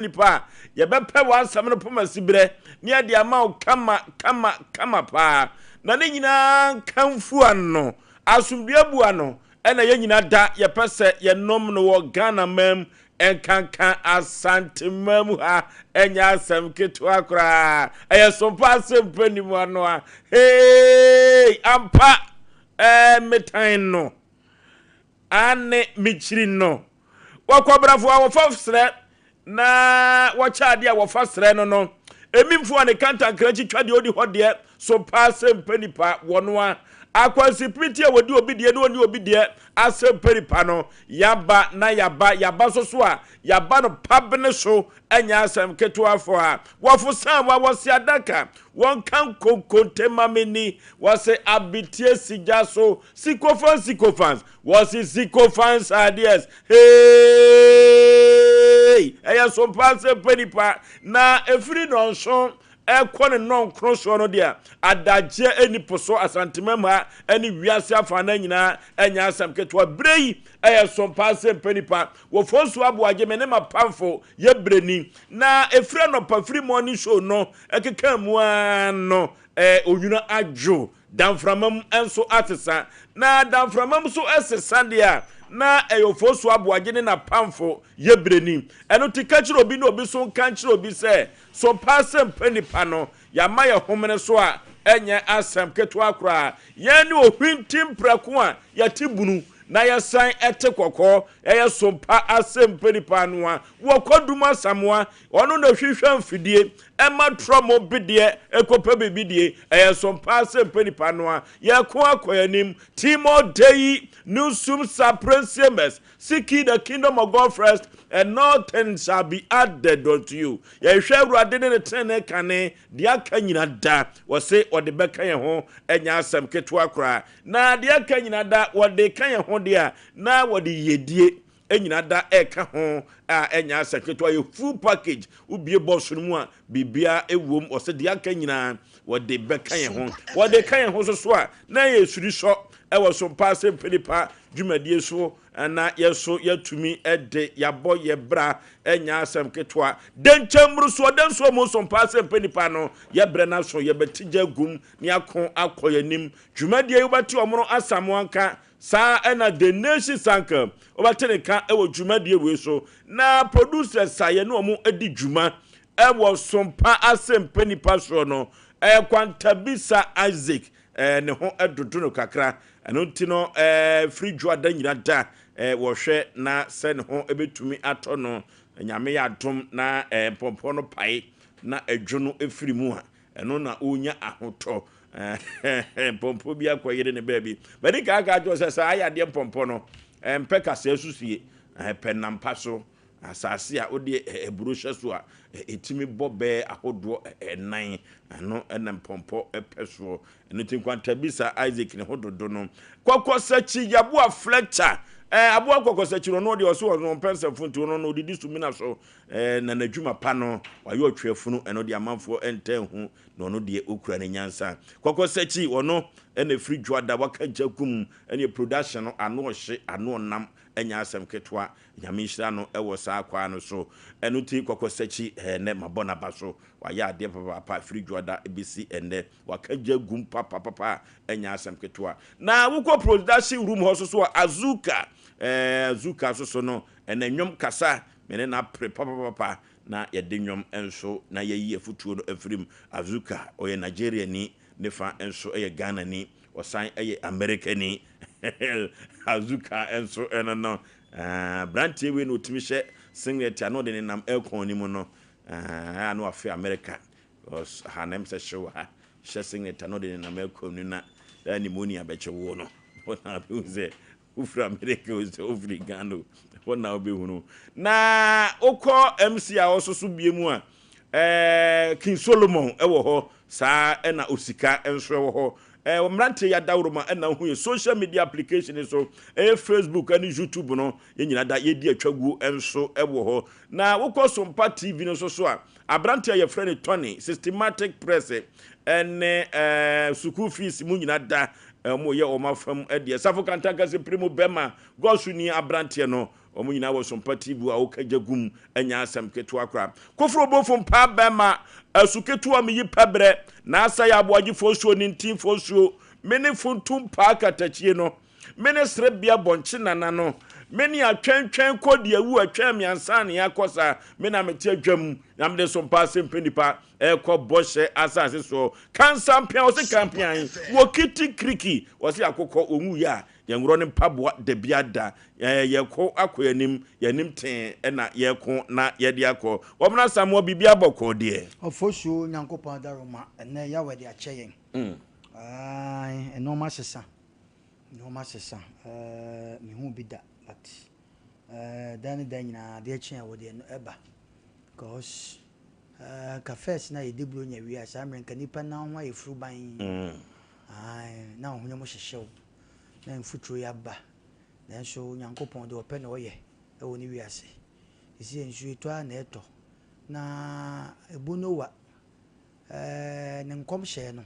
Nipa a, yɛbɛpɛ w'asɛm no poma siberɛ ne yɛde ama wo kama kama kama paa. Na ne nyinaa nkamfu ano, asomdwoeɛ bu ano, ɛna yɛn nyinaa da yɛpɛ sɛ yɛnom no wɔ Ghana man mu, nkanka Asante man mu ha, ɛnyɛ asɛm ketewa koraa. Ɛyɛ sompa asɛmpa nim ano a, hey, ampa, ɛɛ, metan no. Aane, mekyiri no. Wɔ kwabrafo a wɔfa serɛ na wɔkyɛ adeɛ a wɔfa serɛ no no, emimfo a ne kantankrankyi twa deɛ ɔdi hɔ deɛ so paa sɛ mpɛ nipa, wɔnoa akwansipiriti a wɔdi obi deɛ ne ɔnni obi deɛ asɛ mpɛ nipa no, yaba na yaba, yaba nso so a, yaba no pabene so, ɛnyɛ asɛm ketewa fo a wɔfo san wa wɔse adaka, wɔnka nkonkonte ma me ni, wɔse abetie sigya so, Sycophants, sycophants, wɔse sycophants are theirs. Hey! Ɛyɛ so paa sɛ pɛ nipa na ɛfiri nnɔnson ɛkɔ ne nnɔnkron soɔ no deɛ adagyeɛ ɛni po so Asantemam ha ɛne wiase afanan nyinaa ɛnyɛ asɛm ketewa. Berɛ yi ɛyɛ so paa sɛ pɛ nipa wɔ Fonsuo Aboagye me ne m'apamfo yɛ berɛ ni na ɛfiri anɔpa firi morning show no ɛkeka mu ara no ɛɛ onwunu adwo Damframam nso asesa. Na damframam nso sesa deɛ a, na ɛyɛ Ofosu Aboagye ne n'apamfo Yɛbrɛni. Ɛno nti ka kyerɛ obi na obi nso nka nkyerɛ obi sɛ, So paa sɛ mpɛ nnipa no, yɛama yɛn homene so a, ɛnyɛ asɛm ketewa koraa. Yɛn ne ohwinti mprako a yɛte bunu na yɛsan te kɔkɔɔ. Ɛyɛ so pa asɛm mpɛ nnipa no a, wɔ Kwadum Asamoah, ɔno na ɔhwehwɛ mfidie Ɛma trɔmo bedeɛ ɛkɔpɛ biribi die. Ɛyɛ som paa sɛ mpɛ nipa no a yɛko akɔ yɛn anim. Timor Dei Nusum Saprensiemers Seek ye the kingdom of God first and all things shall be added unto you. Yɛhwehwɛ Awurade ne ne tenenee kane, deɛ aka nyina da wɔse wɔde bɛka yɛn ho. Ɛnyɛ asɛm ketewa koraa. Na deɛ aka nyina da wɔde ka yɛn ho deɛ a, na wɔde yiedie nyina da ɛka ho a ɛnyɛ asɛm ketewa yɛ full package wobie box no mu a biribiara ɛwom ɔsɛ deɛ aka nyinaa wɔde bɛka yɛn ho wɔde ka yɛn ho so so a na yɛ suri sɔ ɛwɔ so mpa sɛ mpanipa dwumadie so na yɛ so yɛatumi de yɛabɔ yɛ bra ɛnyɛ asɛm ketewa dɛnkyɛn mmorosoɔ dɛnsoɔ mu so mpa sɛ mpanipa no yɛbrɛ no aso yɛbɛte gya gum ne ako akɔ yɛn anim dwumadie yi wobɛte ɔmono asamoa nka Saa ara na The Nation Sanka wobɛte ne nka wɔ dwumadie wei so. Na producers a yɛne wɔn di dwuma wɔ Sompa Asɛmpa Nipa soɔ no, ɛyɛ Kwantabisa Isaac, ne ho dodo no kakra. Ɛno nti no, firi Dwoada nyina da wɔhwɛ na sɛ ne ho bɛtumi atɔ no. Nyame yɛ adom na mpɔmpɔ no pae na ɛdwo no firi mu a, Ɛno na ɔnya ahotɔ. Mpɔmpɔ bi akɔyere ne baabi. Madi kan aka akyerɛ sɛ saa yadeɛ mpɔmpɔ no, ɛmpɛ kasɛɛ so sie, ɛpɛ nnampa so. Asase a wode aburo hyɛ so a, ɛtumi bɔ bɛɛ ahodoɔ ɛnan. Ɛno na mpɔmpɔ pɛ soɔ. Ɛno nti nkwantabisa Isaac ne ho dodo no. Kɔkɔsakyi Yaboa Fletcher. Aboa kɔkɔsakyi no, ɔno deɛ ɔse ɔno ɔmpɛ nsɛmfo nti ɔno no ɔdidi sumina so. Eh, na n'adwuma pa no, wayɛ ɔtweafunu, ɛno deɛ amanfoɔ ntaa nhu, na ɔno deɛ ɔkura ne nyansa. Kɔkɔsakyi, ɔno na ɛfiri Dwoada, waka gya gum, ɛneɛ production no, ano ɔhye, ano ɔnam, ɛnyɛ asɛm ketewa, Nyame nhyira no wɔ saa kwaa no so. Ɛno nti Kɔkɔsakyi, eh, nnɛ mabɔ n'aba so, wayɛ adeɛ papaapa firi Dwoada bɛsi ɛnnɛ, waka gya gum papapapa, ɛnyɛ asɛm ketewa. Na wokɔ production room hɔ nso so a, Azuka, eh, Azuka nso so no, ɛnɛ nnwom kasa, Me ne no apere papapapa na yɛde nnwom nso na yɛayi afutuo no afiri mu. Azuka, ɔyɛ Nigeriani, ne fa nso yɛ Ghanani, ɔsan yɛ Amerikani. Azuka nso ɛno no, aberanteɛ wei na ɔtumi hyɛ singlet a na ɔde nenam aircon no mu no, a na wafe Amerika. Because ha na ɛm sɛ hyew ha, hyɛ singlet a na ɔde nenam aircon no na pneumonia bɛkye wo no. Wɔn a sɛ Wofiri America o sɛ wofiri Ghana o, ɛhɔ na wobɛhunu. Na wokɔ MC a ɔso so bie mu a, ɛɛ King Solomon wɔ hɔ, saa ɛna Osika nso wɔ hɔ. Ɛɛ mmeranteɛ yi adaworoma ɛna wohu yɛ social media application so, ɛyɛ Facebook ɛne YouTube no, yɛn nyinaa da yɛdi atwaguo nso wɔ hɔ. Na wokɔ Sompa TV no nso so a, aberanteɛ a yɛfrɛ no Tony, Systematic Press ɛne ɛɛ sukuu fees mu nyinaa da. Wɔn yɛ wɔn afam deɛ. Safo Kantanka se pere mu bɛma Gɔso ni abranteɛ no. Wɔn nyinaa wɔ Sompa TV a woka gya gum ɛnyɛ asɛm ketewa koraa. Koforo bofo mpaa bɛma asu ketewa meyi pɛbrɛ na asa yɛ aboagye fosuo ne ntin fosuo me ne funtum paa katakyie no me ne serebea bɔnkye nana no me ne atwɛntwɛn kɔ di awu atwɛn me ansa ne akɔ saa me na mete adwam na mede Sompa asɛmpɛ nipa ɛkɔ bɔhyɛ asase soɔ kansa mpea wɔse kampean wɔ kiti kiriki wɔse akokɔ wɔn wuyɛ a Yɛnworɔ ne mpaboa dabiada. Ɛɛ yɛkɔ akɔ yɛn anim, yɛn anim tee na yɛko na yɛde akɔ. Wɔn Asamoah biribiara bɔkɔɔ deɛ. Ɔfosuo Nyankopɔn adaworoma ɛnɛ Yahweh de akyɛ yɛn ae nnoɔma sesa nnoɔma sesa eh mehu bi da but eh da ne da nyinaa adeɛ kye a wɔde ɛno ɛba cause eh nka first na yɛdi buronya wie a saa mmerɛ nka nipa nan ho ayɛ furuban ae na ɔhwene mu hyehye wo na mfuturo yi aba, nanso Onyankopɔn deɛ ɔpɛ na ɔyɛ wɔ ne wiase. Seesei nsuo etɔ ara na ɛtɔ, na ɛbu Noa ɛɛ ne nkɔmhyɛ no,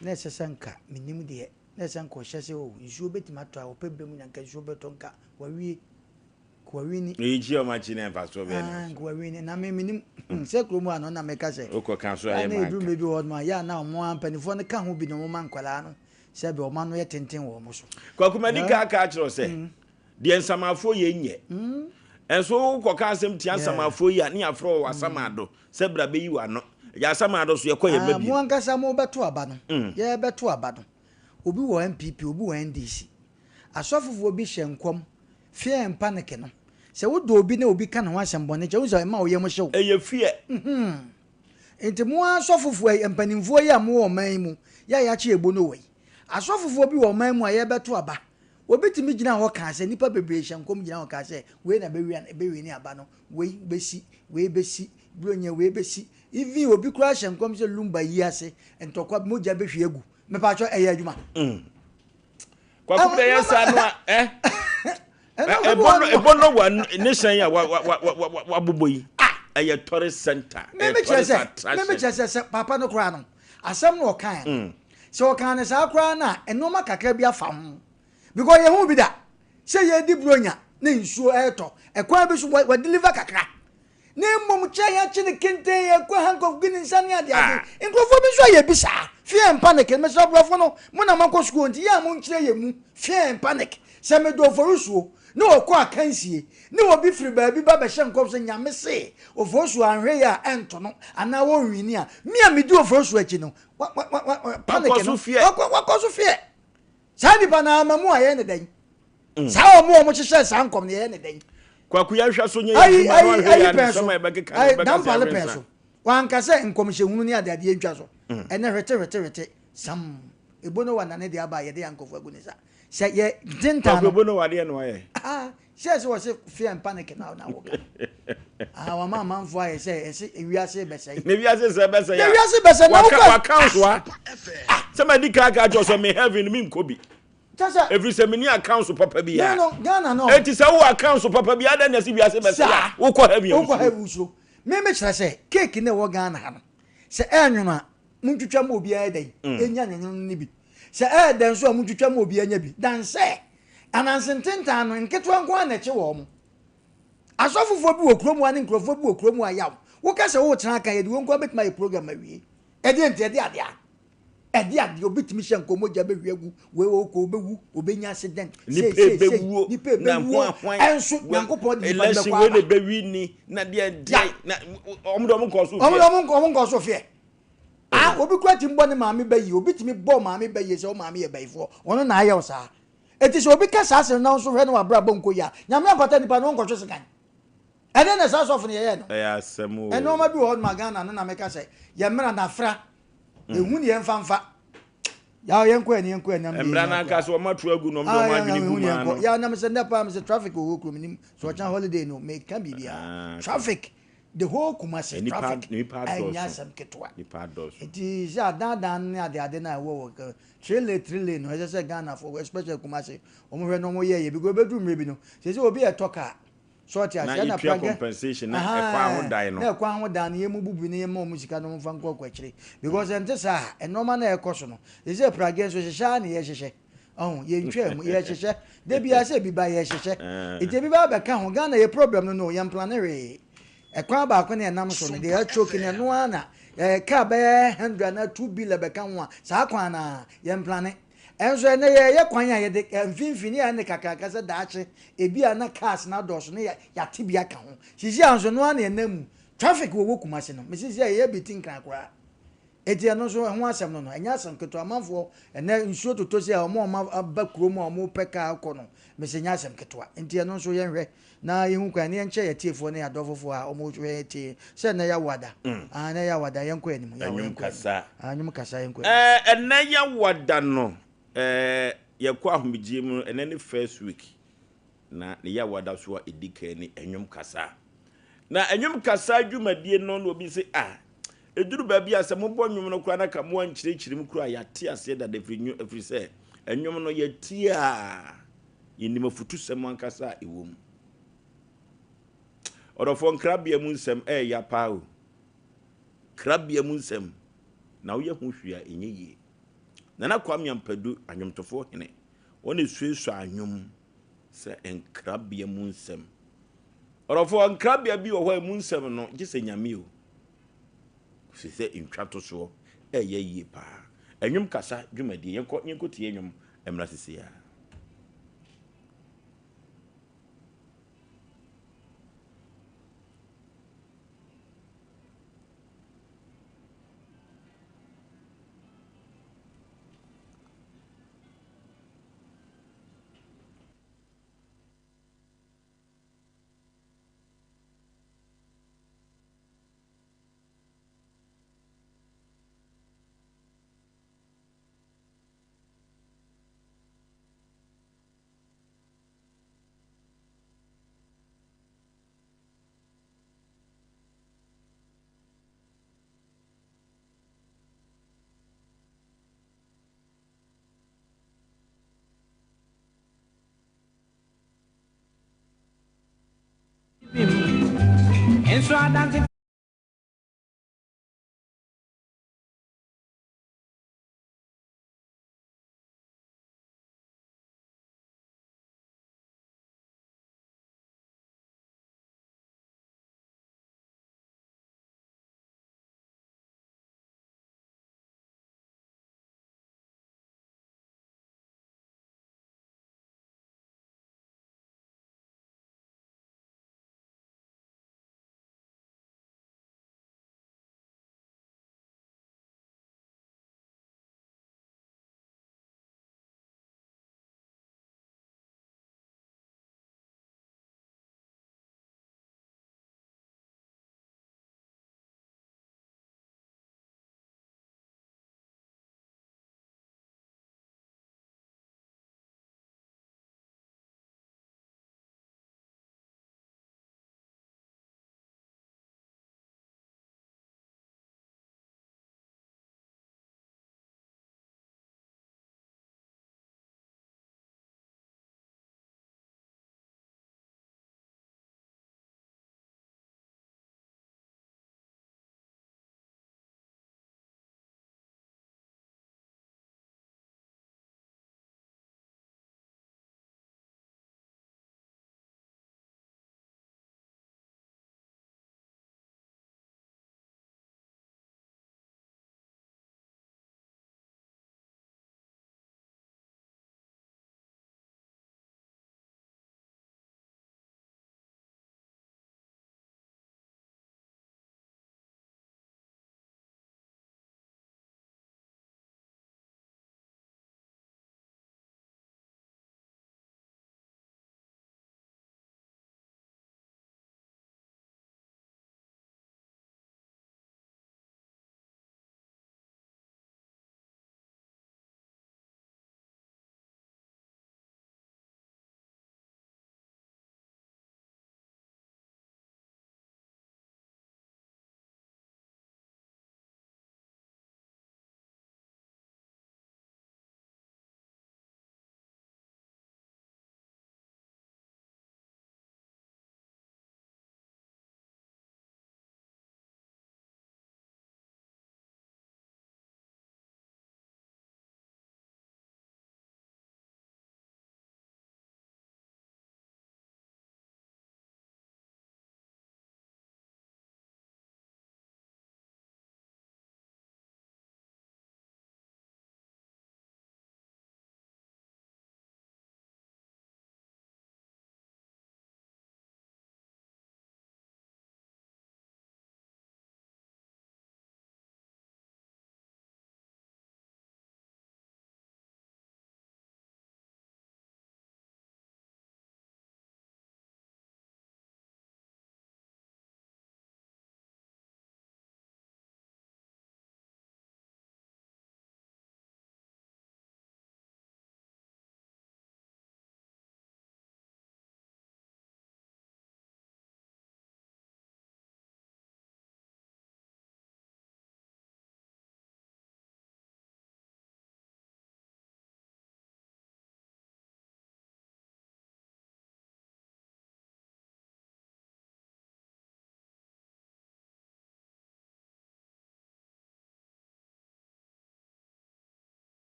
na ɛsɛ sɛ nka menim deɛ, na ɛsɛ nka ɔhyɛ sɛ o nsuo bɛtumi atɔ a ɔpɛ berɛ mu na nka nsuo bɛtɔ nka wawie. Nka wawini. Eyi kyi a ɔmo akyi na mfasoɔ bɛyɛ na ɛwɔ so. Nka wawini na me menim sɛ kurom ha no na meka sɛ. Wokɔ ka so a yɛ maa nka. Ɛduru mmerɛ bi wɔ hɔ nom a yɛ a na ɔmo ara mpanimfoɔ no ka ho bi na ɔmo ma nkwadaa no sɛbe ɔmo ano yɛ tenten wɔ ɔmo so. Kwaku madi kan aka akyerɛ wo sɛ deɛ nsamafoɔ yɛ nyɛ. Nso wokɔ ka asɛm tia nsamafoɔ yi a ne yɛafrɛ wo wɔ asamado sɛ bra bɛyi w'ano. Yɛ asamado so yɛkɔ yɛ mma bio. Mo ankasa mo bɛto aba no yɛbɛto aba no obi wɔ NPP obi wɔ NDC asɔfofoɔ bi hyɛ nkɔm Fear and panic no, sɛ wodɔ obi na obi ka ne ho asɛm bɔne kyerɛ wo, wohu sɛ ɛma wo yam hye wo. Ɛyɛ fear. Mm-hmm. Nti mo ara asɔfofoɔ yi, mpanimfoɔ yi a mowɔ ɔman yi mu, yɛ a yɛakye yɛn bono wɔ yi, asɔfofoɔ bi wɔ ɔman mu a yɛrebɛto aba, obi tumi gyina hɔ kaa sɛ, nnipa bebree hyɛ nkɔm gyina hɔ kaa sɛ, wei na ɛbɛwini aba no, wei bɛsi, wei bɛsi, Buronya wei bɛsi, even obi koraa hyɛ nkɔm sɛ Lumba yi ase, ntɔkwa, mogya bɛhwie agu. Mepatwɔ, ɛyɛ adwuma. Mm. Kwaku bɛ yɛ saa no a ɛ ɛbɔ no ɛbɔ no wa ne hyɛn a wa wa wa wa wabobɔ yi ɛyɛ tourist center ɛyɛ tourist attraction. Mímí kyerɛ sɛ sɛ papa no koraa no asɛm no ɔkan no mm. sɛ ɔkan no saa koraa no a nneɛma kakra bi afa ho because yɛn ho bi da sɛ yɛdi buronya ne nsuo ɛretɔ ɛkwan bi so wɔ deliver kakra. Na mmom kyɛ yɛn akyi no kenten, yɛkɔ handcuff gu ne nsa ne ade ade. Nkurɔfoɔ bi nso ayɛ bi saa. Fear and panic, mesrɛ aborɔfo no, mo na moakɔ sukuu nti yɛ a monkyerɛ yɛn mu. Fear and panic, sɛ medɔ Oforisuo ne ɔkɔ akansie ne obi firi baabi ba bɛhyɛ nkɔm sɛ Nyame se Oforisuo anhwɛ yie a ɛnto no anaa ɔnwini a, me a medi Oforisuo akyi no, wa, wa, wa, wa, panic no, wakɔ so fear. Saa nipa no ama mu a yɛyɛ ne dɛn? Mm. Saa wɔn a wɔhyehyɛ saa nkɔm no yɛyɛ ne dɛn? Kwaku yɛhwɛ so nyɛ yɛ adwuma no ahwɛ yɛ anisɛm a yɛbɛkeka no yɛbɛka sɛ pɛn so wanka sɛ nkɔmhyɛ hunu ne adeadeɛ ntwa so mm. ɛnɛ hwete hwete hwete sam ebo no wa nane de aba a yɛde yɛ nkɔfo agu ne sa sɛ yɛ ntentan no ebo no wa deɛ no ayɛ ah sɛ sɛ wɔse fear and panic na na wɔka ah wɔma amanfoɔ ayɛ sɛ ɛsɛ ewiase bɛsɛe na ewiase sɛ bɛsɛe na ewiase bɛsɛe na wokɔ waka nsoa ah sɛ ma di kan aka kyerɛ sɛ me heaven me nkɔ bi ɛfiri sɛ menni accounts papa bi a enti sɛ wowɔ accounts papa bi adɛn na ɛsɛ wiase bɛsɛe a wokɔ heaven a wokɔ heaven wosuro me mekyerɛ sɛ cake na ɛwɔ Ghana ha no sɛ ɛnwono a montwitwa ma obiara dɛn mm. ɛnya nwonwono no bi sɛ ɛyɛ dɛn nso a montwitwa ma obiara nya bi dan sɛ ananse ntentan no nketewa nko ara na ɛkye wɔn mo asɔfofoɔ bi wɔ kurom ha ne nkurɔfoɔ bi wɔ kurom ha yaw woka sɛ woretena aka yɛde wɔn nko ara bɛtumi ayɛ program awie ɛdeɛ nti ɛde adeɛ a Ɛde adeɛ obi tumi hyɛ nkɔm mogya bɛhwie agu wei ɔkɔ ɔbɛwu ɔbɛnya accident sei sei sei nipa ɛbɛwuo ɛnso Nyankopɔn de nipa no bɛkɔ aba. Election wei ni na deɛ deɛ na ɔmo de ɔmo nkɔ so fie. Ɔmo de ɔmo nkɔ so fie. Ah obi kura tumi bɔ ne maame bɛ yie obi tumi bɔ maame bɛ yie sɛ o maame yɛ bɛyifoɔ ɔno na ayɛ o saa. Eti sɛ obi ka saa asɛm na nso hwɛ ne wabrabɔ nkɔ yie a Nyame ampata nipa no ɔnkɔhwe sekan. Ɛdeɛ na saa sɔfo no yɛyɛ no. Ɛyɛ asɛm o. Ɛnneɛma bi wɔ hɔ nom a Ghana no na meka sɛ yɛ mmra na afra. Ehu ne yɛn fa nfa. Yaw yɛn kɔ yɛn kɔ yɛn nam. Mmra na nka so wɔn ato agu na wɔn de wɔn adwene gu maa no. Yaw nam sɛ ndɛ paa sɛ traffic wɔ hɔ kurom nim so ɔkyɛn holiday no meka biribiara. Traffic the whole Kumasi traffic ɛnyɛ asɛm ketewa. Nti sɛ adaadaa ne ade ade na ɛwɔ wɔ trailer trailer no ɛsɛ sɛ Ghana fo especially Kumasi wɔn hwɛ na wɔn yɛ yɛ because ebedu mmerɛ bi no sɛ sɛ obi ɛtɔ kaa. So ɔte aseɛ? Na yɛtua compensation na ɛkwan ho dan no. Na ɛkwan ho dan no yɛn mu bubu na yɛma wɔn sika na wɔn fa nkɔ akɔ akyire because ɛnte saa a nneɛma no a ɛkɔ so no te sɛ pragea nso hyehyɛ ara na yɛhyehyɛ. Ɔho, yɛntwaa mu, yɛhyehyɛ. Da biara sɛ ebi ba yɛhyehyɛ. Nti ebi ba bɛka ho. Ghana yɛ problem no no, yɛmplane hwee. Ɛkwan baako na ɛnam so no, deɛ ɛchoke no ɛno ara na ɛɛ car bɛyɛ 100 anaa 2 billion bɛka ho a, saa kwan no ara, yɛmplane. Ɛnso ɛnɛ yɛyɛ kwan a yɛde mfimfini a ɛne kakraka sɛ daakye ebi a na cars no adɔɔso ne yɛate bi aka ho. Sisi a nso no ara na ɛnam mu. Traffic wɔ wɔ Kumasi no, mesisi a yɛyɛ bi ti Nkran koraa. Eti ɛno nso ɛho asɛm no, ɛnyɛ asɛm ketewa. Amanfoɔ ɛnɛ nsuo totɔ si a, ɔmo a ɔmo aba kurom a ɔmo pɛ kaa kɔ no, mesɛ nyɛ asɛm ketewa. Nti ɛno nso yɛnhwɛ na yɛhu kwan ne yɛnkyɛ yɛ tiefoɔ ne adɔfofoɔ a ɔmo hwɛ yɛ tie sɛ ɛnɛ yɛ awada. Ah, ɛnɛ yɛ awada, yɛnkɔ anim. Yɛwɔ Ɛnwom yɛnkɔ anim. kasa. Ah, nnwom kasa, yɛnkɔ anim. Ɛnɛ yɛwada no, yɛkɔ ahomegye mu. Ɛnɛ ne first week na ne yɛwada so a ɛdi kan ne ɛnwom kasa. Na ɛnwom kasa dwumadie no na obi sɛ, ah, ɛduru baabi a sɛ mobɔ nnwom no koraa na ka mo ankyerɛkyerɛ mu koraa, yɛate aseɛ dada, ɛfiri nnwom, ɛfiri sɛ ɛnwom no yɛtie a yɛnim afutusɛm ankasa a ɛwɔ mu. Ɔdɔfoɔ, nkrabea mu nsɛm ɛyɛ paa o. Krabea mu nsɛm na woyɛ ho hwee a ɛnyɛ yie. Nana Kwame Ampadu, anwomtofoɔ hene, wɔn esuasua anwom sɛ nkrabea mu nsɛm. Ɔdɔfoɔ, nkrabea bi wɔ hɔ a emu nsɛm no gye sɛ Nyame o, fi sɛ ntwa to soɔ ɛyɛ yie paa. Ɛnwom kasa dwumadie, yɛnkɔ yɛnkɔ tie nnwom mmra sisi a. Nso adanse.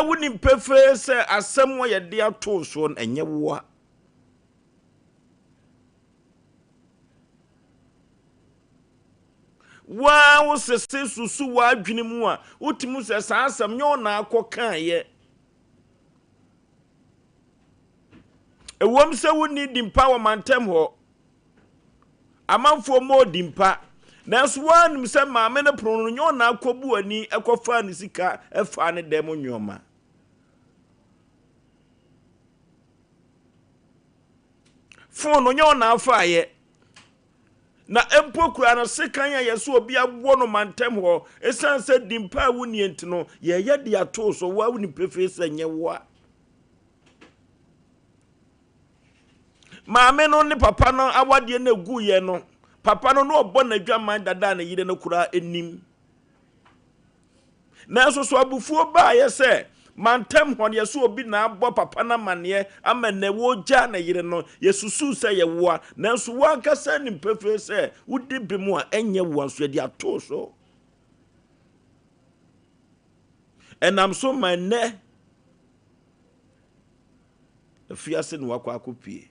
wonim pefee sɛ asɛm a yɛde ato wo soɔ no, ɛnyɛ woa. Wo ara wosese susu w'adwene mu a, wotumi sɛ saa asɛm nyɛ wo na akɔkaeɛ. Ɛwom sɛ wonni dimpa wɔ mantam hɔ, amanfoɔ mmɔɔ dimpa, nanso woanim sɛ maame no pono no nyɛ ɔna akɔbu ani kɔfaa ne sika faa ne dɛm nneɛma. Fon no nyɛ ɔna afaeɛ. Na mpo kura no sekan a yɛsɛ obi aboɔ no mantam hɔ, ɛsiane sɛ dimpa a wonnie nti no, yɛyɛ de atoo so, woa wonim pefee sɛ nyɛ woa. Maame no ne papa no awadeɛ no ɛguiɛ no, papa no na ɔbɔ n'adwaman dada a ne yere no koraa anim. Nanso so abufuo baeɛ sɛ mantam hɔ no yɛsɛ obi na abɔ papa no amanneɛ ama nnɛ wɔregyaa ne yere no, yɛsusuu sɛ yɛwoa, nanso wo ankasa nim pefee sɛ wodi bem a ɛnyɛ woa nso yɛde atoo so. Ɛnam so ma nnɛ afiase na wakɔ akɔpue.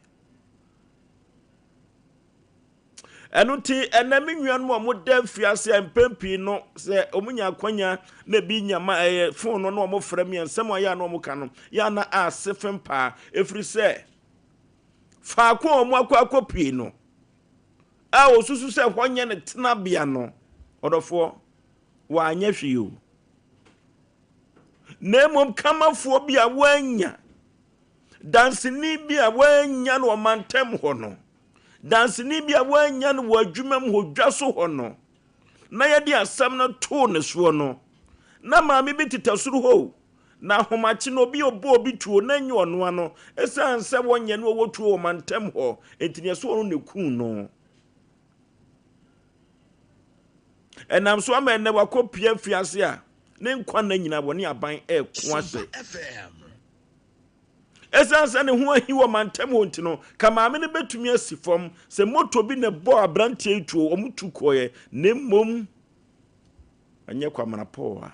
Ɛno nti, ɛnɛ me nuanom a wɔda afiase a mpɛn pii no sɛ wɔnya akwanya na ebi nya ma ɛyɛ fon no na wɔfrɛ me a nsɛm a yɛ a na wɔka no yɛ a na ase fem paa ɛfiri sɛ faako a wɔn akɔ akɔpue no a wɔsusu sɛ hɔ nyɛ ne tenabea no ɔdɔfoɔ wɔanyɛ hwee o na mmom kamafoɔ bi a wɔanya danseni bi a wɔanya no ɔmantam hɔ no, danseni bi a wɔanya no wɔ adwuma mu hɔ dwa so hɔ no, na yɛde asɛm no too ne soɔ no, na maame bi tetɛ soro hɔ o, na ahomakye no obi ɔbɔ obi tuo na ɛnyɛ ɔno ano, ɛsiane sɛ wɔnyɛ no ɔwɔ tuo wɔ mantam hɔ, enti neɛ so ɔno na ɛkuu no. Ɛnam so ama ɛnnɛ wakɔpue afiase a ne nkwa nna nyinaa wɔne aban reko ahyɛ. Ɛsiane sɛ ne ho ahi wɔ mantam hɔ nti no, ka maame no bɛtumi asi fam sɛ moto bi na ɛbɔɔ aberanteɛ yi tuo, wɔn tu kɔeɛ, na mmom ɛnyɛ Kwamena Paul a.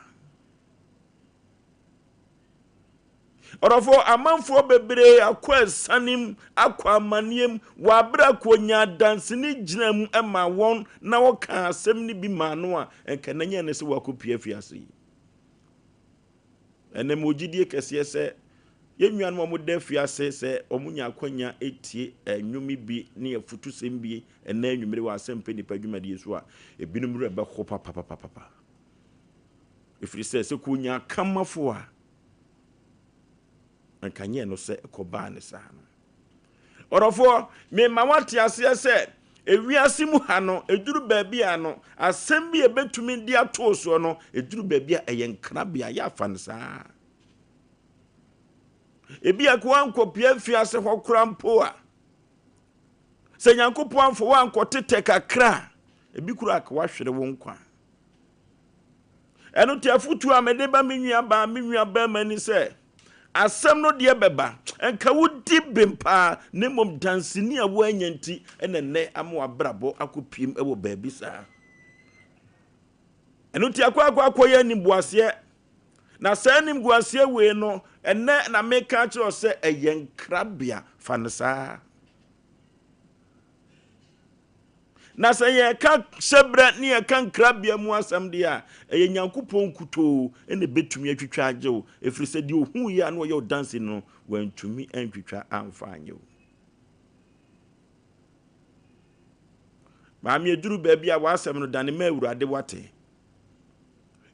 Ɔdɔfoɔ, amanfoɔ bebree akɔ asiane mu, akɔ amanneɛ mu, wɔ abere a kɔnya adanseni gyina mu ma wɔn na wɔkaa asɛm no bi maa no a, nka na nyɛ ne sɛ wakɔpue afiase yi. Ɛnɛ mewɔ gyidie kɛseɛ sɛ yɛn nuanom a wɔda afiase sɛ wɔnya akwanya tie nnwom bi ne afutusɛm bi ɛnɛ anwummere wɔ Asɛmpa Nnipa dwumadie so a, ebinom werɛ bɛho papapapapa. Ɛfiri sɛ, sɛ kɔnya akamafo a, anka nyɛ no sɛ ɛkɔbaa ne saa no. Ɔdɔfoɔ, mema woate aseɛ sɛ ewiase mu ha no, ɛduru baabi a no, asɛm bi a ɛbɛtumi de ato soɔ no, ɛduru baabi a ɛyɛ nkrabea, yɛ afa no saa. Ebi a kò ankɔpia mfiase hɔ koraa mpo a, sɛ Nyankopɔn amfa wo ankɔtetɛ kakra a, ebi koraa ka wahwere wo nkwa. Ɛno nti afotuo a mede ba me nua baa me nua barima ni sɛ, asɛm no deɛ bɛba, nka wodi bem paa, na mmom danseni a woanya nti na nnɛ ama w'abrabɔ akɔpiem wɔ baabi saa. Ɛno nti akɔ akɔ akɔyɛ animguaseɛ. Na saa animguaseɛ wei no, ɛnnɛ na meka akyerɛ wo sɛ ɛyɛ nkrabea, fa no saa. Na sɛ yɛreka hyɛberɛ ne yɛka nkrabea mu asɛm deɛ a, ɛyɛ Nyankopɔn nkutoo na ɛbɛtumi atwitwa agye wo, ɛfiri sɛ deɛ ɔhuuiɛ a na ɔyɛ ɔdanseni no, wantumi antwitwa amfa anyɛ wo. Maame, ɛduru baabi a w'asɛm no dane ma Awurade wate.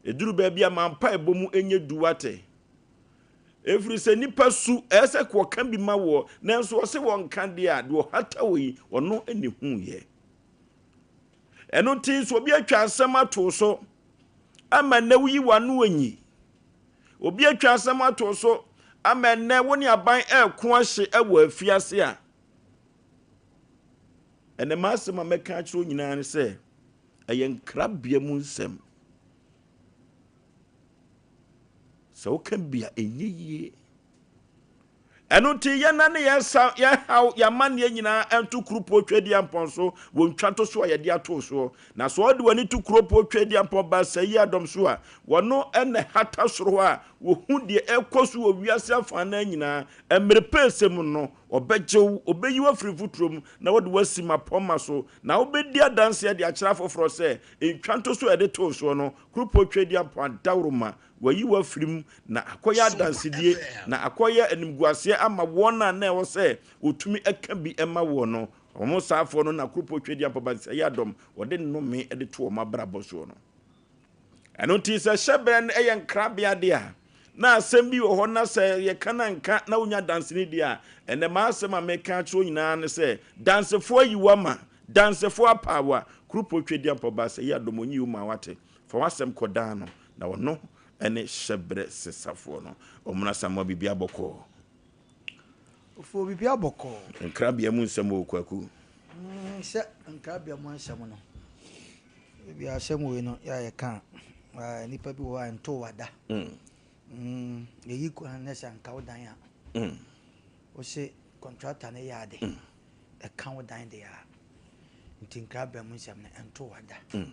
Ɛduru baabi a ma mpaebɔ mu ɛnyɛ du wate. Ɛfiri sɛ nnipa su, ɛyɛ sɛ wɔka bi ma woɔ, nanso ɔse wɔnka deɛ a, deɛ ɔhata wɔ yi, ɔno ne huiɛ. Ɛno nti, sɛ obi atwa asɛm ato so ama nnɛ woyi w'ano anyi, obi atwa asɛm ato so ama nnɛ wo ne aban ɛreko ahye wɔ afiase a, ɛnɛ m'asɛm a mɛka akyerɛ wo nyinaa ne sɛ, ɛyɛ nkrabea mu nsɛm. Sɛ woka bi a, ɛnyɛ yie. Ɛno nti, yɛnnane yɛn nsa, yɛn haw, yɛn amanneɛ nyinaa nto Kuropɔn Tweaduampɔn so wɔ ntwatoso a yɛde ato wo soɔ. Na sɛ wode w'ani to Kuropɔn Tweaduampɔn Baasa yi adɔm so a, wɔno na ɛhata soro hɔ a wɔhu deɛ ɛrekɔ so wɔ wiase afanan nyinaa. Mmere pɛsɛ mu no, ɔbɛgye wo, ɔbɛyi wo afiri mfuturo mu, na wɔde wo asi mmapɔmma so, na wobɛdi adanseɛ de akyerɛ afoforɔ sɛ ntwantoso a yɛde too soɔ no, Kuropɔn Tweaduampɔn adaworoma Wɔayi wo afiri mu, na akɔyɛ adansedie, na akɔyɛ animguaseɛ ama wɔn a na ɛwɔ sɛ wɔtumi ka bi ma woɔ no. Wɔn saafoɔ no na Kuropɔn Tweaduampɔn Bansɛeɛ wɔde nnome de to wɔn abrabɔ soɔ no. Ɛno nti sɛ hyɛberɛ no yɛ nkrabea deɛ a, na asɛm bi wɔ hɔ na sɛ yɛka na nka na wonya danseni deɛ a, ɛnɛ m'asɛm a meka akyerɛ wo nyinaa ne sɛ, dansefoɔ ayi wo ama, dansefoɔ apaa wo a, Kuropɔn Tweaduampɔn Bansɛeɛ Adɔm ɔnyi wo ma wate. Fa w'asɛm kɔdan no. Na ɔno ne hyɛberɛ sesafoɔ no. Ɔmena Samoa biribiara bɔkɔɔ. Ofuo biribiara bɔkɔɔ. Nkrabea mu nsɛm o Kwaku. Mm, sɛ nkrabea mu nsɛm no. Ebi asɛm wei no yɛ a yɛka a, nnipa bi wɔ hɔ a ɛntoo wada. Mm, yɛyi kwan na sɛ anka wo dan a. Wose kɔntrata no yɛ ade. Ɛka wo dan deɛ a. Nti nkrabea mu nsɛm no ɛntoo wada.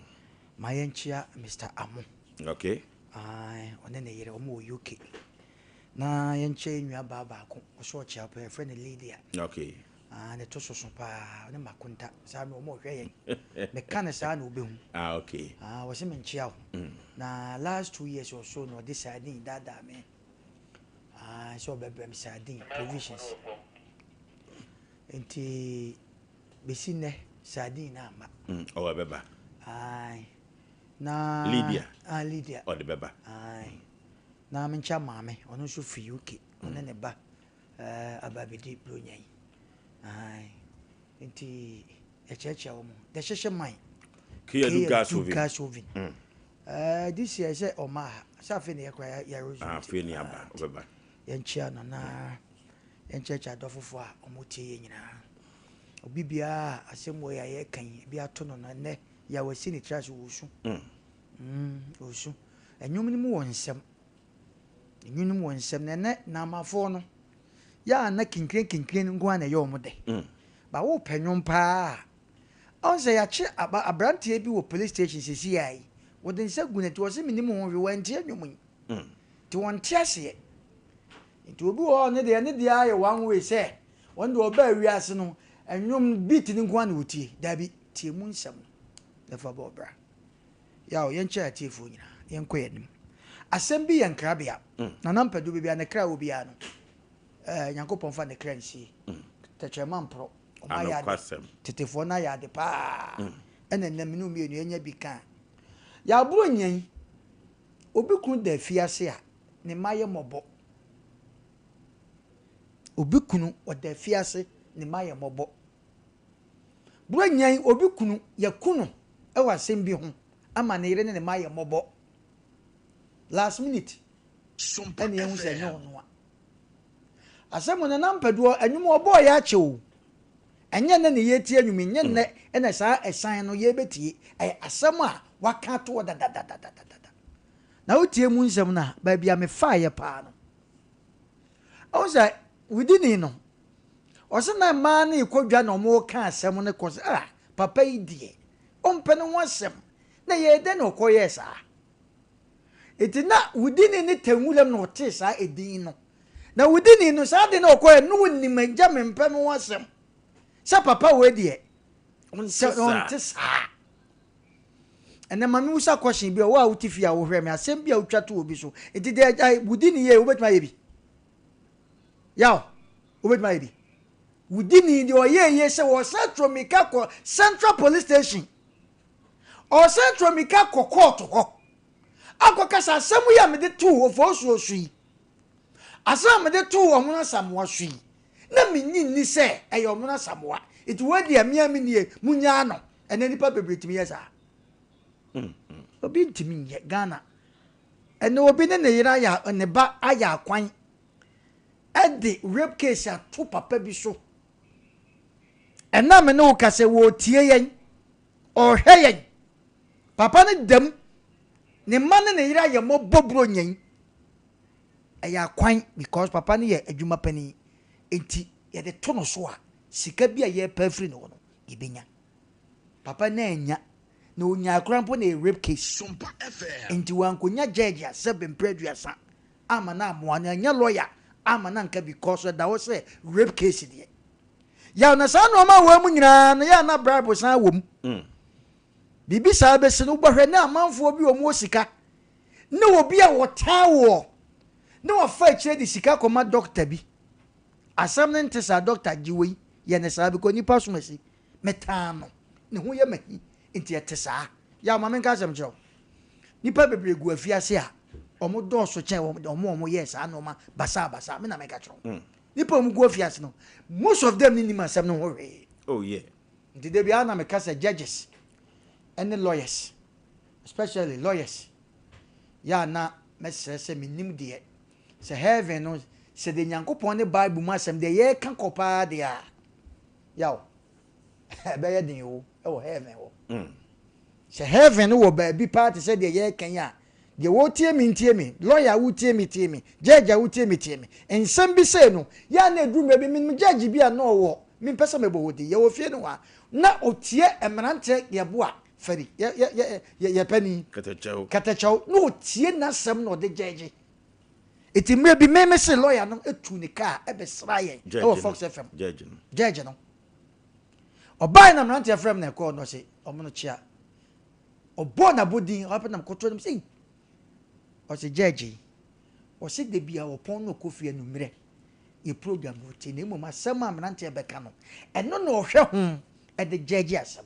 Ma yɛnkyea Mister Amo. Okay. Ae, ɔne ne yere, wɔn wɔ UK. Na yɛnkyea yɛn nua baa baako, ɔso ɔkyea paa, yɛfrɛ no Lydia. Okay. Ah, ne to soso paa, ɔne Makonta, saa mi wɔn ɔhwɛ yɛn. Meka no saa na obehu. Ah, okay. Ah, wɔsi me nkyea wo. Na last 2 years or so na ɔde sardine daadaa me. Ah, sɛ ɔbɛbrɛ me sardine provisions. Nti besi nnɛ sardine no amma. Ɔwɔ ɛbɛba. Ae. Na Lydia. Ah, Lydia. Ɔde bɛba. Ae. Na menkyɛ maame, ɔno nso firi UK. Ɔne ne ba aba abɛdi Buronya yi. Ae. Nti yɛkyerɛkyerɛ wɔn. The Hyehye Man. Keyadu gas oven. Gas oven. This year sɛ ɔma ha. Sɛ afei na yɛkora yɛ resume. Ah, afei ni aba, ɔbɛba. Yɛnkyea no na yɛnkyerɛkyerɛ adɔ foforɔ a wɔtie yɛn nyinaa. Obi biara a asɛm wei a yɛreka yi ebi ato no no ɛnnɛ yaw asi ne tiri ase ɔresu. Ɔresu. Nnwom no mu wɔ nsɛm. Nnwom no mu wɔ nsɛm na ɛnnɛ Naamafoɔ no yɛ a na kinkire kinkire no nko ara na ɛyɛ wɔn dɛ. Ba wopɛ nnwom paa a, ɔn sɛ yɛakye aba aberanteɛ bi wɔ police station seesei ara yi, wɔde nsa gu n'ati ɔse mennim ho hwee wantie nnwom yi. Nti wɔnte aseɛ. Nti obi wɔ hɔ a ɔno deɛ ne deɛ ara yɛ one way sɛ ɔno deɛ ɔbaa wiase no nnwom beat no nko ara na ɔtie. Daabi, tie mu nsɛm no na fa bɔ ɔbra. Yaw, yɛnkyɛ atiefoɔ nyinaa, yɛnkɔ yɛn anim. Asɛm bi yɛ nkrabea. Nana Mpadu, baabi a ne kra wɔ biara no, eh, Nyankopɔn fa ne kra nsie. Tɛkyerɛma mporɔ. Wɔn ayɛ ade. Anokwasɛm. Tetefoɔ no ayɛ ade paa. Ɛna nnɛ me ne wo mmienu yɛanya bi ka a. Yɛaboro nyɛn. Obi kunu da afiase a, ne mma yɛ mmɔbɔ. Obi kunu, ɔda afiase, ne mma yɛ mmɔbɔ. Buronya yi, obi kunu, yɛaku no wɔ asɛm bi ho ama ne yere ne ne mma ayɛ mmɔbɔ. Last minute ɛna yɛhu sɛ ɛnyɛ ɔno a. Asɛm no Nana Mpaduo, nnwom ɔbɔɔ yɛ akyɛ o. Ɛnyɛ nnɛ na yɛretie nnwom yi, ɛnyɛ nnɛ na saa ɛsan no yɛrebɛtie. Ɛyɛ asɛm a waka ato hɔ dadadadadada. Na wotie mu nsɛm no a, baabi a mefaeɛ paa no, ɔhu sɛ wudini no, ɔse na mmaa no rekɔ dwa na wɔreka asɛm no kɔ sɛ, ah, papa yi deɛ, ɔmpɛ ne ho asɛm. Na ɛyɛɛ dɛn na ɔkɔyɛɛ saa? Enti na wudini no tɛ nwuram na ɔtee saa edin no. Na wudini no, saa ade no a ɔkɔyɛ no, na onim agya mempɛ me ho asɛm. Sɛ papa wei deɛ, ɔnte saa. Ɛnɛ ma mewusa question bi a, wo a wote fie a wohwɛ me, asɛm bi a wotwa to obi so. Enti deɛ agya wudini yɛ, wobɛtumi ayɛ bi? Yaw, wobɛtumi ayɛ bi? Wudini deɛ ɔyɛ yie sɛ wɔsan turo mmirika kɔ Central Police Station. Ɔsan tura mmirika kɔ kɔɔto hɔ akɔka sɛ asɛm yi a mede too Ofosuo so yi, asɛm a mede too Ɔmono Asamoah so yi, na mennye nni sɛ ɛyɛ Ɔmono Asamoah. Nti wei deɛ me ara menie, monnyaa no. Ɛnnɛ nnipa bebree tumi yɛ saa. Obi ntumi nyɛ Ghana. Ɛnnɛ obi ne ne yere ayɛ, ne ba ayɛ akwan de rape case ato papa bi so. Ɛnnɛ a me ne wo kasa yi, wɔretie yɛn. Ɔrehwɛ yɛn. Papa no da mu. Ne mma ne ne yere ayɛ mmɔbɔ buronya yi. Ɛyɛ akwan because papa no yɛ adwuma panin. Enti yɛde to no so a, sika bi a yɛrepɛ afiri ne hɔ no, yɛbɛnya. Papa no annya. Na ɔnyaa koraa mpo na ɛyɛ rape case. Enti wankɔnya judge a sɛbe mprɛ 30 amma no ammoa no, annya lawyer amma no anka because ɛda hɔ sɛ rape case deɛ. Yaw na saa nnoɔma wei mu nyinaa no yɛ a na bribe san wɔ mu. Biribi saa bɛsi no wobɛhwɛ ne amanfoɔ bi a wɔwɔ sika ne obi a wɔtaa woɔ ne wafa akyire de sika kɔma doctor bi. Asɛm no nte saa, doctor gye wei yɛ ne saa because nipa som asi. Metaa no, ne ho yɛ mahi nti ɛte saa. Yaw ma menka asɛm nkyerɛ wo. Nnipa bebree gu afiase a wɔn dɔɔso kyɛn wɔn a wɔyɛɛ saa nnoɔma basaa basaa. Me na meka kyerɛ wo. Nnipa a wɔn gu afiase no, most of them nnim asɛm no ho hwee. Oh yeah. Nti da biara na meka sɛ judges ne lawyers, especially lawyers, yɛ a na mɛsrɛ sɛ mennim deɛ, sɛ heaven no, sɛ deɛ Nyankopɔn ne Bible mu asɛm deɛ yɛreka kɔ paa deɛ a, yaw, ɛbɛyɛ den o, ɛwɔ heaven hɔ. Sɛ heaven no wɔ baabi paa te sɛ deɛ yɛreka yi a, deɛ wɔretie me ntie me, lawyer a wotie me tie me, judge a wotie me tie me. Nsɛm bi sei no, yɛ a na ɛduru mmerɛ bi, menim judge bi a na ɔwɔ, mempɛ sɛ mebɔ hɔ din, yɛwɔ fie no hɔ a, na ɔtie mmeranteɛ yɛboa fari, yɛ, yɛ, yɛ, yɛ, yɛ panin. Kɛtɛkyɛw. Kɛtɛkyɛw, na ɔtie n'asɛm na ɔde judge. Eti mmerɛ bi me me se lawyer no tu ne car bɛsraa yɛn wɔ Fox FM. Judge no. Judge no. Ɔbaeɛ na mmeranteɛ frɛ me na ɛkɔɔ no ɔse ɔmo no kyea. Ɔbɔɔ n'abɔdin ɔpɛ na mekɔtoɔ no sɛ ɔse judge yi ɔse da bi a ɔpɔn no ɔkɔ fie anummerɛ yɛ program no ɔtie na mmom asɛm a mmeranteɛ bɛka no ɛno na ɔhwɛ ho ɛde judge asɛm.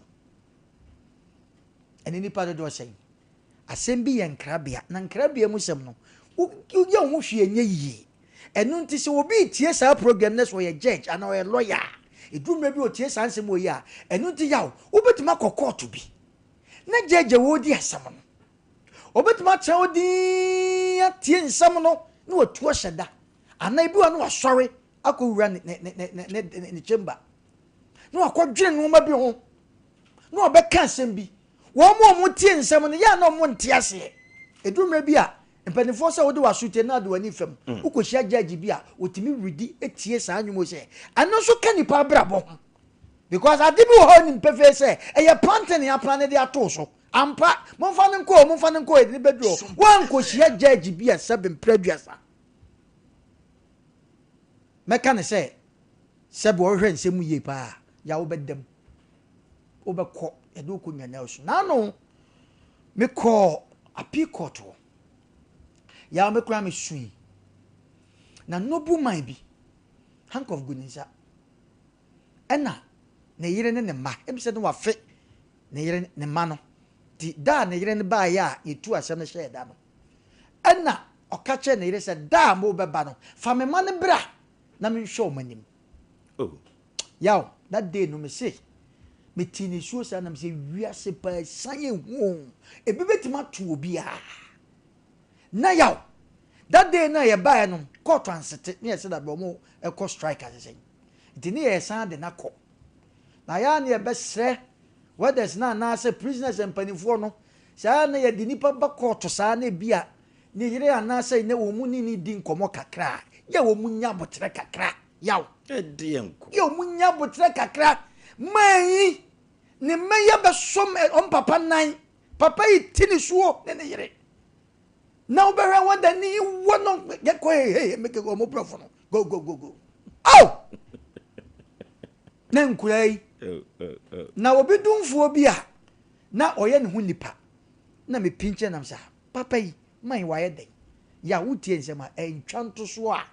Ɛne nipa dodoɔ sɛn? Asɛm bi yɛ nkrabea, na nkrabea mu sɛm no, woyɛ wo ho hwee ɛnyɛ yie. Ɛno nti sɛ obi retie saa program no sɛ ɔyɛ judge anaa ɔyɛ lawyer a, ɛduru mmerɛ bi ɔtie saa nsɛm wɔ yi a, ɛno nti yaw, wobɛtumi akɔ kɔɔto bi na judge a wɔredi asɛm no, ɔbɛtumi atena hɔ dinn atie nsɛm no na watu ahyɛ da, anaa ebi wɔ na wasɔre akɔwura ne, ne, ne, ne, ne, ne chamber na wakɔdwene nneɛma bi ho na ɔbɛka asɛm bi. Wɔn a wɔtie nsɛm no, yɛ a na wɔnte aseɛ. Ɛduru mmerɛ bi a, mpanimfoɔ sɛ wode w'aso tie na wode w'ani fam. Wokɔhyia judge bi a, ɔtumi redi tie saa nnwom yi sɛ, ɛno nso ka nipa abrabɔ ho. Because ade bi wɔ hɔ a wonim pefee sɛ, ɛyɛ planting na yɛaplane de ato wo so. Ampa, momfa no nkɔ o, momfa no nkɔ o, yɛde no bɛduru hɔ. Woankɔhyia judge bi a sɛbe mprɛ aduasa. Mɛka no sɛ, sɛbe ɔhwehwɛ nsɛm mu yie paa, yɛ a wobɛda mu. Wobɛkɔ, yɛde wo kɔ Nwanyaw so. N'ano, mekɔɔ appeal court hɔ. Yaw me koraa mesui. Na noble man bi, handcuff gu ne nsa. Ɛna ne yere ne ne mma, ebi sɛ ne wafe ne yere ne mma no. Nti da a ne yere no baeɛ a yɛtu asɛm no hyɛɛ da no, ɛna ɔka kyerɛɛ ne yere sɛ, da a mobɛba no, fa me mma no bra na menhwɛ wɔn anim. Oh. Yaw, that day no me se, me tee nisuo saa na me se wiase paa san yɛ hu o, ebi bɛtumi ato obiara. Na yaw, that day no a yɛbaeɛ no, kɔɔto ansete, ne yɛsɛ dabi wɔn ɛkɔ strike asesɛn. Nti ne yɛsan de no akɔ. Na yɛ a ne yɛbɛsrɛ warders no anaasɛ prisoners mpanimfoɔ no, saa na yɛde nipa ba kɔɔto saa na ebi a ne yere anaasɛ ne wɔn mu ne ne di nkɔmmɔ kakra a, yɛ wɔn nya aboterɛ kakra. Yaw. Ɛdeɛ nko. Yɛ ɔmo nya aboterɛ kakra. Man yi, ne mma yi abɛsɔ ɔmo papa nan. Papa yi ti ne suo ne ne yere. Na wobɛhwɛ wɔn da ne wɔ no kɔ hey hey make ɔmo brɔfo no go go go go. Aw! Na nkura yi. Na obi dumfoɔ bi a na ɔyɛ ne ho nipa. Na me pinkyɛ nam sɛ papa yi man yi wayɛ dɛn? Yaw wotie nsɛm a ɛntwa ntosoɔ a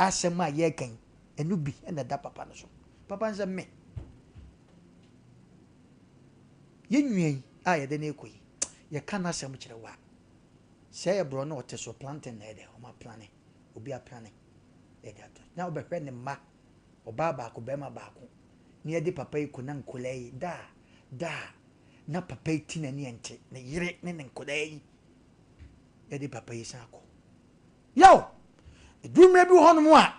Asɛm a yɛreka yi, ɛno bi na ɛda papa no so. Papa no sɛ, Me, yɛn nua yi a yɛde no rekɔ yi, yɛka n'asɛm kyerɛ wo a, sɛ ɛyɛ borɔ na ɔte so, plantain na ɛyɛ dɛ, wɔn aplane, obi aplane na yɛde ato. Na wobɛhwɛ ne mma, ɔbaa baako, barima baako, na yɛde papa yi kɔ na nkwadaa yi, daa, daa, na papa yi ti n'ani ɛnte, ne yere ne ne nkwadaa yi, yɛde papa yi san kɔ. Yaw! Ɛduru mmerɛ bi wɔ hɔnom a,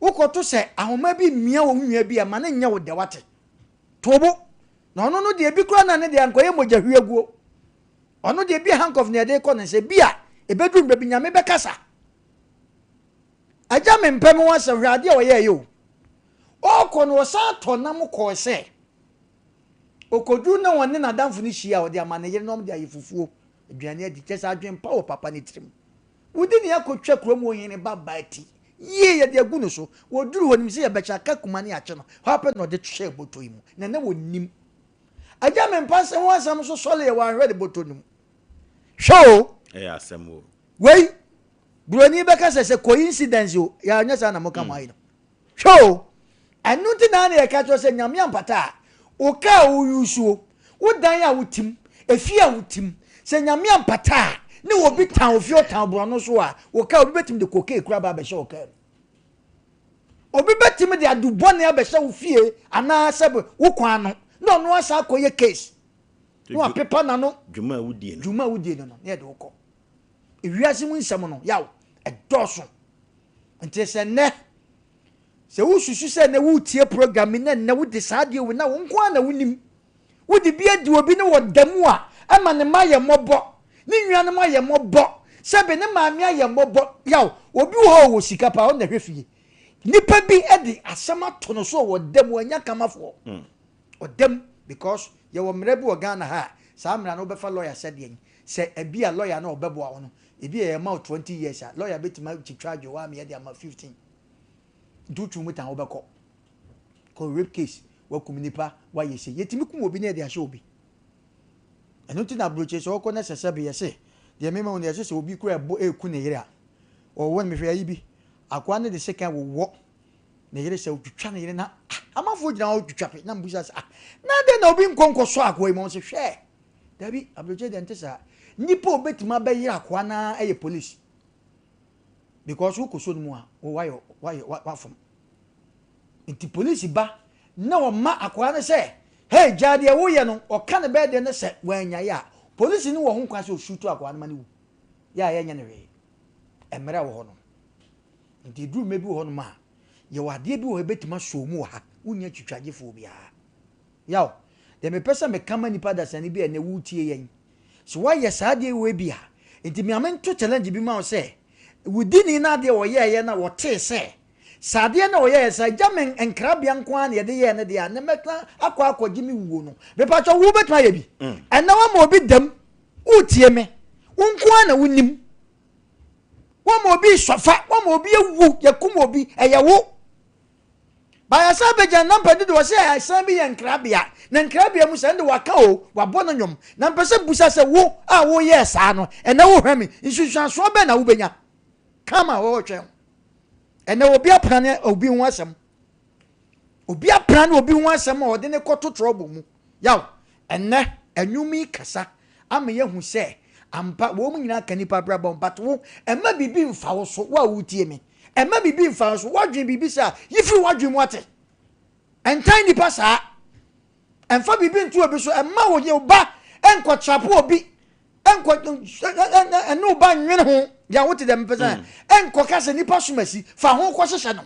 wokɔto sɛ ahoma bi remia wo nua bi a, ma no nyɛ wo dɛ, wate? To wo bo. Na ɔno no deɛ, ebi koraa na ne deɛ ankɔyɛ mogyahwiaguo. Ɔno deɛ, ebi handcuff na yɛde rekɔ ne nsa. Ebi a, ɛbɛduru mmerɛ bi, Nyame bɛkasa. Agya mempɛ me ho asɛm, hwɛ adeɛ a ɔyɛeɛ o. Ɔrekɔ no, ɔsan tɔ nam kɔɔ sɛ ɔkɔduru na ɔne n'adamfo no hyia a, ɔde ama ne yere na wɔde ayɛ fufuo aduane adi. Kyerɛ sɛ adwene pa wɔ papa no tirim. Wode ne akɔtwa kurom hɔ hene ba baa ti yie yɛde agu no so. Wɔduru hɔ nim sɛ yɛbɛkyɛ aka kuma ne akye no. Hɔ ara pɛ na ɔde hyɛɛ bɔtɔ yi mu. Na na wɔnnim. Agya Mempah ho asɛm nso sɔreeɛ wanhwɛ ne bɔtɔ no mu. Hwɛ o! Ɛyɛ asɛm o. Wei, Buroni bɛka sɛ sɛ coincidence o, yɛ anyɛ saa na moka mo ayi no. Hwɛ o! Ɛno nti na na yɛka kyerɛ sɛ Nyame ampata a, wo car a wo use o, wo dan a wo tim, efie a wo tim, sɛ Nyame ampata a, ne obi tan ofie ɔtan borɔno so a, wo car obi bɛtumi de cocaine kura ba abɛhyɛ wo car mu. Obi bɛtumi de adu bɔne abɛhyɛ wo fie anaa sɛ wo kwan ano na ɔno asan akɔyɛ case na wapepa n'ano. Dwuma a wodie no. Dwuma a wodie no no na yɛde wo kɔ. Ewiase mu nsɛm no, yaw, ɛdɔɔso. Nti sɛ nnɛ, sɛ wosusu sɛ nnɛ woretie program yi na nnɛ wode saa adeɛ wei na wo nko ara na wonim, wode bi adi obi ne wɔ da mu a, ɛma ne mma ayɛ mmɔbɔ, ne nuanom ayɛ mmɔbɔ, sɛbe ne maame ayɛ mmɔbɔ. Yaw, obi wɔ hɔ a ɔwɔ sika paa, ɔno na ɛhwɛ fie. Nipa bi de asɛm ato no so wɔ da mu, ɔnyɛ kamafoɔ. Ɔda mu because yɛwɔ mmara bi wɔ Ghana ha a, saa mmara no wobɛfa lawyer sɛdeɛn? Sɛ ɛbi a lawyer no a ɔbɛboa wo no, ebi a yɛma wo 20 years a, lawyer bɛtumi atwitwa agye wo ama yɛde ama 15. Nti wotwe mu tan wobɛkɔ. Kɔ rape case, wakum nipa, wayɛ sei. Yɛtumi kum obi na yɛde ahyɛ obi. Ɛno nti na aburokyire sɛ wɔkɔ na sɛ sɛbe yɛse, deɛ mema wo no yɛse sɛ obi kura ɛbo ɛreku ne yere a, ɔwɔ no mehwɛ ayi bi, akoa no de sekan wowɔ ne yere sɛ otwitwa ne yere na ah, amanfoɔ gyina hɔ twitwa pe na mbusa sɛ ah, na adɛn na obi nkɔ nkɔsɔ akoa yi mu? Wɔn sɛ hwɛ, dabi, aburokyire deɛ nte saa. Nipa a obetumi abɛyere akoa no ara yɛ police. Because wokɔsɔ no mu a, wayɛ wayɛ wafom. Nti police ba na ɔma akoa no sɛ, hey, gyaa deɛ woyɛ no, ɔka ne bɛyɛ deɛ no sɛ wanyae a, police no wɔ ho kwan sɛ ɔsuutu akoa no ma no wu. Yɛ a yɛnyɛ no hwee. Mmerɛ wɔ hɔ no. Nti ɛduru mmerɛ bi wɔ hɔnom a, yɛwɔ adeɛ bi wɔ hɔ ɛbɛtumi asɔ mu wɔ ha, wonnya twitwagyefoɔ biara. Yaw, deɛ mepɛ sɛ meka ma nipa dasani bi a ɛnɛ woretie yɛn, sɛ woayɛ saa adeɛ wei bi a, nti me a mento challenge bi ma wo sɛ, wo dini no adeɛ wɔyɛɛyɛ no a wɔtee sɛ, sɛ adeɛ no a wɔyɛɛyɛ sɛ agya me nkrabea nko ara na yɛde yɛɛ no deɛ a, ne mɛka akɔ akɔgye me wuo no. Mepakyɛ wo wobɛtumi ayɛ bi? Ɛnɛ woama obi dam, woretie me, wo nko ara na wonim. Woama obi sɔfa, woama obi awu, yɛkum obi, ɛyɛ wo. Bayasa abɛgya nampa di de ɔsɛ ɛsan bi yɛ nkrabea na nkrabea mu sɛ ɛnde waka o wabɔ no nnwom na mpɛ sɛ busa sɛ wo a woyɛɛ saa no ɛnɛ wohwɛ me nsunsuansoɔ bɛn na wobɛnya kama wɔretwɛn wo ɛnɛ obi apra ne obi ho asɛm obi apra ne obi ho asɛm a ɔde ne kɔto trɔbo mu yaw ɛnɛ ɛnwom yi kasa ama yɛahu sɛ ampa wɔn nyinaa ka nipa abrabɔ but wo ɛma biribi mfa wo so wo a wotie me Mma biribi mfa wo so. Woadwene biribi saa a, yi firi w'adwene mu ate. Ntan nnipa saa. Mfa biribi nto obi so. Mma wo wo ba nkɔtrapo obi. Nkɔ ɛne wo ba nwene ho. Deɛ wote deɛ mepɛ sɛ nkɔka sɛ nipa som asi. Fa ho kɔhyehyɛ no.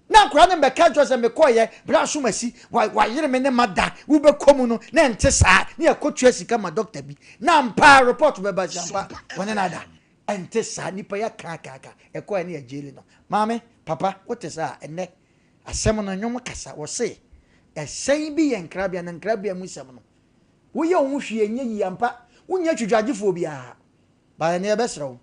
Na akwadaa no mbɛka nkyerɛ sɛ mekɔɔyɛ berɛ asom asi wayere me ne ma da wobɛkɔ mu no na ɛnte saa ne yɛkɔtua sika ma dɔkta bi na ampa report bɛba sɛ ampa wɔne no ada. Ɛnte saa, nnipa yi aka aka aka, ɛkɔɛ ne yɛgyeeli no. Maame, papa, wote saa a, ɛnnɛ, asɛm no, nnwom kasa, wɔse, ɛsɛn bi yɛ nkrabea, na nkrabea mu nsɛm no, woyɛ wo ho hwee ɛnyɛ yie ampa, wonyɛ twitwagyefoɔ biara. But ɛnnɛ yɛbɛsrɛ wo,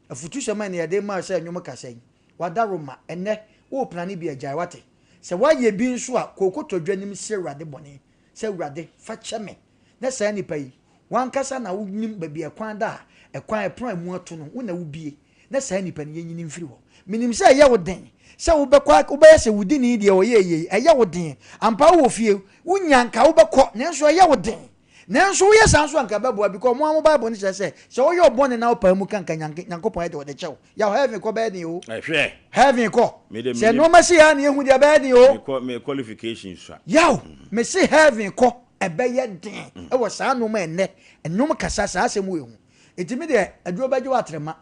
afutusɛm a ɛnnɛ yɛde rema wo sɛ nnwom kasa yi, w'adaworoma, ɛnnɛ, woreplane bi a, gyae, wate? Sɛ woayɛ bi nso a, kɔ kotodwe anim srɛ Awurade bɔne, sɛ, Awurade, fa kyɛ me, na saa nipa yi, w'ankasa na wonim baabi a ɛkwan da a, ɛkwan, ɛpono a emu ato no, wo na wobue, na saa nipa no, yɛnyi no mfiri hɔ. Menim sɛ ɛyɛ wo den sɛ wobɛkɔ, wobɛyɛ sɛ wo dini deɛ ɔyɛɛ yei, ɛyɛ wo den. Ampa wowɔ fie, wonya anka wobɛkɔ, nanso ɛyɛ wo den. Nanso woyɛ saa nso a anka ɛbɛboa, because mo ara mo Bible no kyerɛ sɛ, sɛ woyɛ ɔbɔne na wopae mu ka anka Nyankopɔn de ɔde kyɛ wo. Yaw, heaven kɔ bɛyɛ den o. Hwɛ. Heaven kɔ. Sɛ nneɛma sei ara na yɛhu deɛ ɛbɛyɛ den o. Mekɔ, me qualification sua. Yaw, mese heaven kɔ ɛbɛyɛ den wɔ saa nneɛma ɛnnɛ, nnwom kasa saa asɛm wei ho. Enti me deɛ, aduro bɛgye wo atrema.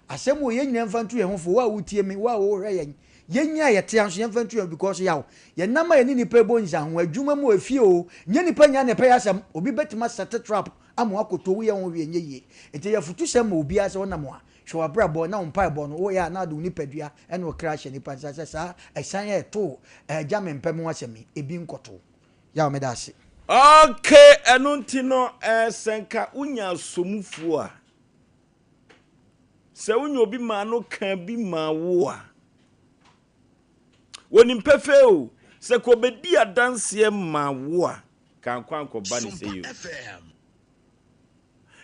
Asɛm wei yɛn nyinaa mfa ntu yɛn ho fo, wo a wotie me, wo a wohwɛ yɛn. Yɛn nyinaa yɛte ha nso yɛmfa ntu yɛn ho because yaw. Yɛnam a yɛne nnipa bɔ nsaho, adwuma mu o, efie o, nyɛ nnipa nyinaa na ɛpɛ yɛn asɛm. Obi bɛtumi asɛte trap ama woakɔtɔ, woyɛ wo ho hwee ɛnyɛ yie. Nti ɛyɛ afutusɛm ma obiara sɛ wonam a, hwɛ w'abrabɔ na wo mpaebɔ no, woyɛ a na wode wo nipadua ne wo kra ahyɛ nnipa nsa sɛ saa asiane a ɛtoo Agya Mempɛ me ho asɛm yi, ebi nkɔto wo. Yaw, meda ase. Ok, ɛno nti no eh, sɛ nka wonya asomufoɔ a, sɛ wonya obi maa no ka bi maa wo a, wɔnim pefee o, sɛ ka ɔbɛdi adanseɛ maa wo a, ka ankɔ ankɔba ne sɛ yi o.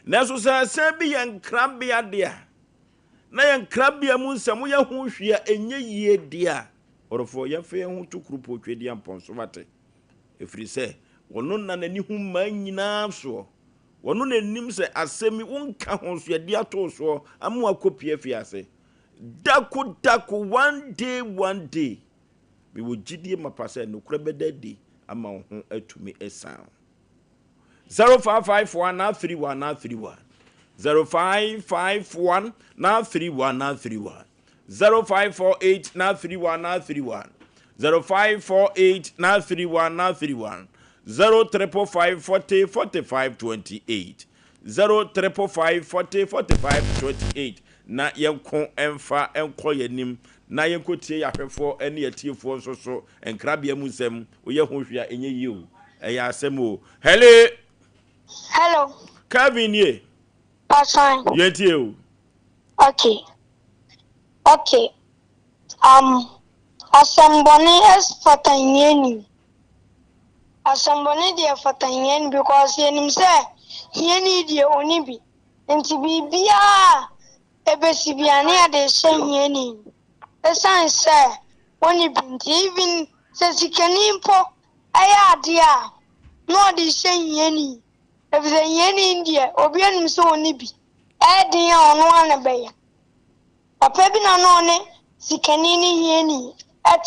Nanso sɛ ɛsɛn bi yɛ nkrabea deɛ a, na yɛn nkrabea mu nsɛm woyɛ ho hwee a ɛnyɛ yie deɛ a, ɔdɔfoɔ, yɛmfa yɛn ho to Kuropɔn Tweaduampɔn so wate, ɛfiri sɛ ɔno na n'ani hu mmaa nyinaa soɔ. Ɔno na ɛnim sɛ asɛm yi wonka ho so yɛde ato wo soɔ ama wakɔpie afiase. Dako dako, one day one day, mewɔ gyidie mapa sɛ nokorɛ bɛda adi ama wo ho atumi asiane wo. 0551 931 931 0551 931 931 0548 931 931 0548 931 931 0555 40 45 28 0555 40 45 28 na yɛnko mfa nkɔ yɛn anim na yɛnkɔtie yɛn ahwɛfoɔ ne yɛn atiefoɔ nso so nkrabea mu nsɛm. Woyɛ ho hwee a ɛnyɛ yie o. Ɛyɛ asɛm o. Hello. Hello. Kelvin nie. Pasan. Yɛntie o. Okay. Okay. Um, asɛmbɔne fata hiani. Asɛmbɔne deɛ fata hiani because yɛnim sɛ hiani deɛ ɔni bi. Nti biribiara a ɛbɛsi biara ne yɛde rehyɛ hiani no. Ɛsiane sɛ ɔni bi nti even sɛ sikani mpo ɛyɛ adeɛ a na ɔde rehyɛ hiani. Efisɛ hiani deɛ obiara nim sɛ ɔni bi. Ɛyɛ den a ɔno ara na ɛbɛyɛ. Papa bi na na ɔne sikani ne hiani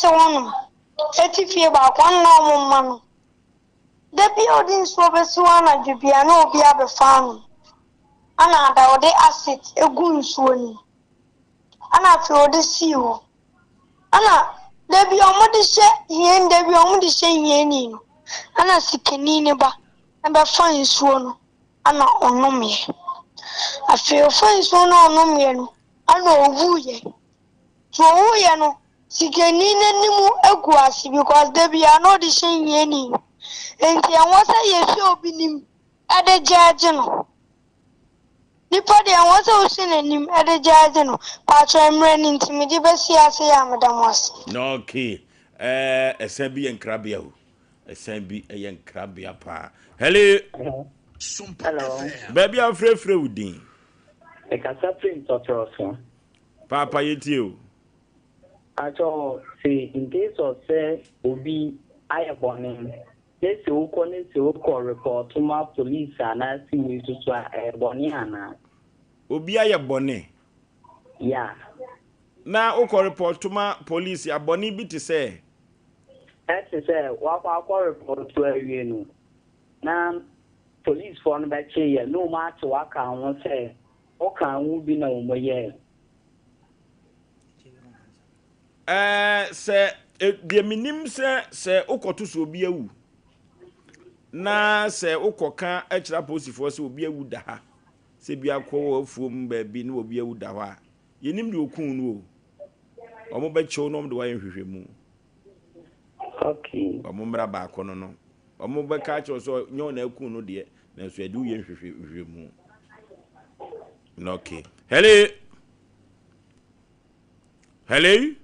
te hɔnom, te fie baako, ɛnna na wɔn mma no. Da bi a ɔde nsuo bɛsi hɔ anadwo biara na obi abɛfa anom. Ɛnna ada ɔde acid gu nsuo no mu. Ɛnna afei ɔde sii hɔ. Ɛnna da bi a wɔde hyɛ hiani, da bi a wɔde hyɛ hiani no, ɛnna sikani no ba bɛfa nsuo no. Ɛna ɔnomeɛ. Afei ɔfaa nsuo no a ɔnomeɛ no, ɛna ɔwuiɛ. Nti ɔwuiɛ no, sikani no anim gu ase because da biara na ɔde hyɛ hiani no. Nti ɛnwɔ sɛ yɛhwɛ obi nim de gyɛɛgye no. Nipa deɛ ɛnwɔ sɛ wohwɛ n'anim de gyɛɛgye no. Paatwɔ mmerɛ no nti mede bɛsi ase yi a meda mo ase. Okay, ɛɛ ɛsɛn bi yɛ nkrabea o. Ɛsɛn bi yɛ nkrabea paa. Hello. Hello. Baabi a wofrɛfrɛ wo din. Mekasa firi ntɔtorɔ so. Paapa yɛtie o. Pakyɛ se in case of sɛ obi ayɛ bɔne ne se wokɔ ne se wokɔ report ma police anaa se wei soso a ɛyɛ bɔne anaa? Obi ayɛ bɔne. Yeah. Na wokɔ report ma police a bɔne bi te sɛ? Ɛte sɛ wakɔ akɔ repɔto awie no na polisfoɔ no bɛkye yɛ na wɔn ate wo aka ho sɛ wo ka ho bi na wɔn yɛɛ. Ɛɛ sɛ deɛ menim sɛ sɛ wokɔto so obi awu na sɛ wokɔka kyerɛ apolisifoɔ sɛ obi awu da ha sɛ bi akɔ wɔ afuom baabi na obi awu da hɔ a yɛnim deɛ ɔkuu no o wɔn bɛkyew na wɔn de wayɛ nhwehwɛmu. Okay. Wɔn mmara baako no no, wɔn bɛka akyerɛ sɛ nyɛ wɔn na aku no deɛ, nanso yɛde woyɛ nhwehwɛmu. Na okay. Hello. Hello.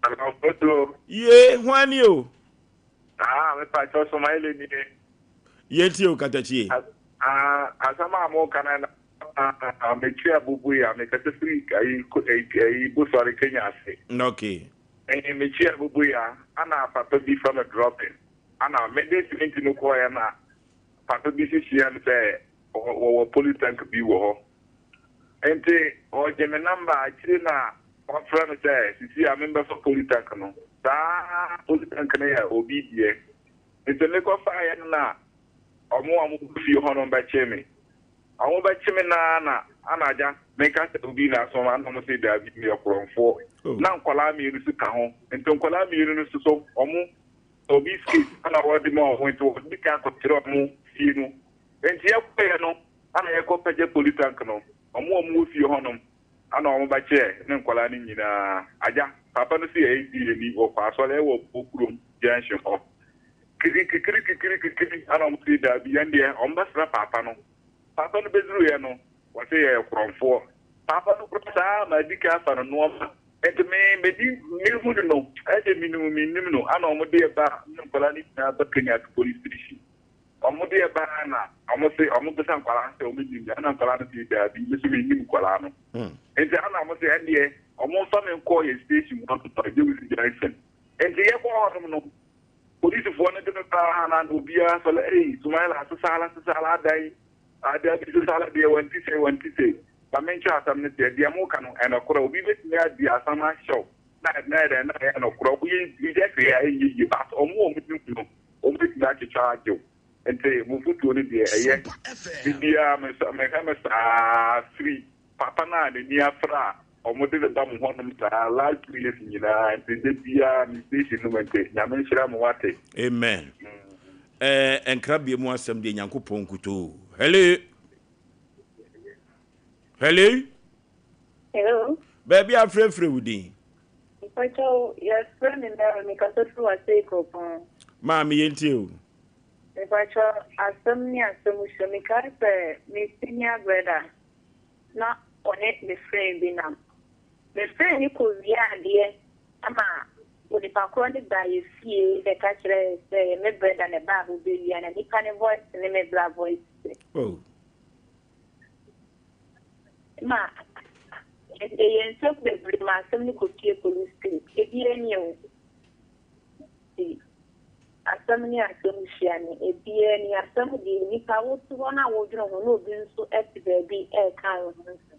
Anɔfoto. Ye, hwan ni o? Ah, me pa kyɛw Somaile nie. Yɛn tie o katakyie. Ah, asɛm a mo ka na ah, metwi abubu ya, mekasa firi ayi ayi Busɔre Kenya ase. Okay. Ɛɛ metwi abubu ya, ana papa bi fa me dropping. Ana mede cement no kɔɛ na papa bi sisia no sɛ wɔwɔ polytank bi wɔ hɔ. Nti ɔgye me number akyire na wafrɛ me sɛ sisi a membɛfa polytank no. Saa polytank no yɛ obi deɛ. Nti mekɔfaeɛ no na ɔmo a wɔwɔ fie hɔ no bɛkye me. Ɔmo bɛkye me naa na ana agya. Meka sɛ obi na asoma me, ɛna wɔn se daabi, meyɛ korɔmfoɔ. Na nkwadaa mienu nso ka ho. Nti nkwadaa mienu no nso so, wɔn obi skate ɛna wɔde ma wɔn, nti wɔde kan akɔkyerɛ wɔn fie no. Nti yɛkɔeɛ no, ɛna yɛkɔ pɛgya police tank no, wɔn a wɔwɔ fie hɔnom, ɛna wɔn bɛkyɛɛ ne nkwadaa no nyinaa. Agya, papa no se yɛyɛ DNA ni, wɔkɔ asɔre ɛwɔ Bokurom junction hɔ. Kiri kikiri kikiri kikiri, ɛna wɔn se daabi, yɛn deɛ wɔn bɛsrɛ papa no. Papa no bɛduruiɛ no, wɔse yɛyɛ korɔmfoɔ. Papa no koraa saa ma adi kan afa no nnoɔma. Nti me medi mehu no no, ɛdeɛ menim mennim no, ana wɔn de ɛba ne nkwadaa no nyinaa ba Kenya police station. Wɔn de ɛba na wɔn se wɔn bisa nkwadaa no sɛ wɔn nim me, ana nkwadaa no se daabi, me nso mennim nkwadaa no. Nti ana wɔn se ɛndeɛ wɔn mfa me nkɔ yɛn station hɔ nom, Agyewusi junction. Nti yɛkɔ hɔ nom no, Polisifoɔ no de me baa ha na na obiara sɔre, Ei, Sumaila, Sesala, Sesala adan, ah, daabi, Sesala deɛ wante sei, wante sei. Ma menkyerɛ asɛm no teɛ, deɛ moka no, ɛyɛ nokorɛ. Obi bɛtumi adi asɛm ahyɛ wo na na ɛyɛ dɛn, na ɛyɛ nokorɛ. Woyɛ yɛ hwee a ɛnyɛ yie, but wɔn a wɔnim no, wɔbɛtumi atwitwa agye wo. Nti mo fotuo no deɛ ɛyɛ. Da biara mehwɛ me saa firi Papa no a n'ani afra a wɔde no ba mo hɔnom saa last 2 years nyinaa nti da biara me station no mu nti Nyame nhyira mo wate. Amen ɛɛ nkrabea mu asɛm deɛ Nyankopɔn nkutoo. Hello. Hello. Hello. Baabi a frɛfrɛ wo din. Mpakyɛw, yɛfrɛ me Mary, mekasa firi Wasei Kuropɔn. Maame yɛntie o. Mepakyɛw, asɛm ne asɛm hyia. Mekae sɛ me senior brother na ɔne me friend bi nam. Me friend no kɔwiaa adeɛ ma onipa korɔ no baa yɛ fie bɛka kyerɛɛ yɛ sɛ ɛyɛ me brɛda na ɛbaa hɔ bɛwia na nipa no voice ne me bra voice sɛ. Oh. Ma ɛyɛ nsɛm bebree ma asɛm no kɔpie police station. Ebiara ni o. Nti asɛm ne asɛm hyia ne ebiara ni. Asɛm deɛ nnipa wote hɔ na wodwene ho na obi nso te baabi reka wo ho nsɛm.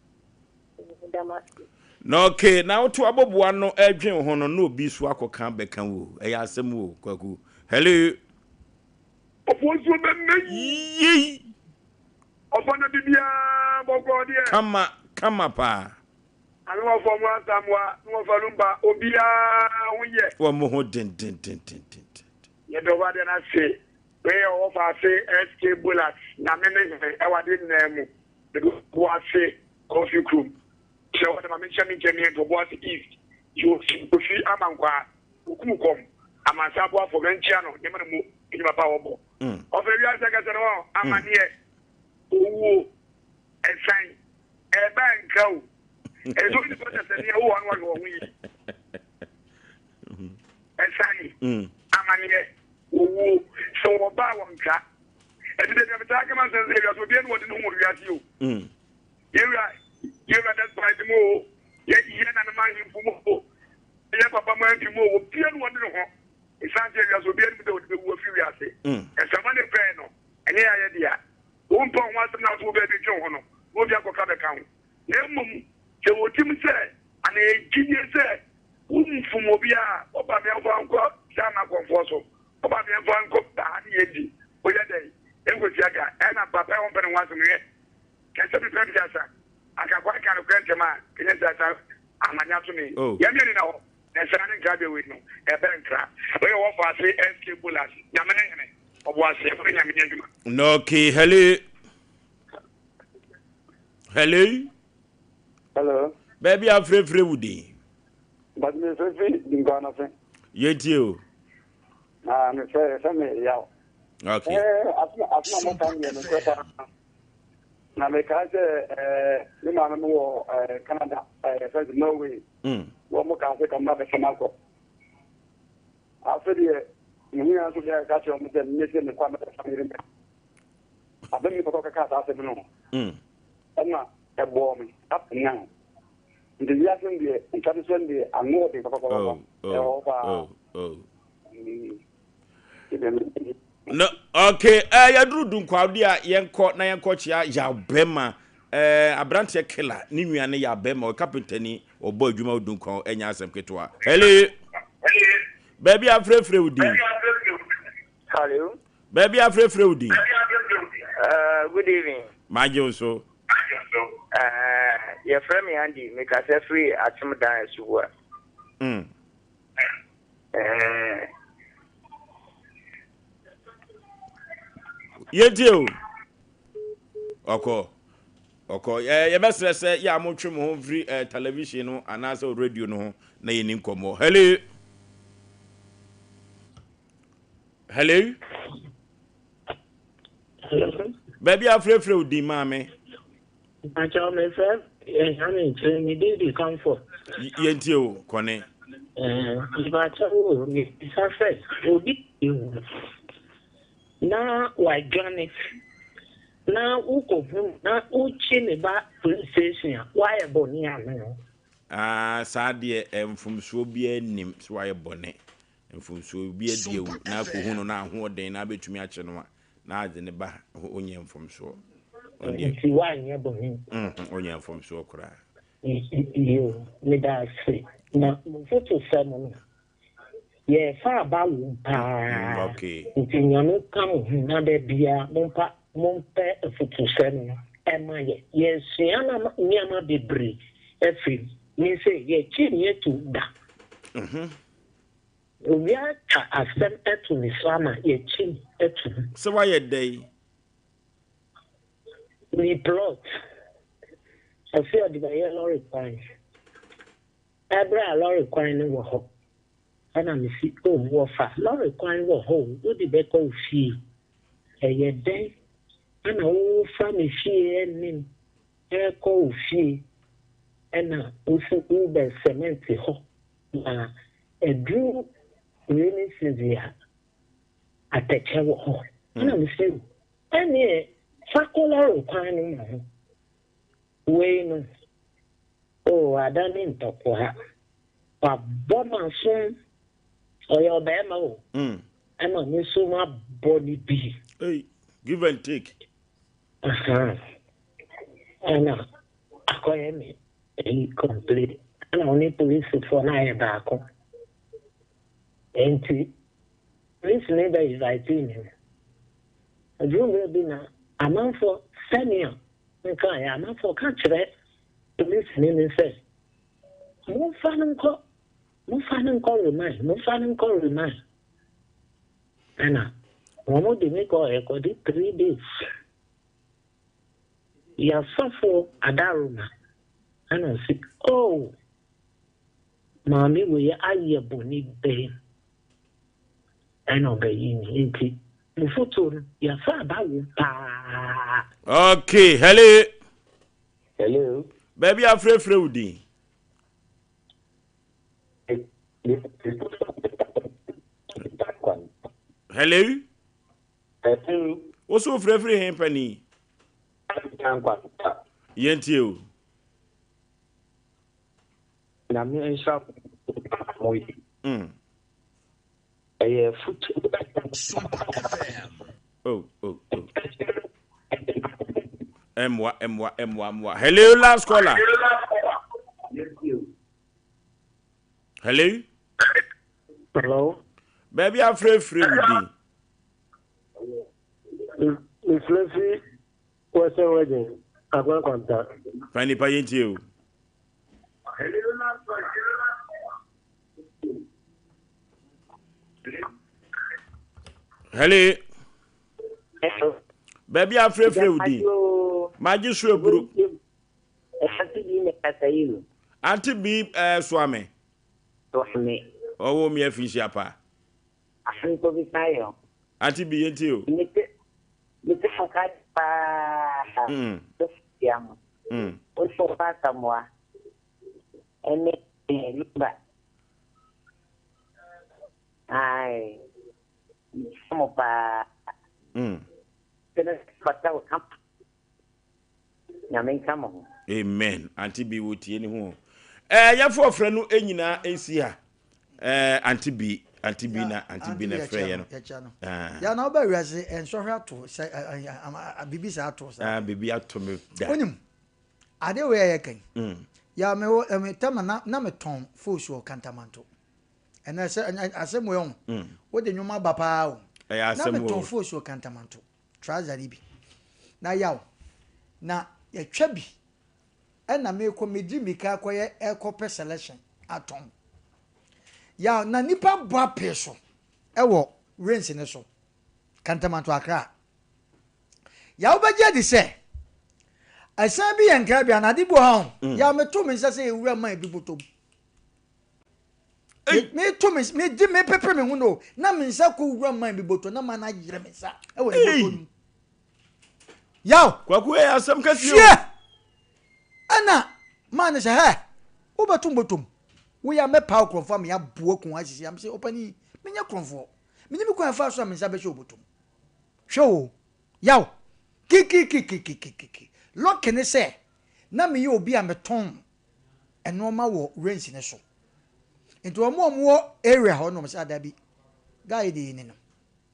Meda mo ase. Na okay, na woto aboboa no ɛdwen ho no na obi so akɔka bɛka wo. Ɛyɛ asɛm o, Kwaku. Hello. Ɔfo nsuo bɛmɛ yei. Ɔfɔ na bibiaa bɔkɔɔ deɛ. Kama kama paa. Ane wɔfa ɔmo Asamoah ne wɔfa Lumba obiaa ho yɛ. Wɔn ho dendendendenden. Yɛda Ɔbɔadeɛ no ase. Wei yɛ ɔwɔ faase SK Bolas Nyame ne hene ɛwɔ adeɛ nyinaa mu. Mede Obuasi Kofi kurom. Kyerɛ hɔ dɛ ma menkyɛ me nkyɛ me Obuasi East Yosi Kofi Amankwaa Okum kɔm Amansan aboafoɔ mankyia no ne ma no mu adwuma pa a ɔbɔ. Ɔfrɛ wiase ankasa no hɔ amaneɛ owuo ɛsan ɛɛba nkra o ɛsɛ sɛ onipa dasani a wowɔ no wahwɛ wɔn ho yie ɛsan amaneɛ owuo sɛ wɔba a wɔnkra ɛti dɛ deɛ metaa kama nsɛm sɛ wiase obiara ne wɔde ne ho wɔ wiase o yɛwura yɛwura despite mu o yɛ yɛ nanom ahemfo mu o yɛ papa mu ahemfo mu o obiara ne wɔde ne ho ɛsan sɛ wiase obiara ne mu sɛ wɔde bɛwu afi wiase ɛsama ne pɛɛ no ɛnyɛ yɛ ayɛ dea Wompɛ wo ho asɛm na wo baabi dwen ho no, na obi akɔka bɛka ho. Na mmom sɛ wotim sɛ, anaa ɛyɛ gyidie sɛ, womfom obiara a, woba meɛmfa nkɔ Gyama akɔmfoɔ so, woba meɛmfa nkɔ ha ne yɛndi, woyɛ dɛn? Ɛnkɔsi aga. Ɛna papa a wompɛ ne ho asɛm no, hwɛ, kɛ sɛ mepɛ mpiasa, anka kwan ka nokorɛ ntɛm a, kɛnyɛ sɛ asa amane ato me. Oh. Yɛn mmienu na hɔ. Na saa ne nkrabea wei no, ɛbɛ nkra. Wei yɛ wɔfo ase SK Bolas, Nyame ne hene. Ɔboaseɛfo ne Nyame nyɛ adwuma. Na okay, hello. Hello. Hello. Baabi a frɛfrɛ wo din. But me frɛfrɛ Dinkwa no se. Yɛtie o. Na me frɛ yɛfrɛ me Yaw. Okay. Eh, asena asena mo kan deɛ nokorɛ paa. Na mekae sɛ eh, me maame mo wɔ eh, Canada, eh, yɛfrɛ sɛ Norway. Wɔn mo kaa sɛ kɔmba bɛfa m'akɔ. Afei deɛ, me ho yɛn nso deɛ ɛka kyerɛ wɔn sɛ me sɛ mekɔ a mɛbɛfa me yere mɛ. Abɛ me papa kɔka saa asɛm no. Ɛna ɛbɔɔ me up and now. Nti wiase no deɛ ntwa to sɛm deɛ ano wɔ den papapapa. Ɛwɔ hɔ paa. No, okay. Eh, yɛduru Dunkwawde a yɛnkɔ na yɛnkɔ kyea Yaw Bɛma. Eh, aberanteɛ killer ne nua ne Yaw Bɛma, ɔyɛ kapentani, ɔbɔ adwuma wɔ Dunkwaw, ɛnyɛ asɛm ketewa. Hello. Baabi afrɛfrɛ wo din. Hello. Baabi afrɛfrɛ wo din. Good evening. Magye wo so. Yɛfrɛ me Andy, mekasa firi Akyemdan Asuboa. Mm. Ɛɛ. Yɛntie o. Ɔkɔ. Ɔkɔ. Yɛbɛsrɛ sɛ yɛ a motwe mo ho mfiri eh, television no anaasɛ radio no ho na yɛni nkɔmmɔ. Hello. Hello. Hello. Baabi a frɛfrɛ wo din maame. Mpakyɛw mefrɛ ɛha me nkyerɛ me din di comfort. Yɛntie o kɔne. Mpakyɛw o mebisa sɛ obi ewu na wadwane na wokɔhu na wokye ne ba police station a woayɛ bɔne anaa? Ah, saa deɛ mfomsoɔ biara nnim sɛ woayɛ bɔne. Mfomsoɔ bi adi awu na akɔhu no na ahoɔden na abɛtumi akye no a na adze ne ba onyɛ mfomsoɔ. Nti woanyɛ bɔne? Onyɛ mfomsoɔ koraa. Yoo, meda ase. Na mo mfotosɛm no, yɛfa aba wom paa. Nti Nyame nka mo ho na da biara mompa mompɛ afutusɛm no ɛma yɛ. Yɛsua nneɛma bebree afiri mu. Me se yɛkyi nyɛ tu da. Owia twa asɛm to ne so ama yɛakyim ato mu. Sɛ woayɛ dɛn? Ne plot. Ɔse ɔde bɛyɛ lɔre kwan. Ɛberɛ a lɔre kwan no wɔ hɔ ɛna mese oh wɔfa lɔre kwan wɔ hɔ o wode bɛkɔ wo fie. Ɛyɛ dɛn ɛna wofa me fie anim ɛrekɔ wo fie ɛna wose wobɛ cement hɔ Na ɛduru rainy season a, atɛkyɛ wɔ hɔ. Ɛna me se o, ɛneɛ fa kɔ lɔre kwan no mu ho. Wei no, oh ada ne ntɔkwa. Wabɔ m'asom, ɔyɛ ɔbarima o, ɛna me nso mabɔ ne bi. Hey, give and take. Aha, ɛna akɔyɛ me Eyi complete ɛna ɔne polisifoɔ no ayɛ baako nti polisini bɛ invite me no ɛduru mmerɛ bi na amanfoɔ sɛnea nkaeɛ amanfoɔ ka kyerɛ polisini no sɛ momfa no nkɔ momfa no nkɔ remand momfa no nkɔ remand ɛna wɔn de me kɔ ɛkɔde 3 days. Yasɔfo Adaroma ɛna ɔse oh maame wei ayɛ bɔne bɛn ɛna ɔbɛyi me nti mo foto no yafa aba wo paa. Okay, hello. Hello. Baabi afrɛfrɛ wo din. Hello. Hello. Wo so wofrɛfiri he pani? Yɛntie o. Nyame nhyira mo yi. Ɛyɛ futu. Sompa FM. Oh, oh, oh. Mmoa, mmoa, mmoa, mmoa. Hello, last caller. Hello. Hello. Baabi afrɛfrɛ wo din. Mefrɛ fi Western Region, Agona Kwanta. Fa nipa yɛn tie o. Hello. Baabi afrɛfrɛ wo din. Magye so aburo. Ante bi na kasa yi o. Ante bi ɛɛ eh, soa me. Soa me. Ɔwɔ mi afi nhyia paa. Asɛm bi sa yɛ. Ante bi yɛn ti o. Mete mete mo ka paa. Mm. Ya mo. Mm. O so pa Samoa. Ɛne Luba. Ai. Mo paa. Sɛ fata wo kama. Nyame nka mo ho. Amen auntie bi wo tie ne ho eh yɛfo ɔfrɛ no nyinaa nsi ha eh auntie bi auntie bi na auntie bi na frɛ yɛ no ya na wobɛ wiase nsɔhwɛ ato sɛ biribi saa ato saa ah biribi ato me da wonim ade wei a yɛka yi ya me wɔ me tɛma na na metɔn fos wɔ kantamanto ɛnɛ sɛ asɛm wei ho wode nnwom aba paa o na metɔn fos wɔ kantamanto trouser no bi na yaw na yɛtwa bi. Ɛna mekɔ medi mmirika akɔyɛ ɛkɔpɛ selection atɔn. Yaw na nipa bɔ apee so ɛwɔ rains no so. Kantamanto Accra. Yaw wobɛgye adi sɛ ɛsan bi yɛ nkrabea na ade bi wɔ ha o. Mm. Yaw meto me nsa sɛ ewura man bi bɔtɔ mu. Meto me megye mepepere me ho no na me nsa kɔ wura man bi bɔtɔ na man ayerɛ me nsa ɛwɔ ne bɔtɔ no mu. Yaw. Kwaku ɛyɛ asɛm kɛseɛ o. Hwɛ! Ɛna maa no sɛ, hɛ, wobɛto mbɔtɔm. Woyɛ a mɛpaw korɔmfoɔ ama yɛaboa kun asisi. Am sɛ, ɔpanin, menyɛ korɔmfoɔ. Menim kwan a ɛfaa so a me nsa bɛhyɛ wo bɔtɔm. Hwɛ o, yaw. Kikikikikikiki. Lucky ne sɛ, na meyɛ obi a metɔn nnoɔma wɔ range no so. Nti wɔn a wɔwɔ area hɔ no, wɔn sɛ, ah, dabi, guy yi deɛ yɛni no.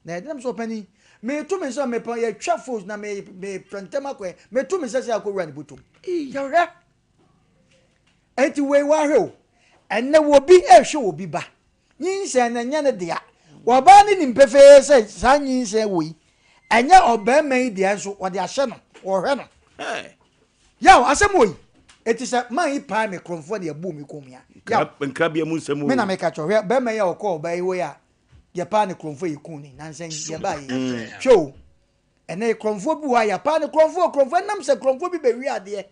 Na ɛdenam sɛ ɔpanin, mereto me nsa mepɛ yɛtwa fos na mepɛ ntɛm akɔ ɛ, meto me nsa sɛ akɔwura ne bɔtɔm. Yɛhwɛ. Enti wei wahwɛ o. Ɛnɛ obi rehwɛ obi ba. Nyinsɛn no ɛnyɛ ne dea. Ɔbaa no nim pefee sɛ saa nyinsɛn wei ɛnyɛ ɔbarima yi dea nso ɔde ahyɛ no, ɔhwɛ no. Yaw, asɛm wɔ yi. Eti sɛ man yi pae me korɔmfoɔ na yɛbuu me kɔn mu a. Yaw. Nkrabea mu nsɛm o. Me na meka kyerɛ wo, hwɛ barima yi a ɔkɔɔ ɔbaa yi hɔ yi a yɛpaa ne korɔmfoɔ a yɛkuu no yi, nansa yi yɛbaa yi. Hwɛ o, ɛnɛ yi korɔmfoɔ bi wɔ hɔ a yɛpaa ne korɔmfoɔ korɔmfoɔ ɛnam sɛ korɔmfoɔ bi bɛwie adeɛ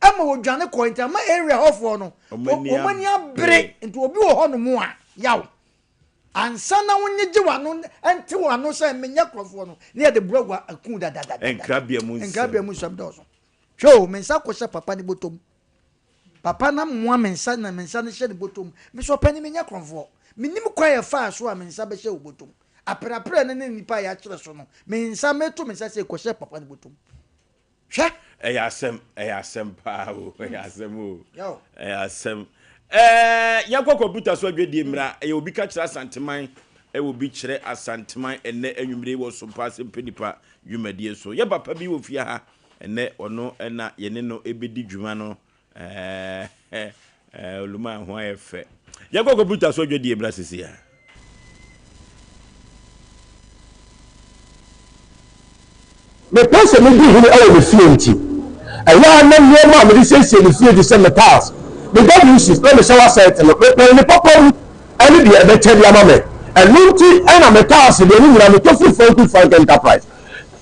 ɛma wɔdwane kɔɔ nti ama area hɔfoɔ no wɔn ani abere nti obi wɔ hɔ nom a yaw ansa na wonyegye w'ano nte w'ano sɛ menyɛ korɔmfoɔ no ne yɛde borɔ aku dadadada. Nkrabea mu nsɛm. Nkrabea mu nsɛm dɔɔso. Hwɛ o, me nsa kɔhyɛ papa ne bɔtɔ mu. Papa no amoa me nsa na me nsa no hyɛ ne bɔtɔ mu. Me so ɔpanin menyɛ korɔmfoɔ. Mennim kwan a ɛfaa so a me nsa bɛhyɛ wo bɔtɔ mu. Apereapereɛ no ne nnipa a yɛakyerɛ so no, me nsa, meto me nsa sei kɔhyɛ papa no bɔtɔ mu. Hwɛ! Ɛyɛ asɛm, ɛyɛ asɛm paa o, ɛyɛ asɛm o, ɛyɛ asɛm. Ɛɛ yɛnkɔ kɔmputa so adwadie mmra. Ɛyɛ obi ka kyerɛ Asanteman, ɛwɔ obi kyerɛ Asanteman ɛnnɛ anwummere wɔ Sompa Asɛmpɛ Nipa dwumadie so. Yɛ papa bi wɔ fie ha, Ɛnnɛ ɔno na yɛne no bɛdi dwuma no ɛɛ Olumaa ho ayɛ fɛ. Yɛnkɔ kɔmputa so adwadie mmra sisi a. Mepɛ sɛ midi hene wɔ me fie nti, ɛyɛ a na nneɛma a mede siesie me fie te sɛ me tiles, me WCs, ne me shower set no, mepɛn ne papa mu ne deɛ ɛbɛkyɛ de ama me. Ɛno nti na me tiles deɛ ne nyinaa metɔ firi Frankie Frank Enterprise.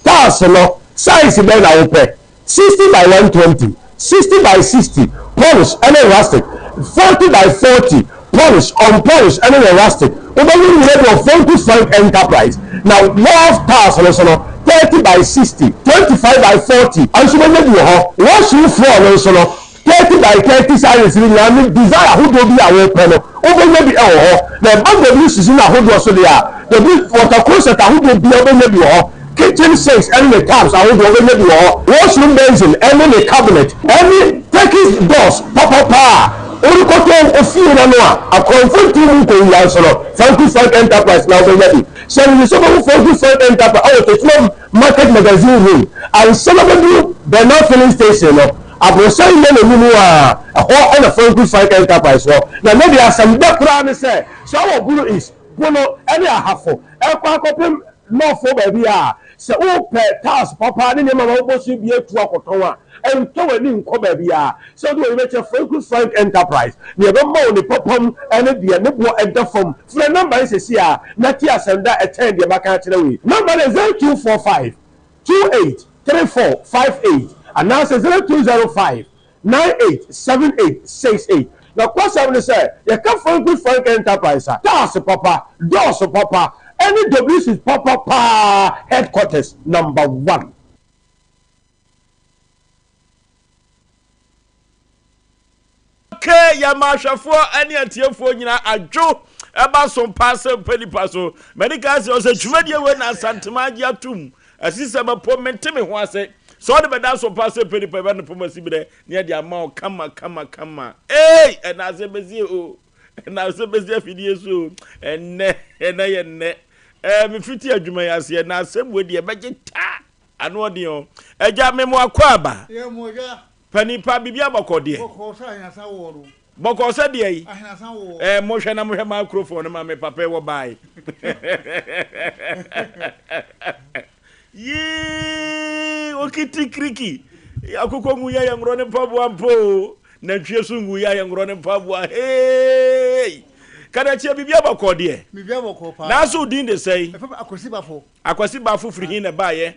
Tiles no, size bɛn na wopɛ? 60 by 120, 60 by 60, polish ne rustic, 40 by 40, polish, unpolish ne ne rustic. Wobɛhu ne nyinaa bi wɔ Fontu Frank Enterprise. Na wharf tiles no nso no, 30 by 60, 25 by 40 nso wobɛnya bi wɔ hɔ. Washroom floor no nso no, 30 by 30 sizes no nyinaa ne design ahodoɔ bi a wopɛ no, wobɛnya bi wɔ hɔ. Na ɛba WCC no ahodoɔ so deɛ a, W water closet ahodoɔ biara wobɛnya bi wɔ hɔ, kitchen sinks ne ne taps ahodoɔ wobɛnya bi wɔ hɔ, washroom basin ne ne cabinet ne Turkish doors papapa a worekɔtɔ wo fie no ano a akorɔmfo nte mu nkɔwia nso no, Franco Frank Enterprise na wobɛnya bi. Hyɛ no nso wobɛhu Franco Frank Enterprise wɔ Techiman Market Magazine Road ansa na wobɛduru Bernard Filling Station no. Aborosan nyɛ n'anim a, ɛhɔ na Franco Frank Enterprise wɔ. Na ne deɛ asɛm dɛ koraa ne sɛ, sɛ wowɔ Bono East, Bono ne Ahafo rekɔ akɔpem North hɔ baabi a, sɛ wopɛ tiles papa ne nneɛma ma wobɔ so bi atu akɔtɔn a, ntɔ w'ani nkɔ baabiara. Sɛ wode w'ani bɛkyerɛ Franco Frank Enterprise, nea ɛbɛma wo ne papa mu ne deɛ ne boɔ da fam. Frɛ nɔmba yi seesei ara na tie asɛm da a ɛkyɛn deɛ maka akyerɛ wo yi. Nɔmba no yɛ 0245 28 34 58 anaasɛ 0205 98 78 68. Nokwasɛm ne sɛ, yɛka Franco Frank Enterprise a, tiles papa, doors papa, ne WCs papa paa headquarters number one. Ke yɛma ahwɛfoɔ ne atiefoɔ nyinaa adwo ɛba so paa sɛ mpɛ nipa so. Mani ka sɛ ɔsɛ dwumadie wei na Asantema agye atom. Asi sɛ bɛpo mente me ho ase. Sɛ ɔde bɛda so paa sɛ mpɛ nipa ɛbɛ no pom asi berɛ ne ɛde ama wo kama kama kama. Ei ɛna asɛ bɛsi o. Ɛna asɛ bɛsi afidie so o. Ɛnɛ ɛnɛ yɛ nnɛ. Ɛɛ mefiti adwuma yi aseɛ na asɛm wei deɛ ɛbɛgye ta. Ano ɔden o. Agya me mo akɔ aba. Yɛ mo agya. Panin pa biribi abɔkɔ deɛ. Bɔkɔɔ sɛ ahenasa woɔ no. Bɔkɔɔ sɛ deɛ yi. Ahenasa woɔ. Ɛɛ mo hwɛ na mo hwɛ microphone no ma me papa wɔ baae. Yii okiti kiriki. Akokɔ ngu yɛ yɛ ngorɔ ne mpaboa mpo o. Nantwie so ngu yɛ yɛ ngorɔ ne mpaboa. Hey! Kadakyia biribi abɔkɔ deɛ. Biribi abɔkɔ paa. Nanso wo din de sɛn? Ɛfɛ Akwasi Bafo. Akwasi Bafo firi hin na ɛbaayɛ?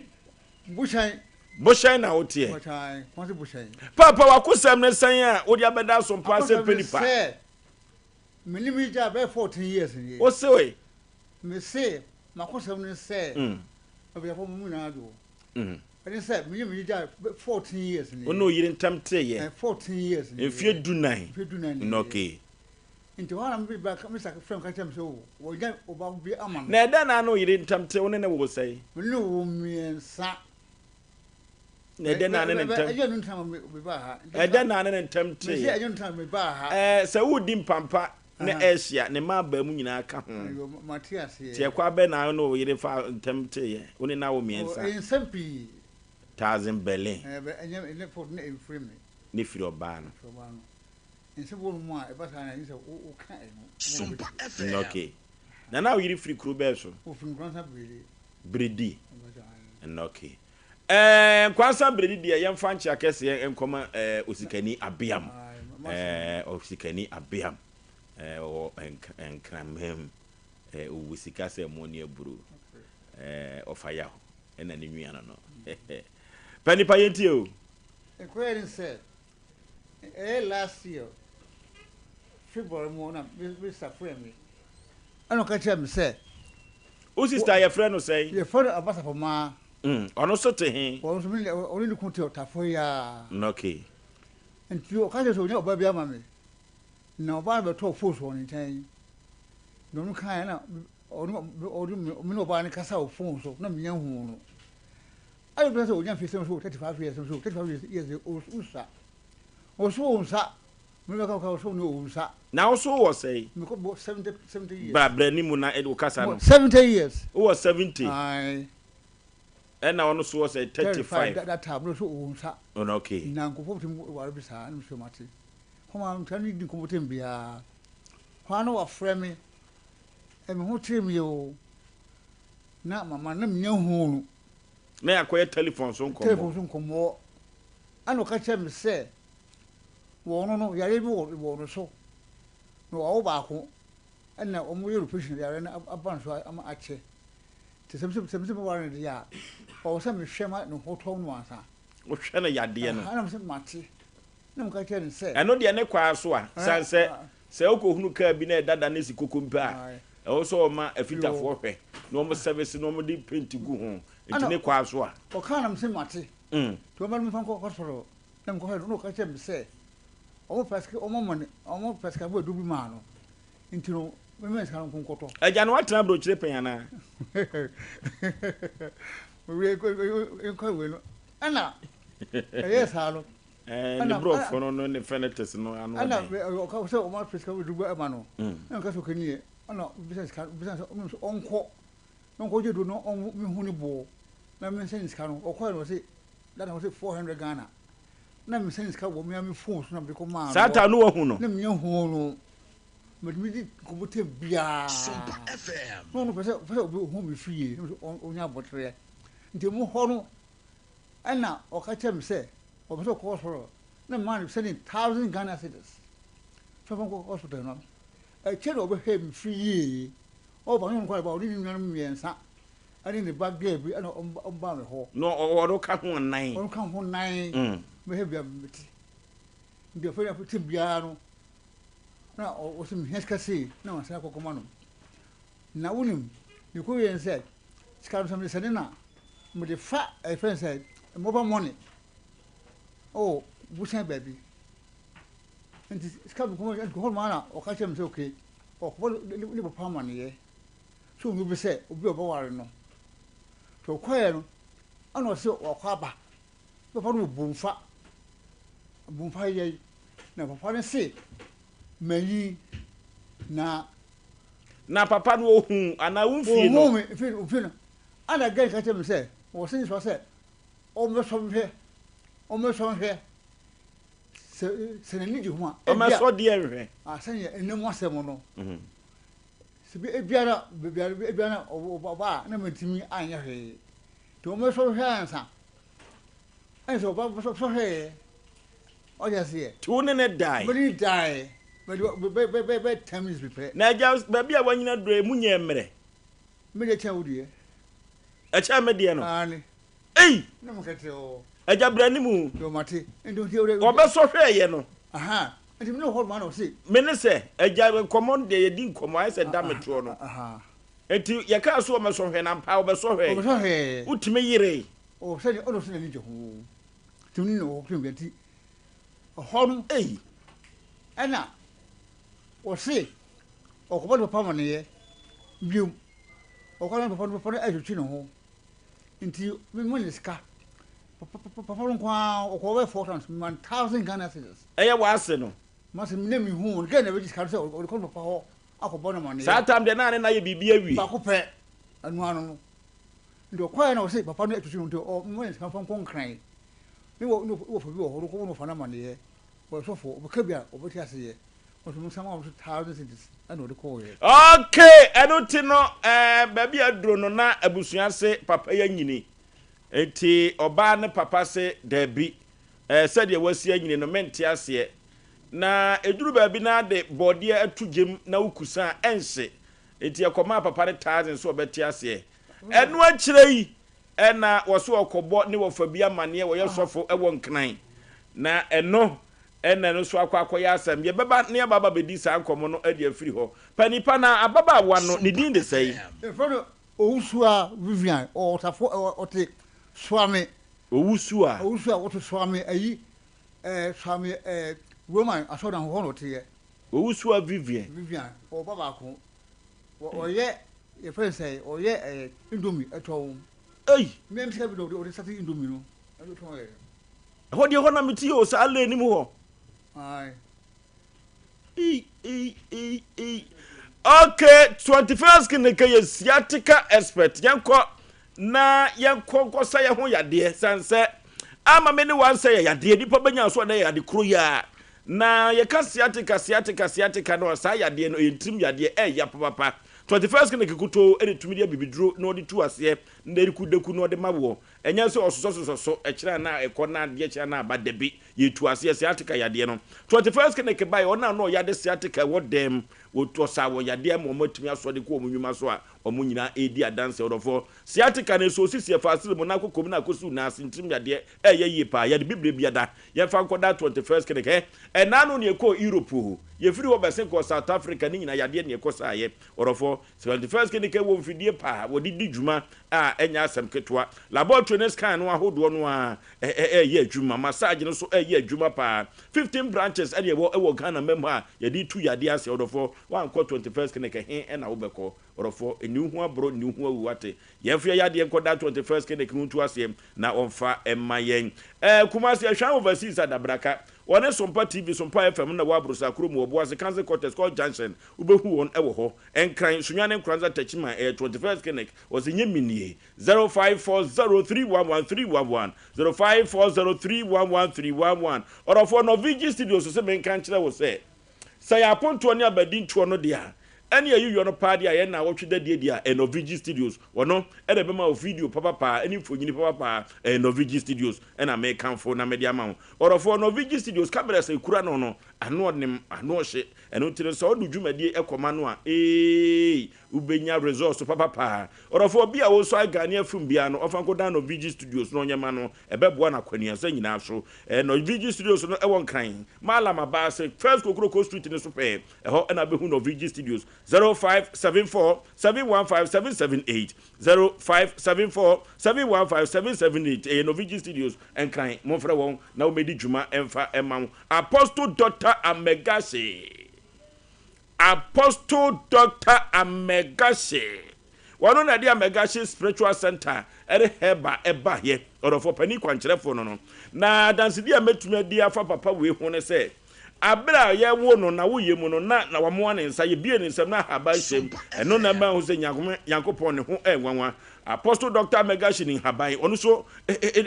Bohyɛn. Bohyɛn na woteɛ. Bohyɛn, Kumasi Bohyɛn. Paapa wakosɛm ne sɛn a wode abɛda asompa asɛm pɛ nipa? Akosɛm ne sɛ, me ne me gya bɛyɛ 14 years nie. Wo se oe? Me se, makosɛm ne sɛ, abusuafo mo nyinaa do. Ɛne sɛ, me ne me gya 14 years nie. Wo ne oyere ntam teeɛ? 14 years nie. Mfie dunan. Mfie dunan nie. Okay. Nti hɔ ara na me ba me sa frɛ me ka kyerɛ me sɛ o wɔnya ɔba bi ama no. Na ɛdɛn na ne wo yere ntam te? Wo ne no woo sɛn? Me ne no woo mmiɛnsa. Na ɛdɛn na ne ne ntam? Ɛnyɛ no ntina ma me baa ha. Ɛdɛn na ne ne ntam te? Mese ɛnyɛ no ntina ma me baa ha. Ɛɛ sɛ woredi mpampa na ɛrehyia ne mma abaa mu nyinaa ka ho. Mate aseɛ. Nti ɛkwan bɛn na wo ne wo yere fa ntam teeɛ? Wo ne no awo mmiɛnsa. Ɛyɛ nsɛm pii. Thousand Berlin. Ɛnyɛ ɛnyɛ fɔt na ɛmfiri me. Ne firi ɔbaa no. Firi ɔbaa no. Nsɛm wɔ no mu a ɛba saa na ɛnyɛ sɛ woka ɛno. Sumpa FM. Okay. Na na wo yere firi kuro bɛn so? Ɔfiri Nkoransa Biredi. Biredi. Okay. Ɛɛ Nkoransa Biredi deɛ yɛmfa nkyea kɛseɛ nkɔma ɛɛ Osikani Abeam. Ɛɛ Osikani Abeam. Ɛɛ ɔwɔ Nkranmam. Ɛɛ ɔwɔ sika sɛ ɛmo ne aburo. Ɛɛ ɔfa yaw ɛna ne nua no no. Pɛ nipa yɛntie o. Ɛkɔyɛ ne sɛ Ɛyɛ last year February mu na me sister frɛɛ me ɛna ɔka kyerɛɛ me sɛ. Wo sister yɛfrɛ no sɛn? Yɛfrɛ no Abasafomaa. Mm, ɔno nso te he? Ɔno nso me ɔne ne kunu te Ɔtafoɔ yi ara. Okay. Nti ɔka kyerɛ sɛ ɔnya ɔbaa bi ama me na ɔbaa no bɛtɔɔ phones wɔ ne nkyɛn na ɔno kaeɛ na ɔno ɔde me ne ɔbaa no kasa wɔ phone so na menya huu no. Ɛna obisa sɛ onya mfe sɛn so 35 years so 35 years years ɔnsa ɔso ɔnsa mebɛka ka ɔso ne ɔnsa. Na wo so wɔ sɛn? Mekɔ bɔ 70 70 years. Bra bra ni mu na wo kasa no. 70 years. Wowɔ 70. Ae. Ɛna ɔno so wɔ sɛ 35. 35 that time no so ɔnsa. Ɔno okay. Na nkɔfo tumi ware bi saa ɛna mesɛ mate. Kɔma nta ne di nkɔmmɔ tɛm biara. Hɔ a na wafrɛ me. Ɛme ho kyere me o. Na mama na menya huu no. Na yɛakɔyɛ telefon so nkɔmmɔ. Telefon so nkɔmmɔ. Ɛna ɔka kyerɛɛ me sɛ wɔn no yareɛ bi wɔ wɔ no so. Na wawo baako ɛna wɔyɛ no operation yareɛ no aba no so ama akyɛ. Nti sɛ mesɛ sɛ mesɛ meware no deɛ a, ɔwɔ sɛ mehwɛ ma ne ho tɔ no ansa. Wohwɛ no yadeɛ no. Ɛna mesɛ mate. Na meka kyerɛɛ no sɛ. Ɛno deɛ ne kwaa so a, sane sɛ sɛ wokɔhunu kaa bi na ɛdada na ɛsi kokompe a, ɛwɔ sɛ wɔma afitafoɔ hwɛ na wɔn sɛvese na wɔde paint gu ho. Nti ne kwaa so a. Ɔkaa na mese mate. Nti wɔma no memfa nkɔ hospital na mekɔhwɛ no na ɔka kyerɛɛ me sɛ wɔn prescri wɔn ama no wɔn prescribe aduro bi maa no nti no memmɛn sika no nko nkɔtɔ. Agya no watena aburokyire pɛn anaa? Wei nkɔ wei no ɛna ɛyɛɛ saa no. Ɛɛ ne borɔfo no no ne phonetics no ano ɔden. Ɛna ɔka sɛ ɔma prescribe aduro bi ama no ɛna ɔka sɛ ɔkɛ nie ɛna bisa sika bisa sɛ ɔnkɔ na ɔnkɔgye aduro no ɔnhu ne boɔ na mensɛn ne sika no ɔkɔɛ no ɔse that time ɔse 400 Ghana na mesɛn ne sika wɔ me me phone so na mede kɔmaa no Saa time no wahu no? Na menya hu no mede medi nkɔmmɔ tɛm biara na ɔno pɛ sɛ pɛ sɛ obi hu me fie na ɔnya abɔterɛ nti mu hɔ no ɛna ɔka kyerɛ me sɛ ɔpɛ sɛ ɔkɔ hospital na mmaa no sɛne 1000 Ghana cedis sɛ ɔfa nkɔ hospital no ɛkyɛ na ɔbɛhwɛ me fie yie Ɔba no nkwa ba ɔne ne nuanom mmiɛnsa ɛne ne ba girl bi ɛna ɔmo baa me hɔ. Na ɔno ka ho nan. Ɔno ka ho nan. Mɛhwɛ bia mete. Nti afei na te biara no na ɔsɛ mehia sika sei na masan akɔ kɔma no. Na wonim ne kɔ wie sɛ sika no sɛ mede sɛne na mede fa ɛfɛn sɛ mobile money ɔwɔ bosan baabi. Nti sika bi kɔma nti hɔ nom ara na ɔka kyerɛ me sɛ okay ɔkɔbɔ ne papa amanneɛ sɛ ɔnu bi sɛ obi a ɔbɛware no. Nti ɔkɔeɛ no ɛna ɔse wakɔ aba. Ne papa no wɔ Bomfa, Bomfa yɛ na papa no se manyin na. Na papa no ɔhuu anaa wo mfie no? Ɔhuu me mfie no. Ɛna girl ka kyerɛ me sɛ ɔse ne sua sɛ ɔmmɛsɔ nhwɛ, ɔmmɛsɔ nhwɛ. Sɛ sɛ n'ani gye ho a, ebia. Ɔmmɛsɔ deɛ nhwɛ. Ah, sɛnea ɛnna mu asɛm no. Sɛ bi ebiara baabiara ebiara na ɔba a na mantumi anyɛ hwee. Nti ɔmmɛsɔ nhwɛ ansa. Ɛna sɛ ɔba sɔ hwɛeɛ. Ɔte aseɛ. Nti wo ne no dae? Me ne no dae. Bɛ bɛ bɛ bɛ bɛ 10 minutes bi pɛ. Na agya, baabi a wanyina duro yi, emu nyɛɛ mmerɛ? Me deɛ kyɛn wo deɛ. Ɛkyɛn me deɛ no? Aane. Ei! Na mo kɛtɛ o. Agya bra anim o. Yo mate. Nti nti o de. Ɔbɛsɔ hwɛeɛ no. Aha. Nti me ne hɔ ma na ɔse. Me ne sɛ, agya nkɔmmɔ no deɛ yɛdi nkɔmmɔ ayɛ sɛ da me toɔ no. Nti yɛkaa so ɔmɛsɔ hwɛ na ampa ɔbɛsɔ hwɛe. Ɔbɛsɔ hwɛɛ. Wotumi yeree. O sɛdeɛ ɔno sɛ n'ani gye ho. Nti me ne no wɔ hɔ nti ɛhɔ no. Ei! Ɛna ɔse ɔkɔbɔ ne papa amaneɛ biom. Ɔkɔ ne papa no papa no ɛtwetwe ne ho. Nti me ma no sika. Papa no nko ara ɔkɔ bɛyɛ 4 times me ma no 1000 Ghana cedis. Ɛyɛ w'ase no. M'ase me na me hu no gɛɛ na ɛbɛgye sika no sɛ ɔde kɔ ne papa hɔ akɔbɔ no amaneɛ. Saa tam deɛ na ne na ayɛ biribi awie. Baako pɛ ɛno ano no. Nti ɔkɔɛ na ɔse papa no ɛtwetwe no nti ɔma no sika mfa nkɔ Nkran. Ne wɔ ne wɔfa bi wɔ hɔ no ɔkɔbɔ ne wɔfa no amaneɛ. Ɔyɛ sɔfo ɔbɛka bi a ɔbɛte aseɛ. Ɔse mo nsa ma ɔno nso 1000 cedis ɛna ɔde kɔɔeɛ. Okay, ɛno ti no eh, baabi a aduro no na abusua se papa yi anyini. Nti ɔbaa ne papa se daabi, eh, sɛdeɛ wasi anyini no mente aseɛ. Na ɛduru baabi na ade bɔɔdeɛ ato gyem na wokusa a ɛnhye. Nti ɛkɔmaa papa no thousand sɛ ɔbɛte aseɛ. Ɛno akyire yi ɛna wɔse ɔkɔbɔ ne wɔfa bi amaneɛ, wɔyɛ sɔfo wɔ Nkran. Na ɛno ɛna ɛno nso akɔ akɔyɛ asɛm. Yɛbɛba na yɛaba aba bɛdi saa nkɔmmɔ no de afiri hɔ. Panin pa na ababaawa no ne din de sɛn? Yɛfrɛ no Owusua Vivian, ɔwɔ Ɔtafo, ɔte Suame. Owusua? Owusua, ɔte Suame ayi, ɛɛ Suame ɛɛ Roman asɔrdan hɔ na ɔteɛ. Owusua Vivian? Vivian, ɔwɔ ba baako. Ɔyɛ, yɛfrɛ no sɛn, ɔyɛ ɛɛ indomie ɛtɔn. Ei! Mmea sika bi na ɔde ɔde sate indomie no, ɛde tɔn yɛ. Ɛhɔ deɛ ɛhɔ na mete o, saa lane mu hɔ. Aye. Ei, ei, ei, ei. Okay, 21st clinic yɛ sciatica expert. Yɛnkɔ na yɛnkɔ nkɔsa yɛn ho yadeɛ. San sɛ ama me ne wansɛ yɛ yadeɛ. Nipa bɛnya so ɔdɛ yɛ ade koro yi a. Na yɛka sciatica, sciatica, sciatica no a saa yadeɛ no ɛyɛ ntirim yadeɛ ɛyɛ papapa. 21st clinic kutoo ɛde tumi de abibiduro na ɔde tu aseɛ na ɛde deku na ɔde ma woɔ. Ɛnyɛ sɛ ɔsosɔsosɔ so ɛkyerɛ anaa ɛkɔ na adeɛ kyerɛ anaa aba dabi. Yɛtu aseɛ sciatica yadeɛ no. 21st clinic baeɛ ɔno a na ɔyade sciatica ɛwɔ dɛm wɔtu ɔsaa wɔ yadeɛ ama wɔn atumi asɔ de kɔ wɔn nnwuma so a wɔn nyinaa ɛredi adanseɛ ɔdɔfoɔ. Sciatica no ɛsɔ osisi ɛfa asere mu na akokɔ mu na akɔsi wo nan ase ntirim yadeɛ ɛyɛ yie paa yɛde bibire biada yɛmfa nkɔda 21st clinic hɛ ɛnaa no ne yɛkɔɔ Europe o yɛfiri hɔ bɛsen kɔɔ South Africa ne nyinaa yadeɛ ne yɛkɔ saeɛ ɔdɔfoɔ. 21st clinic ɛwɔ mfidie paa wɔde di dwuma a ɛnyɛ asɛm ketewa. Laboratory ne scan no ahodoɔ no ara ɛreyɛ adwuma. Massage no nso ɛreyɛ adwuma paa. 15 branches ɛna ɛwɔ ɛwɔ Ghana mma mu a yɛde tu yadeɛ ase. Ɔdɔfoɔ, woankɔ 21st clinic ɛhe ɛna wobɛkɔ? Ɔdɔfoɔ, nni wo ho aborɔ, nni wo ho awu, wate? Yɛmfa yɛn yadeɛ nkɔda 21st clinic no ntu aseɛ na wɔmfa mma yɛn. Ɛɛ Kumasi, Ɛhwan Overseas Adabraka, wɔne Sompa TV, Sompa FM na ɛwɔ Aborosa kurom wɔ Boase Council Quarters, Court Junction, wobɛhu wɔn ɛwɔ hɔ. Nkran, Sunyani Nkoranza Techiman, ɛyɛ 21st Clinic, wɔse nyɛ me nie, 0540311311, 0540311311. Ɔdɔfoɔ, Norvigi Studios se menka nkyerɛ wo sɛ, sɛ yɛ apontoɔ ne abadintoɔ no deɛ a, ɛne ayiyɔ no paa deɛ a yɛ nnawɔtwe dadie deɛ a, ɛyɛ Norvigi Studios. Wɔno ɛna ɛbɛma wo video papapaa ɛne mfonyini papapaa, ɛyɛ Norvigi Studios ɛna mekamfo na mede ama wo. Ɔdɔfoɔ, Norvigi Studios cameras a ɛkura no no, ano ɔnem, ano ɔhye, Ɛno nti no sɛ wode wo dwumadie kɔma no a, eeii, wobɛnya results papa paa. Ɔdɔfoɔ, obi a ɔresua Ghanaian film biara no, ɔmfa nkɔdan Norvigi Studios na ɔnyɛ ma no, ɛbɛboa no akwanuasa nyinaa so. Ɛɛ, Norvigi Studios no wɔ Nkran, Mallam Abaase, First Kokroko Street no so pɛɛ, ɛhɔ na wobɛhu Norvigi Studios. 0574 715 778, 0574 715 778, ɛyɛ Norvigi Studios, Nkran. Momfrɛ wɔn na wɔmmɛdi dwuma mfa mma wo. Apostle Doctor Amegase Apostle Doctor Amegase Wɔno na ɛde Amegase Spiritual Center ɛde Herba ɛbaeɛ. Ɔdɔfoɔ panin kwankyerɛfoɔ no no. Na adansedi a mɛtumi adi afa papa wei ho ne sɛ, abere a yɛwo no na woyɛ mu no na na wamoa ne nsa, yɛbie ne nsam na ahaban hyɛm. Ɛno na ɛma ɛho sɛ Nyankopɔn ne ho ɛnwanwa. Apostle Doctor Megashi nim haban, ɔno nso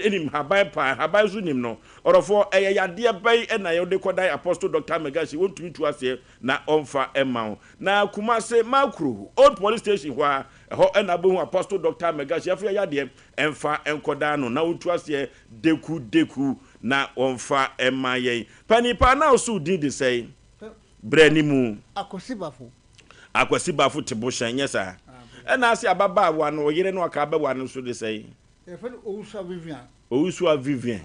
nim haban paa, haban nso nim no. Ɔdɔfoɔ, ɛyɛ yadeɛ bɛn na wode kɔdan Apostle Doctor Megashi, ɔntumi ntu aseɛ na ɔmfa mma wo. Na Kumase, Makuro, Old Police Station hɔ ara, ɛhɔ na wobɛhu Apostle Doctor Megashi, afei yadeɛ mfa nkɔdan no na ɔntu aseɛ deku deku na ɔmfa mma yɛn. Panin paa, na wo so wo din de sɛn? Brɛ ne mu. Akwasi Bafo. Akwasi Bafo te Bohyɛn, nyɛ saa? Ɛna ase ababaawa no, ɔyere no aka abɛwa no nso de sɛn? Yɛfrɛ no Owusua Vivian. Owusua Vivian.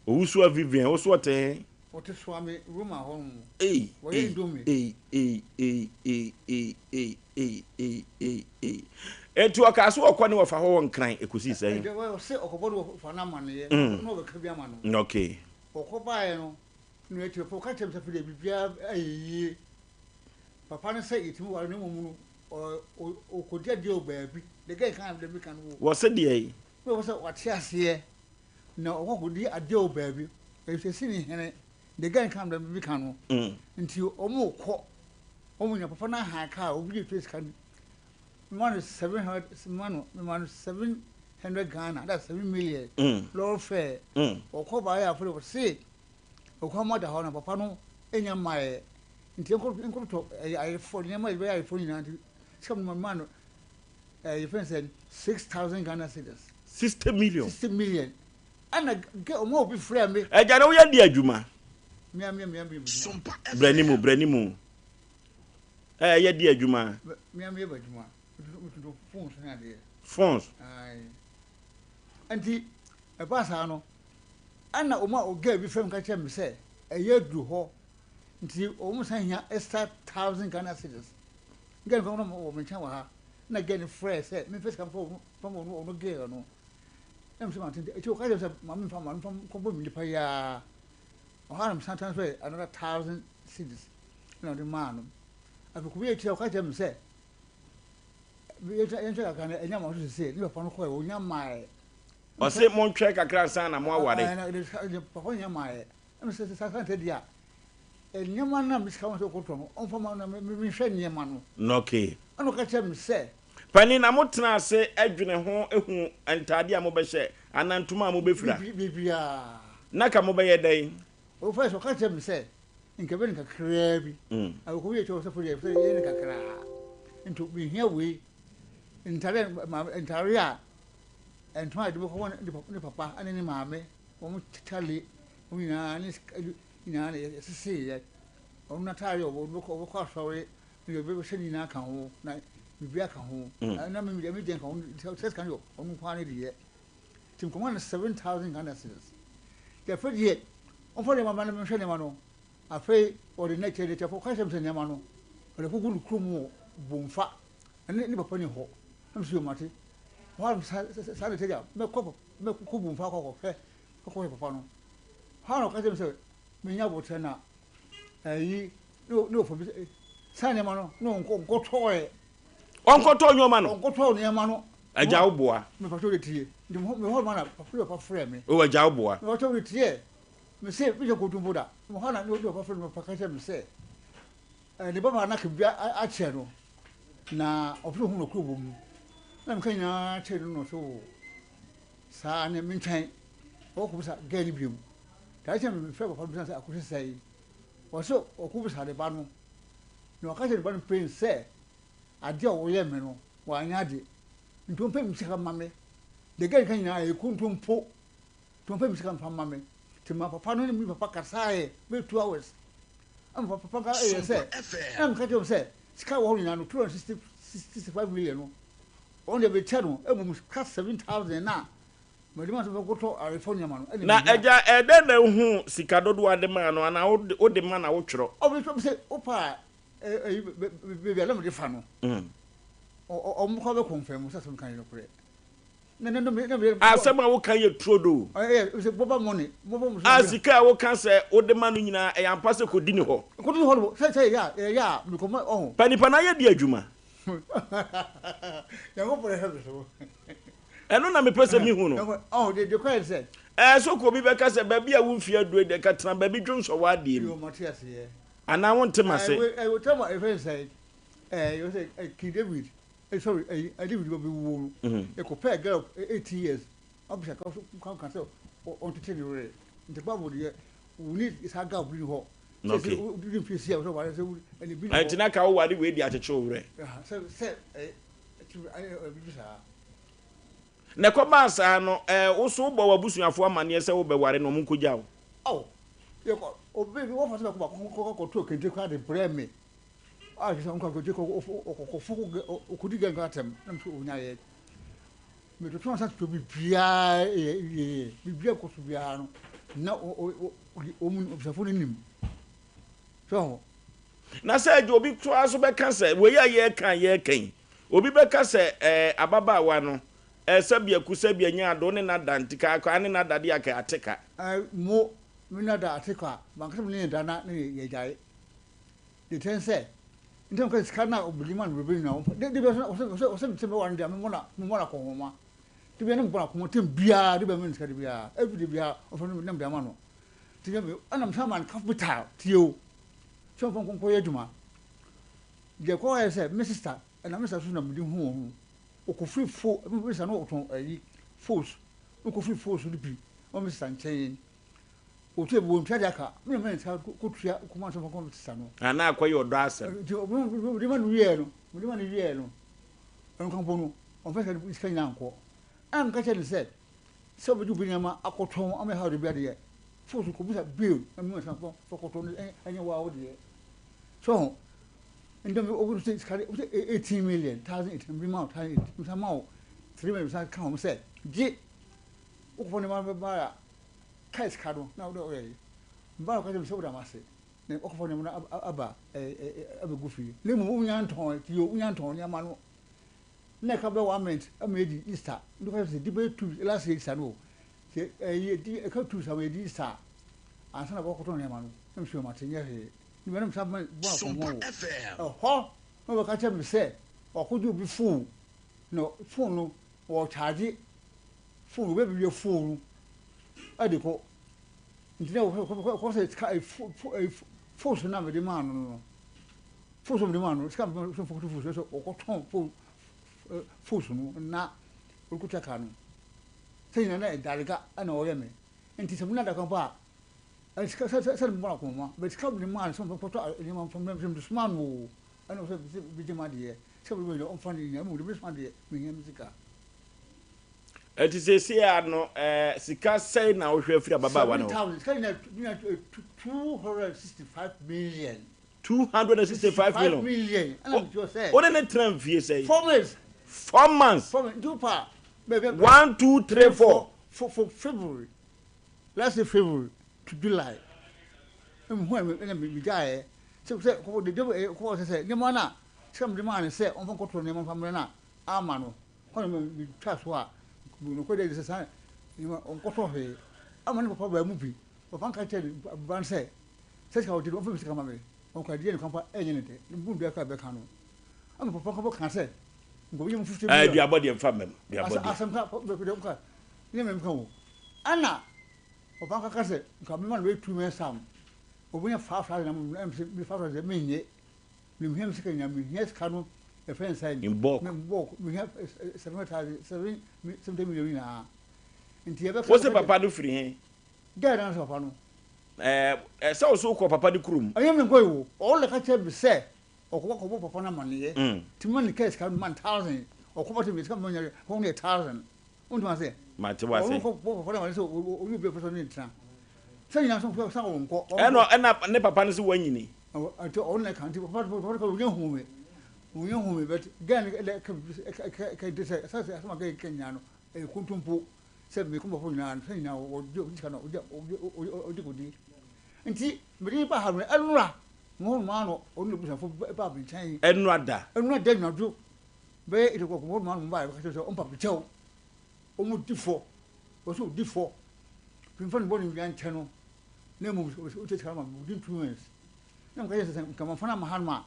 Owusua Vivian, wo so ɔte he? Ɔte Suame Roma hɔ nom. Ei, Wɔyɛ ei, indomie. ei, ei, ei, ei, ei, ei, ei, ei, ei, ei. Enti ɔkaa so ɔkɔ ne wɔfa hɔ wɔ Nkran, ɛkɔsii sɛn? Ɛdeɛ ɔse ɔkɔbɔ ne wɔfa no amaneɛ na ɔbɛka bi ama no. Okay. Ɔkɔbaeɛ no, na akyire pɛ ɔka kyerɛɛ me sɛ afei deɛ biribiara ayɛ yie. Papa no sɛ yɛtumi ware na mmom no ɔkɔdi adeɛ wɔ baabi. The guy ka deɛ meka no o. Wɔ se deɛ? Na ɔpɛ sɛ wate aseɛ na ɔkɔ kɔdi adeɛ wɔ baabi. Ɛfiri sɛ ne hene. The guy ka deɛ meka no. Nti wɔn kɔ wɔn nya papa no ahan kaa obi de tua sika no. Mema no 700 mema no mema no 700 Ghana that's 7 million. Lɔre fare. Ɔkɔ baeɛ afei ɔse Ɔkwan mu ada hɔ na papa no nnya mmaeɛ nti yɛnkɔtotɔ ayeforɔ nneɛma a yɛde bɛyɛ ayeforɔ nyinaa nti sika no maa no yɛfrɛ no sɛ 6000 Ghana cedis. 60 million. 60 million ɛna gɛ ɔmo obi frɛ me. Ɛgya na woyɛ di adwuma. Mea mea mea mea adwuma. Brɛ ne mu brɛ ne mu. Ɛɛ yɛ di adwuma. Mea mea adwuma. Metuntun phones ne adeɛ. Phones. Ayi. Nti ɛba saa no. Ɛna wɔn a ɔgaa bi frɛ me ka kyerɛɛ me sɛ ɛyɛ aduru hɔ nti wɔn san hia extra thousand Ghana cedis. Girl no kora wɔ me nkyɛn wɔ ha na girl no frɛɛ sɛ memfa sika mfa wɔn mfa wɔn wɔn girl no. Na mesɛ mante nti akyire ɔka kyerɛ me sɛ ma memfa ma memfa nkɔbɔ me nipa yi ara. Ɔhɔ ara na mesan transfer another thousand cedis na ɔde maa no. Afei kɔbi akyire ɔka kyerɛ me sɛ yɛntwɛn kakra no ɛnyɛ ma so sese ne papa no kɔɛ ɔnya mae. Ɔse montwɛn kakra ansa na moaware. Papa nya maayɛ. Ɛna sɛ sɛ sante deɛ a nneɛma no a me sika wɔn sɛ ɔkɔtɔ no ɔmfa ma na menhwɛ nneɛma no. Okay. Ɛna ɔka kyerɛ me sɛ. Panin na motena ase dwene ho hu ntadeɛ a mobɛhyɛ anaa ntoma a mobɛfira? Biribiara. Na ka mobɛyɛ dɛn? O first ɔka kyerɛ me sɛ nka ɛbɛyɛ no kakraa bi. Akɔkɔ bi kyerɛ ɔsɔfo deɛ sɛ yɛyɛ no kakraa. Nti mehia wei ntare ntare a Ntoma a yɛde bɛkɔma ne papa ne ne maame, wɔn kyale, wɔn nyinaa ne sika nyinaa na yɛseseeɛ. Ɔno n'ataare a ɔbɛkɔ ɔbɛkɔ asɔre ne deɛ ɔbɛhyɛ ne nyinaa ka ho na biribiara ka ho. Na me deɛ me deɛ nka ho sɛ sika no yɛ ɔno nko ara ne deɛ. Nti mekɔma no 7000 Ghana cedis. Nti afei deɛ ɔmfa nneɛma mma no menhwɛ nneɛma no. Afei ɔde n'akyɛ n'akyɛ ɔka kyerɛ me sɛ nneɛma no ɔde kɔgu ne kurom wɔ Bomfa. Ɛne ne papa ni hɔ. Na mese yo mate. Hɔ ara saa na ɛte a mɛkɔ mɛkɔ Bomfa akɔ akɔhwɛ akɔhwɛ papa no. Hɔ ara na ɔka kyerɛ me sɛ menya aboterɛ na ɛyi ne ne ɔfa bi sɛ saa nneɛma no na ɔnkɔ ɔnkɔtɔɛ. Ɔnkɔtɔ nneɛma no. Ɔnkɔtɔ nneɛma no. Agya wo boa. Mepa kyɛw de tie. Nti me hɔ ma na papa ne papa frɛ me. O agya wo boa. Mepa kyɛw de tie. Me se me hyɛ kontompo da. Hɔ ara na ne papa frɛ me papa ka kyerɛ me sɛ Ne babaa no aka biribi akyerɛ no, na ɔpɛ sɛ ɔhu nokorɛ wɔ mu. Na meka nyinaa kyerɛ no na ɔsɛ o saa ne mentwɛn. Ɔkɔbisa gɛɛ no biom. Daakye na mefrɛ papa no bisa sɛ akɔsi sɛn. Ɔsɛ ɔkɔbisa ne ba no. Na ɔka kyerɛ ne ba no plain sɛ adeɛ a ɔyɛ me no wanyɛ ade. Nti ɔmpɛ me sika mma me. Deɛ gɛɛ no ka nyinaa ɛyɛ kontompo. Nti ɔmpɛ me sika mfa mma me. Nti ma papa no ne me papa kasaeɛ bɛyɛ 2 hours. Ɛna papa ka yɛ sɛ, ɛna meka kyerɛ wɔn sɛ, sika wɔ hɔ nyinaa no, 265 million no, wɔn deɛ mekyɛ no, mmom sika 7,000 na mede ma sɛ mɛkɔtɔ ayeforɔ nneɛma no, ɛna Na mehia. agya, ɛdɛn na wohu sika dodoɔ a de maa no, anaa wode wode ma na wotwerɛ? Ɔ, me sɛ, wopɛ a, ɛyi, baabi a na mede fa no, ɔ, ɔ, wɔn kɔ bɛ confirm sɛ asɛm ka yɛ nokorɛ. Asɛm a woka yɛ turodoo. A sika a woka sɛ wode ma no nyinaa, ɛyɛ ampa sɛ kodi ne hɔ? Pa nipa no ayɛ di adwuma. Ɛno na mepɛ sɛ mihu no. Ɛɛ so kɔ obi bɛka sɛ baabi a wo mfie aduru deɛ ka tena baabi dwonsɔ w'adeɛ mu. Anaa wonte m'ase? King David. Sorry, ɛyi David ba bɛwuo no, yɛkɔpɛɛ girl 18 years, ɔbisa ka so ka ka sɛ ɔntete ne werɛ. Nti Bible deɛ, wonni saa gap bi ni hɔ. Sɛ sɛ wodi mfie si a, sɛ ware sɛ ɛne bi ni hɔ. Nti na ka woware wei de akyekye wo werɛ. Sɛ sɛ ɛɛ biribi saa. Na ɛkɔbaa saa no, ɛɛ wo so wobɔ w'abusuafoɔ amanneɛ sɛ wobɛware na wɔn nkɔgya wo? Ao, yɛkɔ, obi wɔfa sɛ bɛkɔ baako kɔ kɔtoo kente koraa de brɛɛ me. A kyerɛ sɛ ɔnkɔ akɔgye kɔ ɔkɔfo ɔkɔdi gɛn kɔ atɛm na mso ɔnyaeɛ. Metoto ansa toto biribiara yɛ yɛ biribiara kɔ so biara no na wɔn abusuafoɔ no nim. So ho. Na sɛ agya obi koraa so bɛka sɛ wei a yɛreka a yɛreka yi obi bɛka sɛ ɛɛ ababaawa no ɛɛ sɛbi aku sɛbi anya ado ne nada nti ka akɔ ne nada de aka ate ka. Ɛɛ mo me nada ate ka mankasa me ne ne da na ne yɛgyae. Deɛ ɛteɛ ne sɛ, nti na meka sɛ sika no a ɔbɛdi ma no bebrebe nyinaa, ɔmfa, da, da biara ɔsɛ, ɔsɛ, ɔsɛ sɛ mɛware no deɛ a, memmɔ no, memmɔ no akɔnhoma. Da biara na mebɔ no akɔnhoma, tem biara, da biara mema no sika da biara, every day biara, ɔmfa no na mede ama no. Nti na me, ɛna mesan maa no capital, tie o, sɛ ɔmfa nkɔ nkɔyɛ adwuma. Deɛ ɛkɔyɛ sɛ, me sister, ɛna me sister nso na mede hu wɔn ho, ɔkɔfiri fo, me sister no ɔtɔn ayi, fos, ɔkɔfiri fos no bi, wɔ me sister nkyɛn. Otua bi wɔntua de aka. Me na me nsa kɔtua kɔma nsɛm kɔma sisa no. Ana akɔyɛ ɔdɔ asɛm. Nti mede ma no wieɛ no, mede ma no wieɛ no, ɛno nka mpo no, ɔmfa sika sika nyinaa nkɔ. Ɛna meka kyerɛ no sɛ, sɛ wobɛgye obi nneɛma akɔtɔn ama ɛha ɔde bi adeɛ, fo so kɔbisa bill na mema sika fa kɔtɔn no ɛnyɛ wo ara wo deɛ. So ho? Nti ɔbɛdu sɛ sika de, sɛ 18 million, 1008, mede ma wo 1008, mesan ma wo 3 million, mesan ka ho sɛ gye wokɔfa nneɛma bɛba a Kae sika no na wode ɔyɛ yi. Mba na ɔka kyerɛ me sɛ woda m'ase na ɔkɔfa nneɛma no aba abɛgu fie. Na mmom wonya ntɔn tio, wonya ntɔn nneɛma no. Na ɛka bɛyɛ one month ama yɛadi Easter. Nti ɔka kyerɛ me sɛ di bɛyɛ two last year Easter no o. Sɛ ɛyi di ɛka 2 weeks ama yɛadi Easter a ansa na wɔakɔtɔn nneɛma no. Na mese mate nyɛ hwee. Nti me na mesan bɔ akɔmmɔ o. Ɛhɔ na ɔbɛka kyerɛ me sɛ wakɔgye obi phone na phone no wɔcharge phone obi abɛwia phone no de kɔ nti na wɔkɔ sɛ sika phone so na mede maa no no phone so mede maa no sika mede so fɔkɔto phone so sɛ wɔkɔtɔn phone phone so no na wɔkɔtua ka no sɛ nyina na ɛdarega ɛna ɔyɛ me nti sɛ mena daka mpo a sika sɛ sɛ sɛ mebɔ no akɔnma bɛ sika mede maa no sɛ mekɔtɔ nneɛma mfa mede soma no o ɛna ɔsɛ bɛgye ma deɛ sɛ mede ɔmfa ne nyina mmom de mesoma deɛ mehia me sika. Ɛti seesei a no ɛɛ sika sɛn na wohwɛ afiri ababaawa no hɔ? 7,000 sika nyina nyina 265 million. 265 million. million. Ɛna mekyerɛ sɛ. Wo ne ne tena mfie sɛn? 4 months. 4 months. 4 months. Nti wopa baabi. 1 2 3 4. For for February. Last year February to July. Ɛmu hu ɛna megyaeɛ. Sɛ sɛ kɔkɔ de de kɔkɔ sɛ sɛ nneɛma no a sika mede maa no sɛ ɔmfa nkɔtɔ nneɛma mfa mmerɛ no a ama no. Hɔ na metwaa so a, nokorɛ deɛ sɛ saa nneɛma ɔnkɔtɔ hwee. Ama ne papa baa mu bi. Papa no ka kyerɛɛ ne ba no sɛ, sɛ sika ɔgye no, ɔmfa me sika ma me. Ɔnkɔ adeɛ ne kwampa ɛnyɛ ne dɛ. Ne bu dua koraa bɛka no. Ama papa no ka sɛ, nka ɔbɛnya mu 50 million. Duabɔ deɛ mfa mmam. Duabɔ deɛ. Asɛm ka bɛkɔ nka ne mɛm ka o. Ɛna papa no ka sɛ, nka mema no bɛyɛ 2 million sam. Ɔbɛnya 5,000 ama me. Ɛna me 5,000 deɛ menyɛ. Mehia me sika nyinaa, mehia sika no yɛfrɛ no sɛn? In bulk. In bulk, mehia 700,000, 70 million nyinaa. Nti yɛbɛka. Wo se papa no firi he? Gɛɛ no sɛ papa no. Ɛɛ sɛ wo so wokɔ papa no kurom? Ɛnyɛ me nkɔe o, ɔno na ɛka kyerɛ me sɛ ɔkɔbɔ kɔbɔ papa no amaneɛ. Nti mema no kaa sika no, mema no thousand, ɔkɔbɔ sɛ me sika mema no hɔ no yɛ thousand. Wonte m'ase? Mate w'ase. Ɔno kɔ bɔ papa no amaneɛ sɛ ɔne obi a ɔpɛ sɛ ɔne no tena. Sɛ nyinaa nso sɛ ɔnkɔ. Ɛna ɛna ne papa no se wanyini. Nti ɔno na ɛka nti papa papa no ka onya hu me onya hu me but girl no ɛdɛ ka ɛka ɛka nti sɛ sɛ sɛ asɛm a girl ka nyinaa no ɛyɛ kontompo sɛ me kɔn papa nyinaa no sɛ nyinaa ɔgye ɔgye sika no ɔgye ɔgye ɔgye kɔdi nti mede ne ba ha no ɛnora mo hɔ nomaa no ɔno na busuafo ba me nkyɛn ɛnora da ɛnora da nyinadwo bɛyɛ eight o'clock mo hɔ nomaa no mo ba yɛ sɛ ɔmpa kyɛw ɔmo di fɔ ɔsɛ ɔdi fɔ fimfa ne bɔ ne wia nkyɛn no na mmom wotua sika no ma me within 2 months. Na meka kyerɛ sɛ nka mamfa no amma hanom a,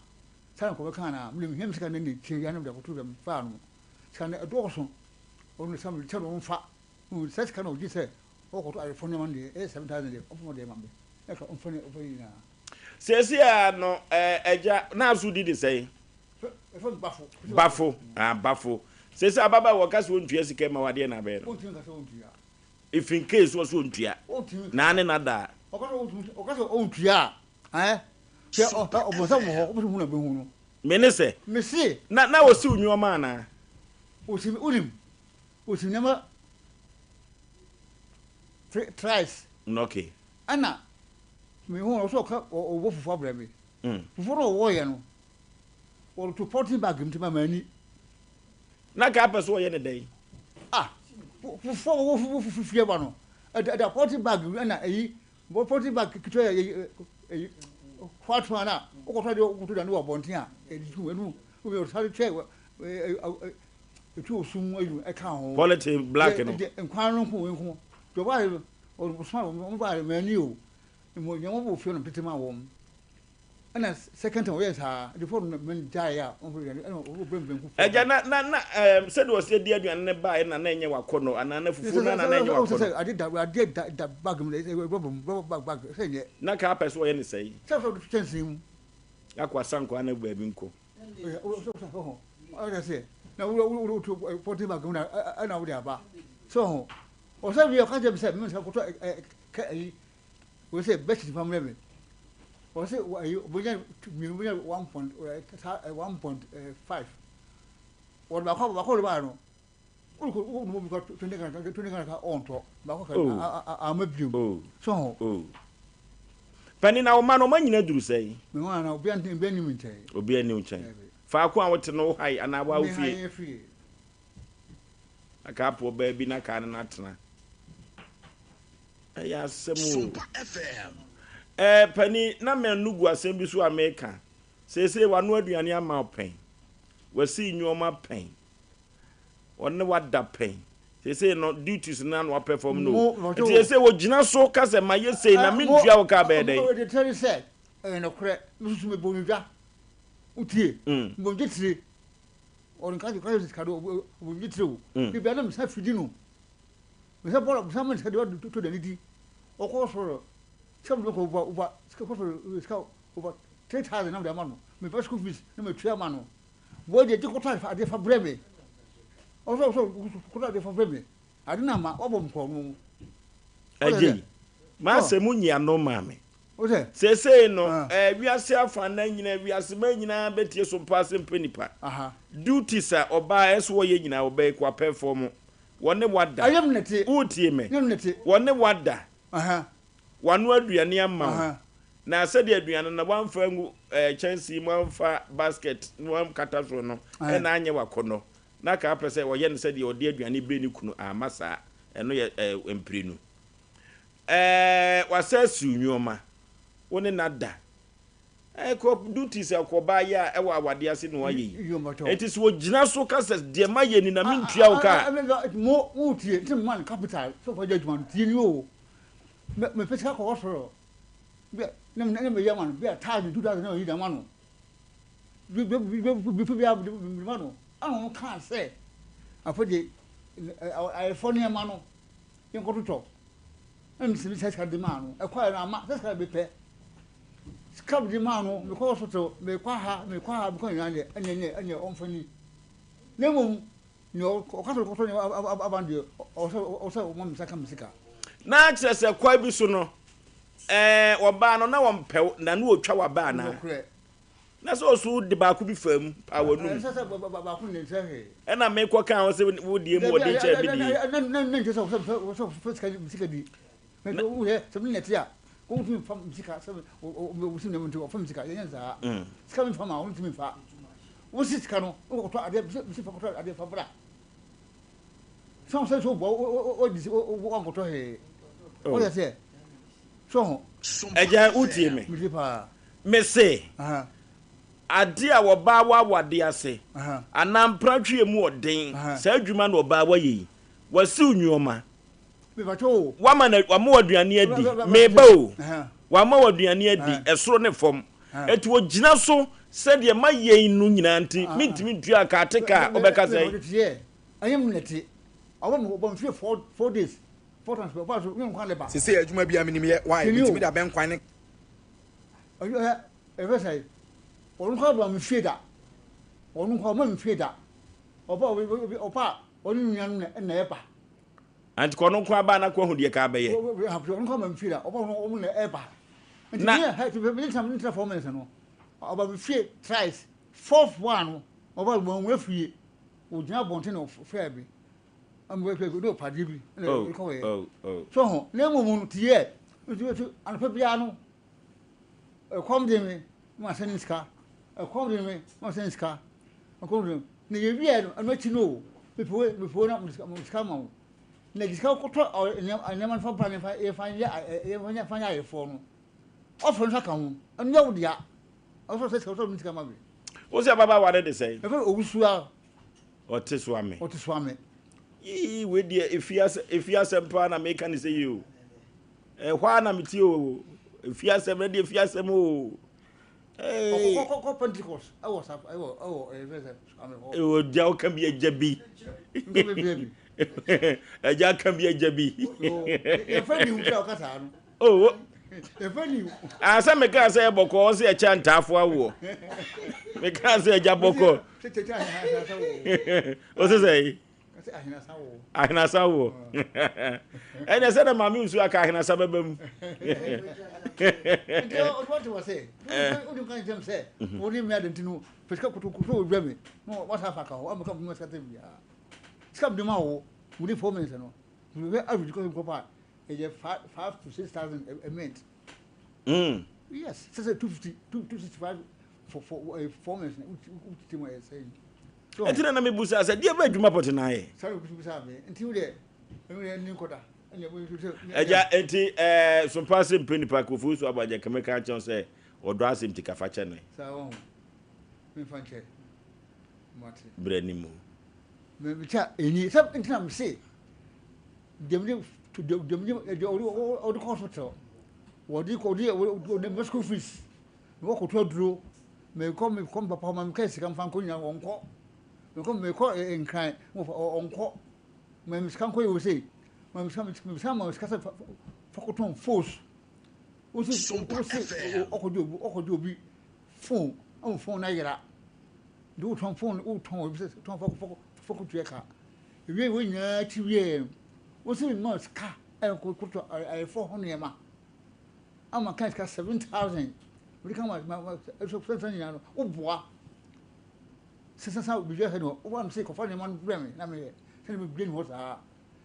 saa na nka ɔbɛka anaa? Mede mehia me sika no ne kyerɛ wia na mede akɔto dwa mefaa no. Sika no ɛdɔɔso. Ɔno sɛ mede kyɛ no ɔmfa. Saa sika no ɔgye sɛ ɔkɔtɔ ayefo nneɛma no deɛ ɛyɛ 7,000 deɛ ɔmfa ma deɛ ma me. Na nka ɔmfa ne ɔmfa ne nyinaa. Seesei ara no, agya, na aso di ne sɛn? Bafo. Ah, bafo. Sese ababaawa wɔka sɛ ɔntua sika ma wadeɛ na abɛyɛ no. If in case wɔ so ɔntua. Na ne na daa. Ɔka sɛ ɔntua a, ɛɛ, hwɛ ɔbɔnsam wɔ hɔ, wobɛsɛ hu na bɛhu no. Me ne sɛ. Mese. Na na ɔsiw nneɛma anaa? Ɔsi, wonim, ɔsi nneɛma thrice. Okay. Ɛna mehu ɔsɛ ɔka ɔwɔ fufu abrɛ me. Fufu no ɔwɔɔyɛ no, wɔde to polythene bag mu nti ma manni. Na nka apɛ sɛ ɔyɛ ne dɛn? Ah, fufu a wɔwɔ fufu fufu fie ba no, ɛda ɛda polythene bag mu ɛna ɛyi polythene bag ketewa yɛ ɛyi white one a wokɔtɔ adeɛ wokɔtɔ aduane wɔ abɔnten a ɛdi tu ɛnu wobɛ ɔsare twɛ ɛtu osum ayi ɛka ho. Polythene black no. Nkwan no nko nko. Deɛ ɔbaa yɛ ɔsoma wɔn baa yɛ mani o. Mmom nea wɔbɔ fie no tete ma wɔn. Ɛna second time ɔyɛ saa de fɔ no mɛ gyae a ɔmfɛ aduane ɛna ɔbɔ brɛ banku fɔ. Agya na na na ɛɛm sɛdeɛ ɔsɛ di aduane no baeɛ na na ɛnyɛ wakɔnɔ anaa na fufuo no na na ɛnyɛ wakɔnɔ. Sɛ ade da adeɛ da da bag mu ɛsɛ rɔba mu rɔba bag bag sɛ nyɛ. Na kaa pɛ sɛ ɔyɛ ne sɛe. Sɛ sɛ ɔde to kyɛnsee mu. Akɔ asankoa na baabi nkɔ. Ɔyɛ sɛ na wo wo wo to pɔtin bag mu na ɛna wode aba sɛ ɔho ɔsɛ wie ɔka kyerɛ mi sɛ mi nsa kɔtɔ ɛ kɛ ɛyi. Wɔsɛ bɛkyɛ nipa mmerɛ me. Wɔsɛ ayi wɔnya mmienu wɔnya 1.5. Wɔde baako baako de baa no. Wɔde kɔ wɔde mu kɔ 20 Ghana 20 Ghana ka ɔntɔ baako ka ama biom. So ho. Panin na ɔma no ɔma nyina duru sɛn? Me ho ana obi ante obi anim nkyɛn. Obi anim nkyɛn. Faako a wote no wo hae anaa wa wo fie? Me hae fie. Na kaa po ɔbaa bi na kaa ne no atena. Ɛyɛ asɛm o. Ɛɛ panin, na m'ano gu asɛm bi so a meka. Seesei wanoa aduane ama wo pɛn. Wasi nneɛma pɛn. Ɔne wada pɛn. Seesei no duties no na wapɛfɔm no o. Nti seesei wɔgyina so ka sɛ mayɛ sei na mentua wo ka bɛyɛ dɛn? Deɛ ɛteɛ ne sɛ, ɛyɛ nokorɛ. Me nso mebɔ me dwa. Wotie? Mebɔ me dwa tire. Ɔno nka sɛ sika do, ɔbɔ me dwa tire o. Biribiara na mesan fidi no. Mesa bɔɔla mesa ma sika de ɔde to n'ani di ɔkɔ soro sika mi kɔ over over sika kɔ soro sika over 3,000 na mo de ama no me ba school fees na mo tua ama no wɔn deɛ gye kɔtɔ adeɛ fa brɛ me ɔsɔ ɔsɔ kɔtɔ adeɛ fa brɛ me ade na ama wabɔ me kɔn no. Ɛgye yi maa sɛ mo nyi ano maa me seesei no ɛɛ wiase afa na nyinaa wiase ma nyinaa bɛtie so mpa ase mpɛ nipa duties a ɔbaa ɛso wɔyɛ nyinaa ɔbɛyɛ kɔ apɛfɔm Wɔne wo ada. Woretie me? Wɔne wo ada. Wɔanoa aduane ama wo. Na sɛdeɛ aduane no wɔamfa angu kyɛnsee mu, amfa basket na wɔankata so no, ɛna anyɛ w'akɔnnɔ. Na ka apɛ sɛ ɔyɛ no sɛdeɛ ɔde aduane brɛ ne kunu. Amma saa. Ɛno yɛ mprenu. Wasan asiw nneɛma. Wo ne no ada. Ɛkɔ duties a ɔbaa yɛ a ɛwɔ awadeɛ ase na wayɛ yi. Enti sɛ ɔgyina so ka sɛ deɛ mayɛ ni na mentua wo ka a. Mo mo tie nti mo man capital sɛ ɔfa gya adwuma no tie ni o. Me me pɛ sika kɔ hospital. Bi na na me yɛ ma no bi a 1,000 2,000 na ɔyi da ma no. Bi bi bi bi bi bi bi ma no. Ɛna wɔn kaa sɛ afɔ de ayɛfɔ nneɛma no yɛnkɔtotɔ. Ɛna me sɛ sika de maa no. Ɛkɔ yɛ no ama sɛ sika bɛpɛ. Sika mede maa no, mekɔ hospital, mekɔ ha, mekɔ ha, mekɔ nyinaa deɛ, ɛneɛ ɛneɛ ɛneɛ ɔmfa ni. Na mmom, nea ɔka sɛ ɔkɔtɔ nneɛma aba no deɛ, ɔwɔ sɛ ɔwɔ sɛ ɔma me nsa ka me sika. Na kyerɛ sɛ kwan bi so no, ɛɛ ɔbaa no na ɔmpɛ wo, na na ɔtwa w'aba anaa? Nokorɛ. Na sɛ ɔso de baako bi faa mu, paa w'anum. Ɛnsɛ sɛ baako na ɛnsɛ hwee. Ɛna mekɔ kaa hɔ sɛ wo deɛ mu ɔden kyɛn me deɛ. Na na na nkyɛ sɛ ɔsɛ ɔsɛ sika sika di. Na wohwɛ sɛ me na ɛte a, wontumi mfa me sika sɛ wosi nneɛma nti wɔfa me sika yɛnyɛ saa. Sika memfa ma wontumi mfa. Wosi sika no wokɔtɔ adeɛ mesi fa kɔtɔ adeɛ fa bra. Sɛ sɛ sɛ woboa wodi wankɔtɔ hwee. Woyɛ sɛ so ho. Agya wotie me? Metie paa. Mese ade a wɔbaa wɔ awade ase anaa mpratwe mu ɔden saa adwuma na ɔbaa wayɛ yi wasiw nneɛma Wama no, wama wo aduane adi. Meba o. Wama wo aduane adi, ɛsoro ne fam. Enti ogyina so sɛ deɛ mayɛ yi no nyinaa nti, mentumi ntua ka ate ka a, wobɛka sɛn? Sesei adwuma biaa menim yɛ, why? Metumi de abɛnkwan ne. Ɔno nko ɔma me fie da. Ɔba ɔba a ɔne ne nuanom na ɛna ɛba. Anti kɔ ɔno nko aba na kɔ ahu deɛ ka abɛyɛ. Ɔno nko ama me fie da. Ɔba ɔno ɔmo na ɛba. Nti me ha me ne tena me tena 4 minutes no. Ɔba me fie thrice. Fourth one no ɔba wɔn wɔn afie. Ogyina abɔnten na ɔfrɛ me. Ɔmo bɛ fɛ ne ɔpadeɛ bi ɛna ɛkɔ yɛ. So ho na mmom no tiɛ nti anɔpa biara no Ɛkɔm de me, na masɛne sika. Ɛkɔm de me, na masɛne sika. Ɛkɔm de me. Na yɛwieɛ no, ɛno akyi no o, mepɛ wei, mepɛ wei na mede sika, mede sika ma wo. Na gye sika kɔtɔ nneɛma no fa bra na yɛmfa yɛmfa nyɛ yɛmfa nyɛ nyɛ ayeforɔ no. Ɔfrɛ no nso aka ho. Ɛno yɛ wo dea. Ɔsɛ sɛ sika ɔsɛ ɔde sika ma me. Wo sɛ ababaawa no de sɛn? Ɛfɛ owusu a. Ɔte so ame. Ɔte so ame. Yii wei deɛ efi asɛm efi asɛm paa na meka ne sɛ yi o. Ɛhɔ ara na metie o. Efi asɛm na deɛ efi asɛm o. Kɔ kɔ Pentecost ɛwɔ sa ɛwɔ ɛwɔ ɛfɛ sɛ ame hɔ. Ɛwɔ gya ɔka bi agya bi. Agya ka bi agya bi. Yɛfɛ ni wura ɔka saa no. Oh. Yɛfɛ ni. Asɛ meka sɛ ɛbɔkɔ ɔsɛ ɛkyɛ ntaafo awoɔ. Meka sɛ agya bɔkɔ. Ɔsɛ sɛ yi. Ahenasa woɔ. Ɛnna sɛ na maame nsu aka ahenasa bɛba mu. Nti ɔte wɔ sɛ wode ka nkyɛm sɛ wo ne me ade nti no pɛ sika kotoku sɛ wɔdwa me na wasa fa ka hɔ ameka mema sika tɛ biara sika mede ma wo wode 4 minutes no mehwɛ average kɔ nkɔpa a ɛyɛ 5 to 6,000 a minute. Yes, sɛ sɛ 250 265 for for 4 minutes na wotete mu ɛyɛ sɛ Ɛnti na na mebusa sɛ deɛ bɛ adwuma pɔte na ayɛ. Agya enti ɛɛ sompa ase mpɛ nipa kofi so abɔ agya kɛmɛ ka kyɛn sɛ ɔdɔ asɛm ti kafa kyɛ ne. Brɛ ne mu. Mekyɛ enyi sɛ ntina me se deɛ mede deɛ mede deɛ ɔde kɔ hospital wɔde kɔ ɔde ɔde school fees Mekɔ kɔtɔ aduro, mekɔ mekɔ me papa hɔ ma meka sika mfa nkɔ nyina ɔnkɔ. Mekɔ mekɔ nkran ɔnkɔ. Ma me sika nkɔ yɛ wose. Ma me sika me sika ma sika sɛ fa kɔtɔn fos. Wose wose ɔkɔgye obi ɔkɔgye obi phone ɔmo phone na yera. Nti wotɔn phone wotɔn obi sɛ tɔn fa fa fa kɔtua ka. Ewie wei nyinaa akyi wie wose ma sika ɛkɔ kɔtɔ ayɛfo ho nneɛma. Ama kan sika 7000 mede ka ma ma so sɛ nyinaa no woboa sɛ sɛ sɛ biribi ahɛ no woboa me sɛ kɔfa nneɛma no brɛ me na meyɛ sɛ ne mebue ne hɔ saa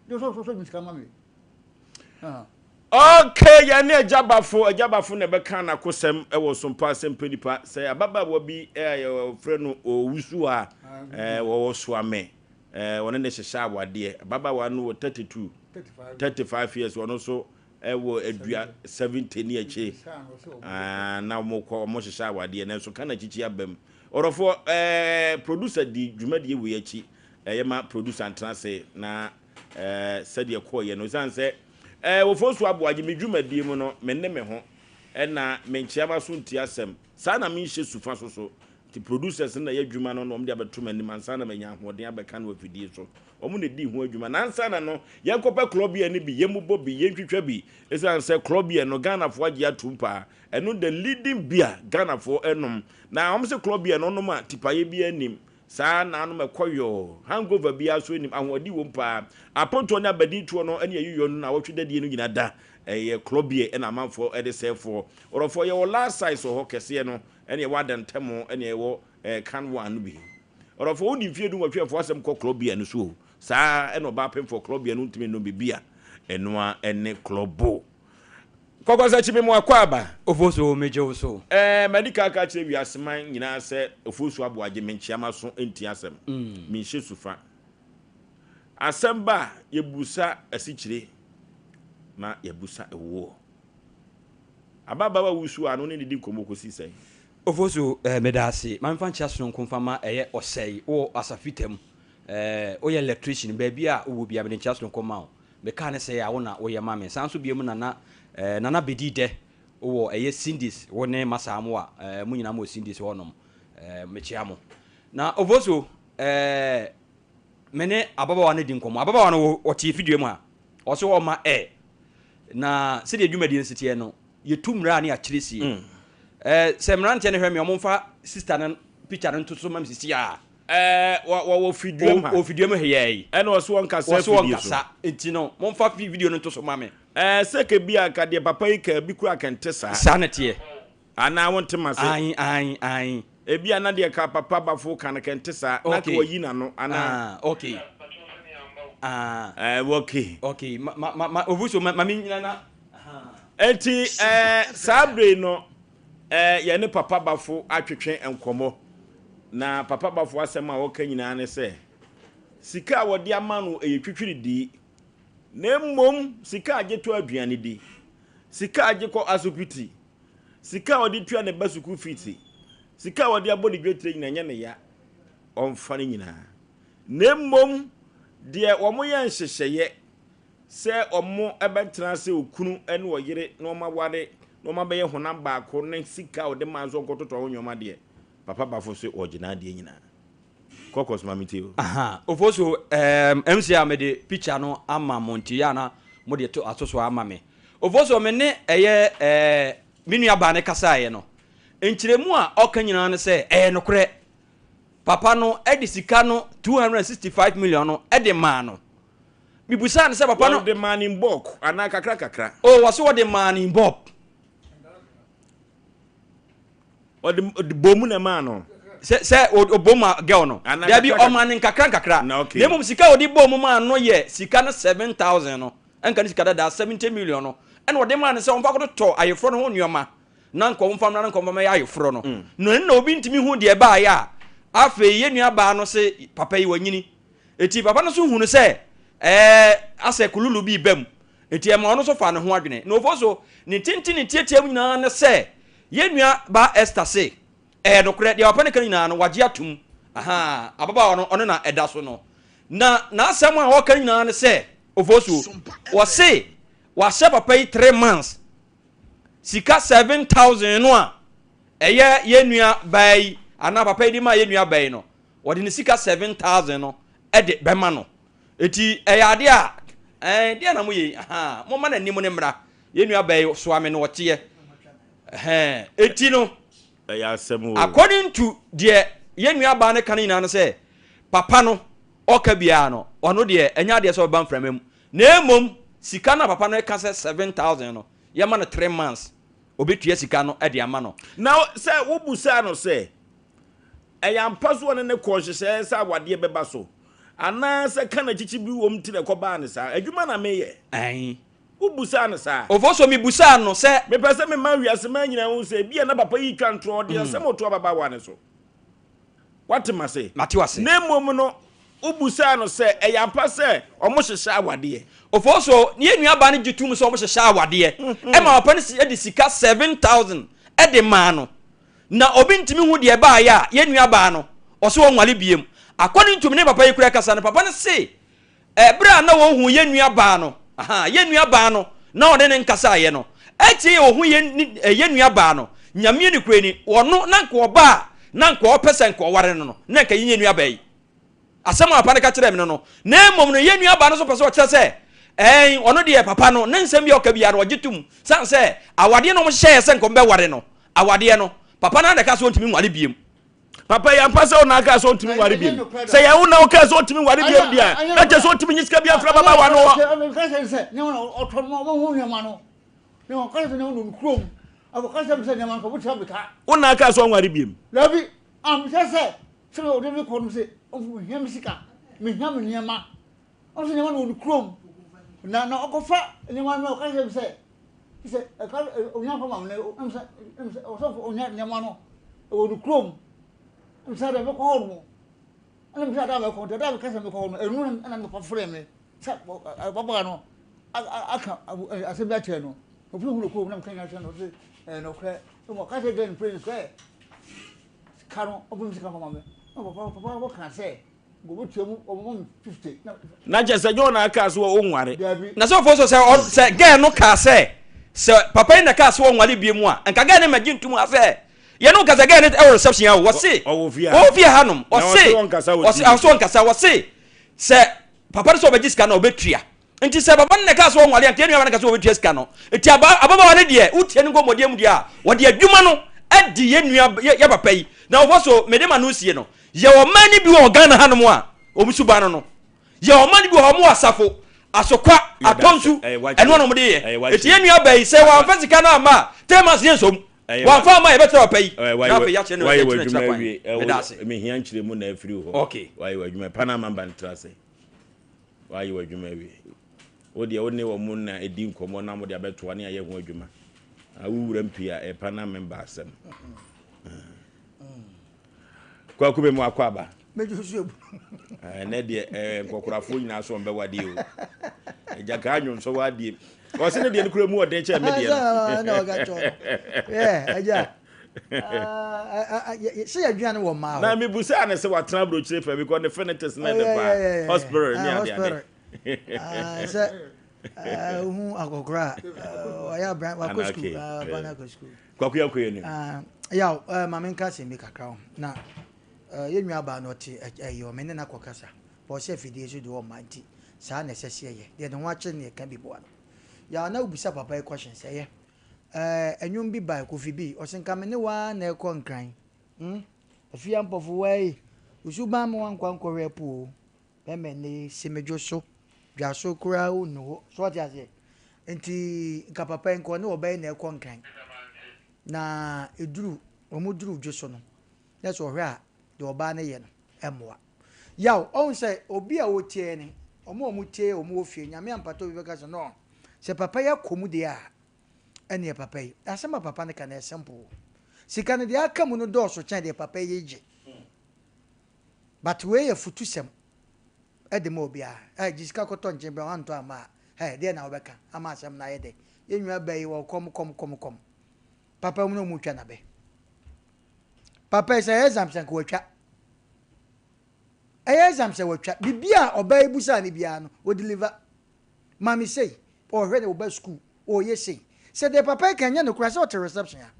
de sɛ sɛ sɛ sika ma me. Okay, yɛne Agya Bafo, Agya Bafo na ɛbɛka n'akosɛm wɔ Sompa Asɛmpɛ Nipa. Sɛ ababaawa bi a wɔfrɛ no Owusu a wɔwɔ Soame, wɔne ne hyehyɛ awadeɛ. Ababaawa no wɔ 32, 35 years, ɔno nso Ɛwɔ adua 70 ne akyire na wɔn kɔ wɔn hyehyɛ awadeɛ nanso ka na kyikyi aba mu. Ɔdɔfoɔ ɛɛ producer di dwumadie wei akyi ɛyɛ ma producer ntena ase na ɛɛ sɛdeɛ kɔɔ yɛ no ɛsiane sɛ ɛɛ wɔfɔ so aboagye me dwumadie mu no me ne me ho ɛna me nkyea ma so nti asɛm saa na menhyɛ sufa so so nti producers no na ɛyɛ adwuma no na wɔn de abɛto m'anim ansa na manya ahoɔden abɛka no afidie so. Wɔn na edii ho adwuma. Na ansa na no, yɛnkɔpɛ klɔbeɛ no bi, yɛmmobɔ bi, yɛntwitwa bi. Esiane sɛ klɔbeɛ no, Ghanafoɔ agye atom paa. Ɛno the leading beer Ghanafoɔ nom. Na wɔn se klɔbeɛ no, wonom a, tipaeɛ biara nnim. Saa na anom ɛkɔ yɔɔ. Hangover biara nso nnim. Ahoɔden wom paa. Apontoɔ ne abadintoɔ no ne ayiyɔ no naawɔtwe dadie no nyinaa da. Ɛyɛ klɔbeɛ na amanfoɔ de sɛe foɔ. Ɔdɔfoɔ, yɛwɔ large size wɔ hɔ, kɛseɛ no, ɛne ɛwɔ adantamu, ɛne ɛwɔ can one no bi. Ɔdɔfoɔ, wodi mfeɛ dunwɔtwe a, fa w'asɛm kɔ klɔbea no so o. Saa ara na ɔbaa pemfoɔ klɔbea no ntumi nnom biribi a ɛno ara ne klɔbo. Kɔkɔsakyi me mo akwaaba. Ofosu megye wo so. Ɛɛ madi kan aka akyerɛ wiaseman nyinaa sɛ Ofosu Aboagye menkyea m'aso ntie asɛm, menhyɛ sufa. Asɛm ba a, yɛbusa asikyire na yɛabusa ɛwoɔ. Ababaawa wusu a, ano ne no di nkɔmmɔ kɔsi sɛn? Ofosu eh meda ase. Ma memfa nkyea sononko mfa ma ɛyɛ ɔsɛe wowɔ Asafita mu eh woyɛ electrician baabi a wowɔ biara mede nkyea sononko ma wo. Me car no sɛe a wo na woyɛ ma me. Saa nso biom Nana eh Nana Bedi Dɛ wowɔ ɛyɛ Cindy's wo ne Masa Amoah eh mo nyinaa mowɔ Cindy's hɔ nom eh mekyea mo. Na Ofosu eh me ne ababaawa no di nkɔmmɔ. Ababaawa no ɔte afidie mu ha ɔse ɔma air Na sɛdeɛ dwumadie no si teɛ no, yɛtu mmara a ne yɛakyerɛ sie. Ɛɛ, sɛ mmeranteɛ no hwɛ me a, wɔmfa sista no picture no nto so ma me sisi a. Ɛɛ, wɔ, wɔwɔ fiduam ha. Wɔ fiduam ha yɛ yi. Ɛna ɔse wɔnkasa Wɔse afidie so. wɔnkasa, nti no, momfa video no nto so ma me. Ɛɛ, sɛ ka bi a, nka deɛ papa yi kaa bi koraa kɛnte saa. Saa na ɛteɛ. Anaa wonte m'ase? Ae, ae, ae. Ebia na deɛ ka papa Bafo ka no kɛnte saa, na ka Okay. wayi n'ano, anaa? Ah, okay. Ah. Ɛɛ, okay. Okay, ma, ma, ma, ma, Ovuso, ma, ma mennyina na, ahaa. Enti, ɛɛ, saa bere yi no, ɛɛ, yɛne Papa Bafo atwetwe nkɔmmɔ. Na Papa Bafo asɛm a ɔka nyinaa ne sɛ, sika a wɔde ama no ɛyɛ twitwiridii, na mmom sika a gye tɔ aduane di, sika a gye kɔ asopiti, sika a ɔde tua ne ba sukuu fiiti, sika a ɔde abɔ ne dwetire nyinaa ɛnyɛ ne ya, ɔmfa ne nyinaa. Na mmom deɛ wɔyɛ nhyehyɛeɛ sɛ wɔbɛtena ase okunu ne ɔyere na wɔaware na wɔabɛyɛ honam baako ne sika a ɔde maa nso ɔnkɔtotɔ ho nneɛma deɛ, Papa Bafo se ɔgye n'adeɛ nyinaa. Kɔkɔs ma mentie o. Aha, Ofosu, ehm, MC a mede picture no ama mo nti yɛ a na mode to ato so ama me. Ofosu, me ne ɛyɛ eh, me nua baa no kasaeɛ no, nkyerɛmu a ɔka nyinaa ne sɛ ɛyɛ nokorɛ. Papa no de sika no 265 million no de maa no. Mebusaa no sɛ papa no. Wɔde maa no in bulk anaa kakra kakra? Oh, wɔse wɔde maa no in bulk. Ɔde ɔde bɔ mu na ɛmaa no. Sɛ sɛ ɔbɔ mu a girl no. Anaa Dabi kakra ɔmaa no nkakra nkakra. Na okay. Na mmom sika a ɔde bɔɔ mu maa no yɛ sika no 7000 no. Ɛnka ne sika dada 70 million no. Ɛna ɔde maa no sɛ ɔmfa kɔtotɔ ayeforɔ no ho nneɛma. Na nka ɔmfa mmra na nka ɔmfa mmɛyɛ ayeforɔ no. Na ɛno na obi ntumi hu deɛ ɛbaeɛ a afei yɛn nua baa no se papa yi wanyini. Enti papa no nso hunu sɛ ɛɛ asɛ kululu bi reba mu. Enti ɛma ɔno nso faa ne ho adwene. Na Ofosu, ne tenten ne tiatia mu nyinaa ne sɛ, yɛn nua baa Esther se, ɛyɛ nokorɛ, deɛ papa no ka no nyinaa no, wagye atom. Ahaa, ababaawa no, ɔno na ɛda so no. Na n'asɛm a ɔreka no nyinaa ne sɛ, Ofosu, ɔse wahyɛ papa yi three months, sika 7,000 no a ɛyɛ yɛn nua baa yi, anaa papa yi de maa yɛn nua baa yi no, wɔde ne sika 7,000 no de bɛma no. Eti ɛyɛ adeɛ a, ɛɛ, deɛ na moyɛ yi, ahaa, momma n'anim no mmra. Yɛn nua baa yi soa me na ɔteɛ. Ɛhɛn, eti no, Ɛyɛ asɛm o. according to deɛ yɛn nua baa no ka no nyinaa no sɛ, papa no, ɔka biara no, ɔno deɛ, ɛnyɛ adeɛ sɛ ɔbɛba mframa mu. Na mmom, sika no a papa no ka sɛ 7,000 no, yɛma no three months, ɔbɛtua sika no de ama no. Na sɛ wobusaa no sɛ, Ɛyɛ ampa so ɔne no kɔɔ nhyehyɛɛ sɛ awadeɛ bɛba so, anaa sɛ ka na kyikyi bi wom nti na ɛkɔbaa no saa? Adwuma na meyɛ. Aane. Wobusaa no saa? Ofosuo, Mebusaa no sɛ. Mepɛ sɛ mema wiaseman nyinaa hu sɛ ebia na papa yi retwa ntorɔ, ɔde asɛm reto ababaawa no so. Woate m'ase? Mate w'ase. Na mmom no, wobusaa no sɛ ɛyɛ ampa sɛ wɔhyehyɛ awadeɛ. Ofosuo, Yɛn nuabaa no gye toom sɛ wɔhyehyɛ awadeɛ. Ɛma papa no de sika 7,000 de maa no. Na obi ntumi hu deɛ ɛbaeɛ a yɛn nua baa no ɔse ɔnware biem. According to me ne papa yi koraa kasa no papa no se ɛberɛ a na ɔhu yɛn nua baa no ahaa yɛn nua baa no na ɔne no nkasaeɛ no akyire yi ɔhu yɛn yɛn nua baa no Nyame nokorɛ ni ɔno na nka ɔba a na nka ɔpɛ sɛ nka ɔware no no na nka yɛn nua baa yi Asɛm a papa no ka kyerɛɛ me no no, na mmom no, yɛn nuabaa no nso pɛ sɛ ɔkyerɛ sɛ, ɛɛn, ɔno deɛ papa no, ne nsɛm bi a ɔka biara no, ɔgye tom. Sane sɛ awadeɛ no wɔhyehyɛeɛ sɛ nka wɔbɛware no, awadeɛ no, papa no ara na ɛkaa sɛ ɔntumi nware biom. Papa yi ampa sɛ wo na aka sɛ ɔntumi nware biom? Sɛ yɛ wo na wokaa sɛ ɔntumi nware biom deɛ a, na kyerɛ sɛ ɔntumi nye sika biara mfiri ababaawa no hɔ. Wo na aka sɛ ɔnware biom? Sɛdeɛ ɔde me kɔ no sɛ mehia me sika, mehia me nneɛma. Ɔno sɛ nneɛma no wɔ ne kurom. Na na ɔkɔfa nneɛma no ɔka kyerɛ me sɛ sɛ ɛka onya fa ma me no ɛm sɛ ɛm sɛ ɔsɔfo onya nneɛma no ɛwɔ ne kurom. Ɛm sɛ deɛ mekɔ hɔ no ɛna mehwɛ ada mɛkɔ nti ada meka sɛ mekɔ hɔ no ɛno na ɛna mefa frɛ me sɛ ababaa no aka asɛm bi akyerɛ no. Ofiri hu ne kurom na meka nyina kyerɛ no sɛ ɛyɛ nokorɛ. Ɔka kyerɛ gɛn pray sɛ Sika no ɔbɔ mi sika fama mi na papa papa bɔ kan sɛ nka obetua mu ɔbɛma mi 50 na. Na kyerɛ sɛ John aka so wɔ onware. Dabi. Na sɛ ɔfo so sɛ ɔ sɛ girl no kaa sɛ sɛ papa yi na kaa sɛ ɔnware bie mu a nka girl no mmɛgye ntom ha sɛ yɛne wo kasa girl no ɛwɔ reception ha o wɔse Ɔwɔ fie ha. ɔwɔ fie ha nom Na ɔse ɔse ɔnkasa wɔ ɔse TV ɔse so. ɔnkasa wɔse sɛ papa no sɛ ɔbɛgye sika no a ɔbɛtua Nti sɛ papa no na ɛkaa sɛ ɔnware a, nka yɛn nuabaa no ka sɛ ɔbɛtua sika no. Nti aba ababaawa no deɛ, wotie ne nkɔmmɔdeɛ mu deɛ a, wɔde adwuma no Adi yɛn nua yɛ papa yi na wɔfa so mede ma no sie no. Yɛ ɔman no bi wɔ Ghana hanom a wɔn suban no no. Yɛ ɔman no bi wɔ hɔ wɔn wɔ asafo, asokwa, atɔnsu, ɛno na wɔde yɛ. Eti yɛn nua baa yi sɛ wɔamfa sika no amma a three months yɛn nsom. Wɔamfa amma a yɛbɛkyerɛ papa yi na afei yɛakyerɛ no yɛkyerɛ kyerɛ kwan. Meda ase. Mehia nkyerɛmu na afiri hɔ. Okay. Wayɛ w'adwuma. Pa na ama ba no tra ase. Wayɛ w'adwuma awie. Wo deɛ wo ne wɔn na ɛdi nkɔmmɔ na mode abɛtoa ne ayɛ ho adwuma. Wo wura mpii a ɛpa na memba asɛm. Kwaku bɛ mu akɔ aba. Ɛnɛ deɛ nkɔkorafoɔ nyinaa so ɔmbɛwa deɛ o. Agya kaa nwonsɔ wɔ adeɛ. Ɔse ne deɛ no kura mu ɔden kyɛn me deɛ no. Agya. Sɛ yɛdwene wɔ mmaa hɔ. Na mebusaa ne sɛ watena aburokyire pɛ because ne finitis na ɛde paa. Hospital ne ade ade. Sɛ wohu akɔkora a ɔyɛ abran wakɔ sukuu ɔba no akɔ sukuu. Kwaku yɛn kɔ yɛn nim. Yaw maame nka asɛm bi kakra ho na yɛn nua baa no ɔte ɛyɛ ɔme ne no akɔ kasa bɔ ɔsɛ afidie so deɛ ɔmma nti saa na ɛsɛ sɛ yɛyɛ deɛ ne ho akyere ne yɛka bi boa no. Yaw na wobisa papa yi question sɛ ɛyɛ ɛnwom bi bae Kofi bi ɔse nka me ne wo ara na ɛkɔ Nkran hmm Afia Mpɔfo wai wo suban ma wankɔ ankɔhwɛ ɛpo o Bɛmɛ ne semedwo so dwa so koraa wo nnu hɔ so ɔte aseɛ nti nka papa yi nka ɔne ɔbaa yi na ɛkɔ Nkran na ɛduru wɔn duru dwo so no na sɛ ɔhwɛ a deɛ ɔbaa no yɛ no ɛmmoa Yaw ɔhu sɛ obi a ɔtie ne wɔn a wɔn tie wɔn wɔ fie Nyame ampata obi bɛka sɛ no sɛ papa yi akɔ mu deɛ a ɛneɛ papa yi asɛm a papa no ka no ɛyɛ simple sika no deɛ aka mu no dɔɔso kyɛn deɛ papa yi gye but wei yɛ futusɛm de ma obiara ɛ gye sika kɔtɔ nkyen brɛ wantɔ amma a ɛ deɛ na wobɛka ama asɛm no ayɛ dɛ yɛn nua bɛ yi wɔ kɔm kɔm kɔm kɔm papa mu na ɔmu twa nabɛ papa yi sɛ ɛyɛ exam sɛ nka watwa ɛyɛ exam sɛ watwa biribi a ɔbaa yi busaa ne biara no ɔdeliver Maame sei, ɔrehwɛ ne ba sukuu, ɔreyɛ sei. Sɛ deɛ papa yi ka nyɛ nokorɛ a, sɛ ɔte reception a.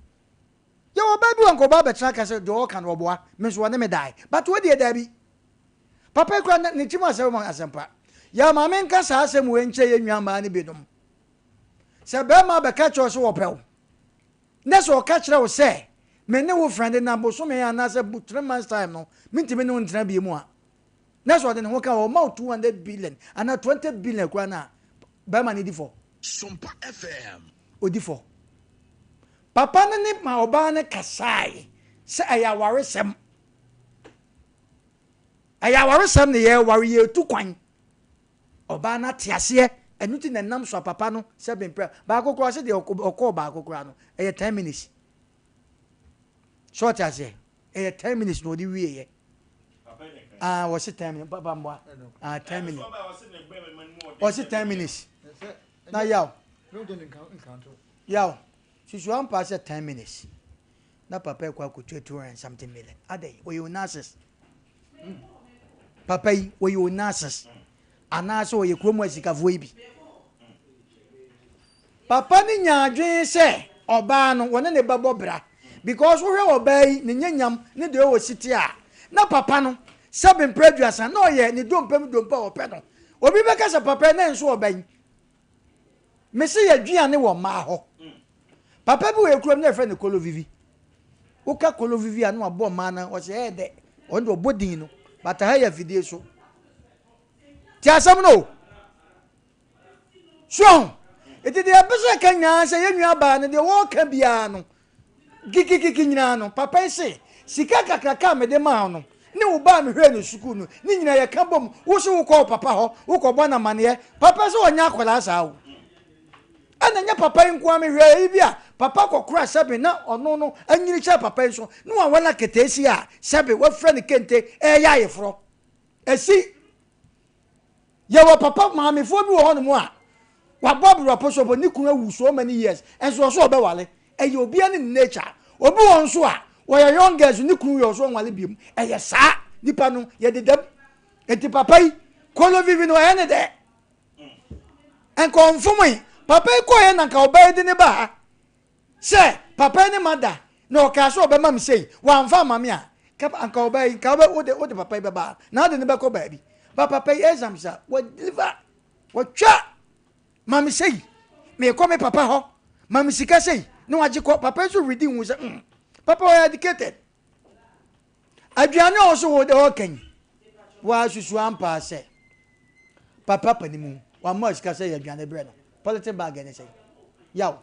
Yɛwɔ ɔbaa bi wɔ nka ɔbaa bɛtena ka sɛ deɛ ɔreka no ɔboa, me nso ɔne me dae. But wo deɛ daabi. Papa yi koraa ne tirim asɛm ma asɛmpa. Yɛ maame nka saa asɛm wei nkyerɛ yɛn nua mmaa no binom. Sɛ bɛrima bɛka kyerɛ wo sɛ ɔpɛ wo, na sɛ ɔka kyerɛ wo sɛ me ne wo friend na bosome anaasɛ 3 months time no, mentumi ne wo ntena bio mu a, na sɛ ɔde ne ho ka ɔma wo 200 billion anaa 20 billion koraa no a, bɛrima no di fɔ. Sompa FM. Odi fɔ. Papa no ne ma ɔbaa no kasae sɛ ɛyɛ awaresɛm. Ɛyɛ awaresɛm ne yɛware yɛtu kwan. Ɔbaa no ate aseɛ ɛno ti na ɛnam so a papa no sɛ bemprɛ baako koraa sɛ deɛ ɔkɔɔ baako koraa no ɛyɛ 10 minutes. So ɔte aseɛ ɛyɛ 10 minutes na ɔde wieɛ. Ah, wɔsi 10 minutes papa mboa. Ah, 10 minutes. Wɔsi 10 minutes. Na yaw. Yaw. Susu ampa sɛ 10 minutes. Na papa ekɔ akɔtua 200 and something million. Adɛn? Ɔyɛ onassis. Papa yi, ɔyɛ onassis. Anaasɛ ɔyɛ kurom asikafoɔ yi bi. Papa no nya adwene sɛ ɔbaa no wɔne ne bɛbɔ bra because wohwɛ ɔbaa yi ne nyanyam ne deɛ ɔwɔ siti a na papa no sɛbe mprɛ 30 na ɔyɛ ne dompe mu dompe a ɔpɛ no. Obi bɛka sɛ papa yi na nso ɔba yi. Mese yɛdweane wɔ mmaa hɔ. Papa bi wɔ yɛ kurom na yɛfrɛ no Kolo Vivi. Woka Kolo Vivi a na wabɔ mmaa no ɔsɛ ɛyɛ dɛ. Ɔno deɛ ɔbɔ din no. But ha yɛ afidie so. Ti asɛm no o. So ahu? Enti deɛ yɛpɛ sɛ yɛka nyinaa sɛ yɛn nua baa no deɛ wɔreka biara no kikikiki nyinaa no papa yi se sika kakraka a mede maa no ne wo ba a mehwɛɛ no sukuu no ne nyinaa yɛka bom wo se wokɔ wo papa hɔ wokɔbɔ no amaneɛ papa sɛ ɔnyɛ akwadaa saa o ɛna nyɛ papa yi nko a mehwɛ yi bi a papa kɔkora sɛbe na ɔno no anyini kyɛ papa yi so ne wawala keteesi a sɛbe wafura ne kente ɛyɛ ayeforɔ ɛsi Yɛwɔ papa maamefoɔ bi wɔ hɔnom a wabɔ aberewa pɔsɔpɔ ne kunu awu so many years nso ɔso ɔbɛwale. Ɛyɛ obiara ne ne nature. Obi wɔ nso a wɔyɛ young girls ne kunu yɛ ɔso ɔnwale biom. Ɛyɛ saa nipa no yɛde dam. Enti papa yi kolo vivi no ɛyɛ ne dɛ. Nka ɔmfomoe. Papa yi kɔɛ na nka ɔbaa yi de ne ba ha. Sɛ papa yi ne ma da na ɔkaa sɛ ɔbɛma me sei, wamfa amma me a, ka anka ɔbaa yi, nka wobɛ, wode, wode papa yi bɛba ha, na wode no bɛkɔ baabi. Ba papa yi exams a, wa deliver, watwa, ma me sei, meekɔ me papa hɔ, ma me sika sei, na wagye kɔ. Papa yi nso redi hu sɛ, mm, Papa ɔyɛ educated. Aduane a ɔso wo de ɔka yi, woasusu ampa sɛ papa panimu wamma sika sɛ yɛ aduane brɛ no. Polythene bag ne sɛn? Yaw.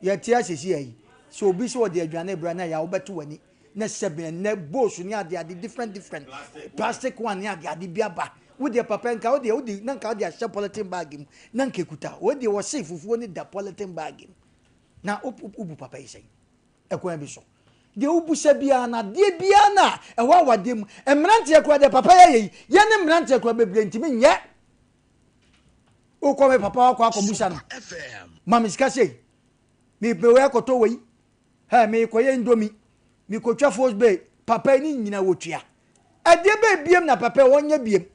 Yɛte ase si ayi. Sɛ obi sɛ ɔde aduane brɛ na yaw wobɛto w'ani. Na sɛbe ɛnnɛ bowls ne ade ade different different plastic one ne ade ade bi aba. Wo deɛ papa nka wo deɛ wode na nka wode ahyɛ polythene bag mu na nka ekuta. Wo deɛ wɔse fufuo ne da polythene bag mu. Na wobu papa yi sɛn? Ɛkwan bi so. Deɛ wobisa biara no, adeɛ biara no a ɛwɔ awadeɛ mu, mmeranteɛ koraa deɛ papa yi ayɛ yi, yɛne mmeranteɛ koraa bebree ntumi nyɛ. Wokɔ me papa wakɔ akɔbusa no, ma me sika sei, mepɛ wei akɔtɔ wei, hɛ mekɔyɛ indomie, mekɔtwa fos bay, papa yi ne nyina wɔtua. Ɛdeɛ bɛɛ biem na papa yi wɔnyɛ biem.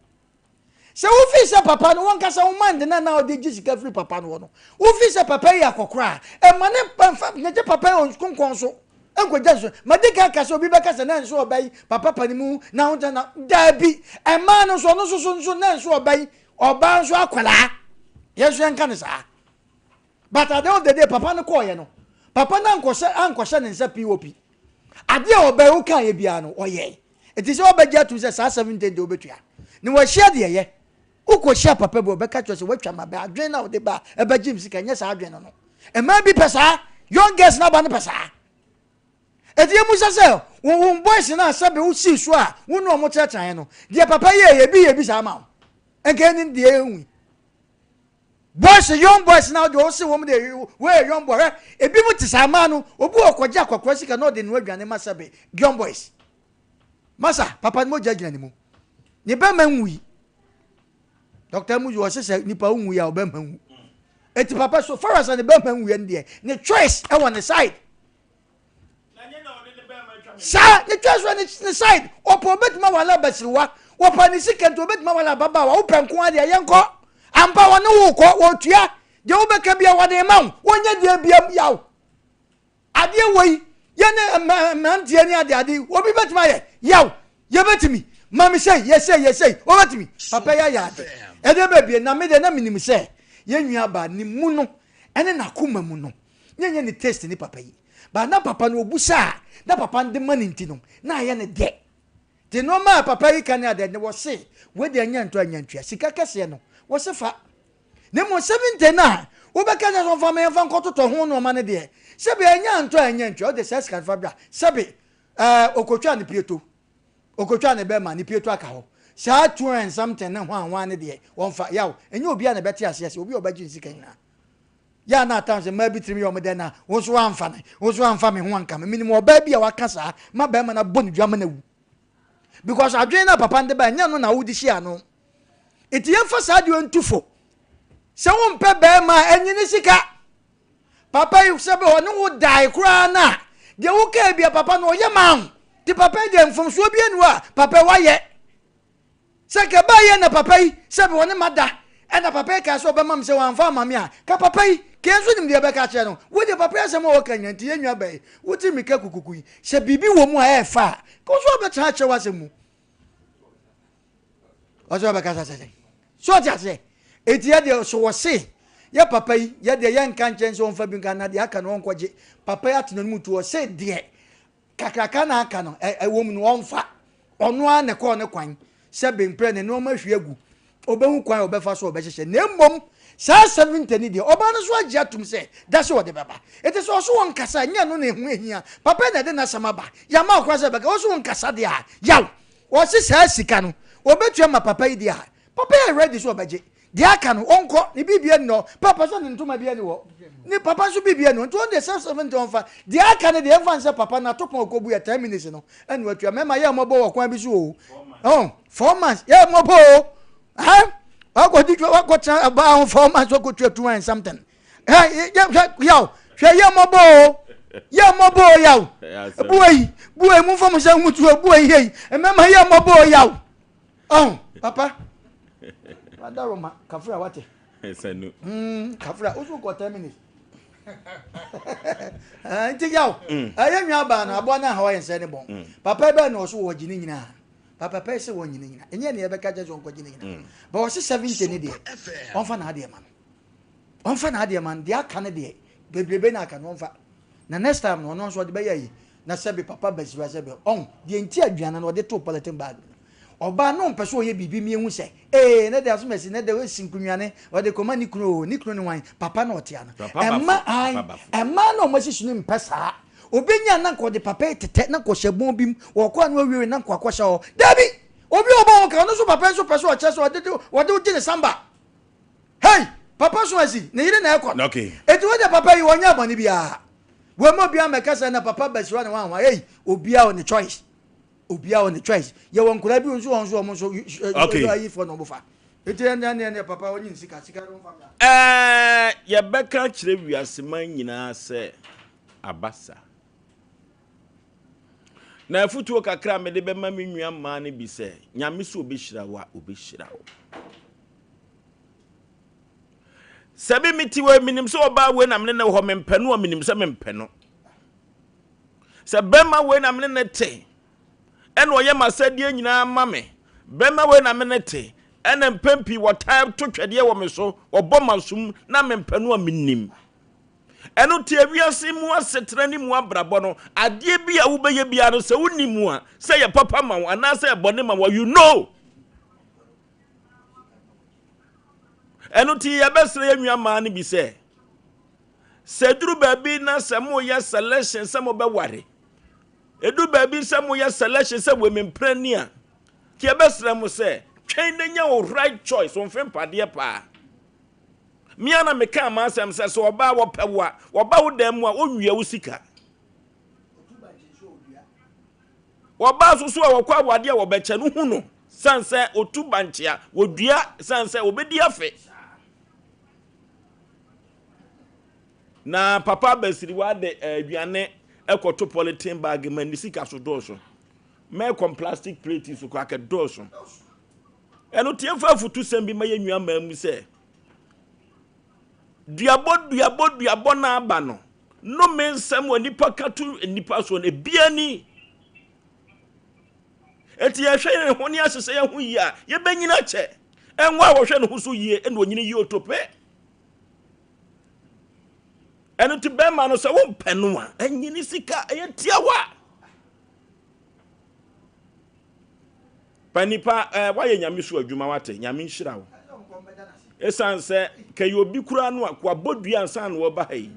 Sɛ wofi sɛ papa no wankasa wo mind no a na ɔde gye sika firi papa no hɔ no, wofi sɛ papa yi yɛ akɔkora a, ɛma ne mfa nyɛgye papa yi wɔ nkonkɔn so nkɔgya nso. Madi kan ka sɛ obi bɛka sɛ na nso ɔba yi papa pa ne mu na ho na daabi. Ɛmaa no nso ɔno nso so nso na nso ɔba yi ɔbaa nso akwadaa. Yɛn nso yɛnka no saa. But at the end of the day papa no kɔɔyɛ no, papa no ankɔhyɛ ankɔhyɛ ne nsa POP. Adeɛ a ɔbaa yi wokaeɛ biara no ɔyɛe. Enti sɛ wobɛgye atom sɛ saa 70 deɛ wobɛtua, na wahyia deɛ ɛyɛ, wokɔhyia papa bi a ɔbɛka kyerɛ sɛ woatwa ma bɛ adwene no a wode ba a ɛbɛgye m sika, nyɛ saa adwene no no. Mmaa bi pɛ saa, young girls no aba no pɛ saa. Enti yɛmmisa sɛ, wo wo boys no a sɛbe wosii so a wo ne wɔn tenatenaeɛ no, deɛ papa yɛeɛ ebi yɛ bi saa ma wo? Nka ɛne deɛ ɛnhui. Boys, young boys na deɛ ɔse wɔn deɛ wɔyɛ young boy hwɛ ebi mu te saa mmaa no obi wɔ kɔgye akɔkora sika na ɔde noa aduane ma sɛbe young boys. Masa, papa no mogya gyina ne mu. Ne bɛma nwui. Dr. Muzu ɔse sɛ nipa wo nwui a ɔbɛma nwu. Eti papa so far as ne bɛma nwui no deɛ ne choice ɛwɔ ne side. Saa ne choice wɔ ne side. Ɔpɛ obetuma wale abasiriwa. Wɔpɛ ne sika nti obetuma wale ababaawa. Wopɛ nko adeɛ yɛnkɔ. Ampa wɔne wo kɔ wɔtua. Deɛ wobɛka bia wɔde ma wo. Wɔnyɛ deɛ bia yaw. Adeɛ wei yɛ ne mmeranteɛ ne adeade yi obi bɛtumi ayɛ yaw yɛbɛtumi ma me sei yɛ sei yɛ sei wɔbɛtumi papa yi ayɛ ade ɛdeɛ bɛbie na me deɛ na menim sɛ yɛn nua baa ne mu no ɛne n'akoma mu no ne nyɛ ne taste ne papa yi ba na papa no obu saa na papa no de ma ne nti no na ayɛ ne dɛ te nneɛma a papa yi ka ne adeɛ ne wɔse wei deɛ nyɛ ntɔ anya ntua sika kɛseɛ no wɔse fa Na mmom 70 no a wobɛka sɛ ɔmfa ma yɛmfa nkɔtotɔ ho nnoɔma no deɛ, sɛbe ɛnyɛ antɔ a ɛnyɛ ntua, wode saa sika no fa bra. Sɛbe ɛɛ ɔkɔtwaa ne pieto, ɔkɔtwaa ne bɛma, ne pieto aka hɔ. Saa 200 and something ne hwan hwan no deɛ, wɔmfa. Yaw, ɛnyɛ obiara na ɛbɛte aseɛ sɛ obi a ɔbɛgye ne sika nyinaa. Yɛ a na at times mmaa bi tirim yɛ wɔn dɛ na wo nso woamfa me, wo nso woamfa me ho anka me. Menim ɔbaa bi a waka saa ma barima no abɔ ne dua ma no awu. Because adwene no a papa no de ba ɛnyɛ no na wode hyia ano. Nti yɛmfa saa adeɛ ntu fo. Sɛ wompɛ bɛrima a ɛnye ne sika. Papa yi sɛ bɛ ɔne wo dae koraa no a deɛ wokaa bia papa no ɔyɛ maa wo. Nti papa yi deɛ mfomsoɔ bi anu a papa yi wayɛ. Sɛ nka ɛbaeɛ na papa yi sɛ bɛ ɔne ma da ɛna papa yi kaa sɛ ɔbɛma me sɛ wamfa ama me a ka papa yi kee nso nim deɛ ɛbɛka akyerɛ no. Wo deɛ papa yi asɛm a ɔka nyina nti yɛn nua bɛyi wote mmirika kukuku yi sɛ biribi wɔ mu a ɛɛfa a ka wo nso wabɛtena akyerɛ w'asɛm mu. Ɔsɛ ɔbɛkasa sɛ sɛn? So ɔte aseɛ? Eti yɛ deɛ so wɔse yɛ papa yi yɛ deɛ yɛnka nkyɛn sɛ ɔmfa bi nka na deɛ aka no ɔnkɔgye. Papa yi ato n'anim tu ɔse deɛ kakraka na aka no ɛwɔ mu no ɔmfa. Ɔno ara na ɛkɔɔ ne kwan sɛ bemprɛ ne nneɛma ahwie agu. Ɔbɛhu kwan a ɔbɛfa so ɔbɛhyehyɛ. Na mmom saa 70 no deɛ ɔbaa no so agye atom sɛ da sɛ ɔde bɛba. Eti sɛ ɔso ɔnkasa nyɛ no na ɛho ahia. Papa yi na ɛde n'asɛm aba. Yɛama wo kwan sɛ bɛka. Ɔso ɔnkasa deɛ a yaw. Ɔse saa sika no ɔbɛtua ma papa yi deɛ a, papa yi yɛ ready sɛ ɔbɛgye. Deɛ aka no ɔnkɔ, ne biribia nni hɔ. Papa sɛ ne ntoma bia nni hɔ, ne papa nso biribia nni hɔ. Nti ɔno deɛ sɛ 70 ɔmfa. Deɛ aka no deɛ ɛmfa nsɛ papa no atopɔn a ɔkɔbu yɛ 10 minutes no ɛna watua. Mɛma yɛ mmɔbɔ wɔ kwan bi so o. Oh, 4 months, yɛ mmɔbɔ o. Ha? Wakɔdi wakɔtena abaa ho 4 months wakɔtua 2 and something. Yaw, hwɛ yɛ mmɔbɔ o, yɛ mmɔbɔ o yaw. Buai, buai, momfa mo nsa ngu tuo, buai hei, mmarima yɛ mmɔbɔ o yaw. Ɔho, papa, wadaroma, kafra wate. Sanu. Mm, kafra, woso kɔ 10 minutes. Nti yaw, ɛyɛ nwa baa no, aboa no aha ɔyɛ nsɛ ne bɔn. Papa bɛɛ na ɔso wɔgye ne nyinaa. Papa pɛ sɛ wɔnye ne nyinaa. Ɛnyɛ ne yɛbɛka kyɛ sɛ ɔnkɔgye ne nyinaa. Ba ɔse 70 ne deɛ, ɔmfa n'adeɛ ma no. Ɔmfa n'adeɛ ma no, deɛ aka no deɛ, bebrebe na aka no ɔmfa. Na next time no, ɔno nso ɔde bɛyɛ ayi. Na sɛbe papa Basira sɛbe ɔn deɛ nti aduane no ɔde too polythene bag mu no ɔbaa na ɔmpɛ sɛ ɔyɛ biribi ma yɛhu sɛ ee nɛ deɛ asomasi nɛ deɛ wasi nkunuane ɔde kɔma ne kunu oo ne kunu ne wan papa na ɔtea no Papa ɛma bafo, ae papa bafo. ɛmaa na ɔmo asisi no mpɛ saa ɔbɛnya na nka ɔde papa yi tetɛ na nka ɔhyɛ bɔn bi mu ɔkɔ a na wawie na nka wakɔhyɛ hɔ dabi obi a ɔbɔ ho ka ɔno nso papa yi nso pɛ sɛ ɔkyerɛ sɛ ɔde ɔde wogye ne samba hei papa so asi ne yere na ɛkɔ no Okay. eti wo deɛ papa yi ɔnyɛ bɔne biara Wei ma obiara mmɛka sɛ na papa Basira ne hwan hwan. Ei, obiara wɔ ne choice. Obiara wɔ ne choice. Yɛwɔ nkwadaa bi nso wɔn nso wɔn nso Okay. ayifoɔ na wɔn fa. Eti ɛnɛ ɛnɛ ɛnɛ papa wɔnyi ne sika sika no nfa mra. Ɛɛ, yɛbɛka akyerɛ wiaseman nyinaa sɛ aba saa. Na afutuo kakra a mede bɛma me nua mmaa no bi sɛ, Nyame sɛ ɔbɛhyira wo a, ɔbɛhyira wo. Sɛ bi mete wei menim sɛ ɔbaa wei na mene ne wɔ hɔ mempɛ no a menim sɛ mempɛ no. Sɛ bɛrima wei na mene ne te ɛna ɔyɛ m'asɛdeɛ nyinaa ma me. Bɛrima wei na mene te ɛna mpɛn pii wɔtaa to twɛdeɛ wɔ me so wɔbɔ m'asom na mempɛ no a menim. Ɛno te wiase mu asetena ne mu abrabɔ no adeɛ bi a wobɛyɛ biara no sɛ wonim a sɛ yɛ papa ma wo anaasɛ ɛbɔne ma wo you know. Ɛno nti yɛbɛsrɛ yɛn nua mmaa no bi sɛ, sɛ ɛduru baabi na sɛ moyɛ selection sɛ mobɛware, ɛduru baabi sɛ moyɛ selection sɛ wei mempra ni a, nti yɛbɛsrɛ mo sɛ twɛn na nya wo right choice, wo mfe mpadeɛ paa. Mea na mekaa m'asɛm sɛ sɛ ɔbaa wɔpɛ wo a, wɔba wo dan mu a, ɔnwia wo sika. Wɔbaa so so a wɔkɔ awadeɛ a wɔbɛkyɛ no hu no sane sɛ ɔtu bankye a wɔdua sane sɛ wɔbɛdi afe. Na papa abasiriwa de aduane kɔto polythene bag ma ne sika so dɔɔso. Mɛkɔm plastic plate so koraa kɛ dɔɔso. Ɛno tie fa afutusɛm bi ma yɛn nua mmaa mu sɛ duabɔ duabɔ duabɔ na aba no Nnome nsɛm wɔ nnipa ka to nnipa soɔ no, ebia ni. Enti yɛhwɛ yɛn ho ne ahyehyɛ yɛn ho yie a, yɛbɛnyini akyɛ. Ɛnwa a wɔhwɛ ne ho so yie ɛna onyini yie otope. Ɛno nti bɛrima no sɛ wompɛ no a, ɛnyini sika, ɛyɛ tiawa. Pa nipa eh, wayɛ nyame so adwuma wate, nyame nhyira wo. Ɛsiane sɛ kɛyɛ obi koraa no a wabɔ dua ansa na wɔba ha yi.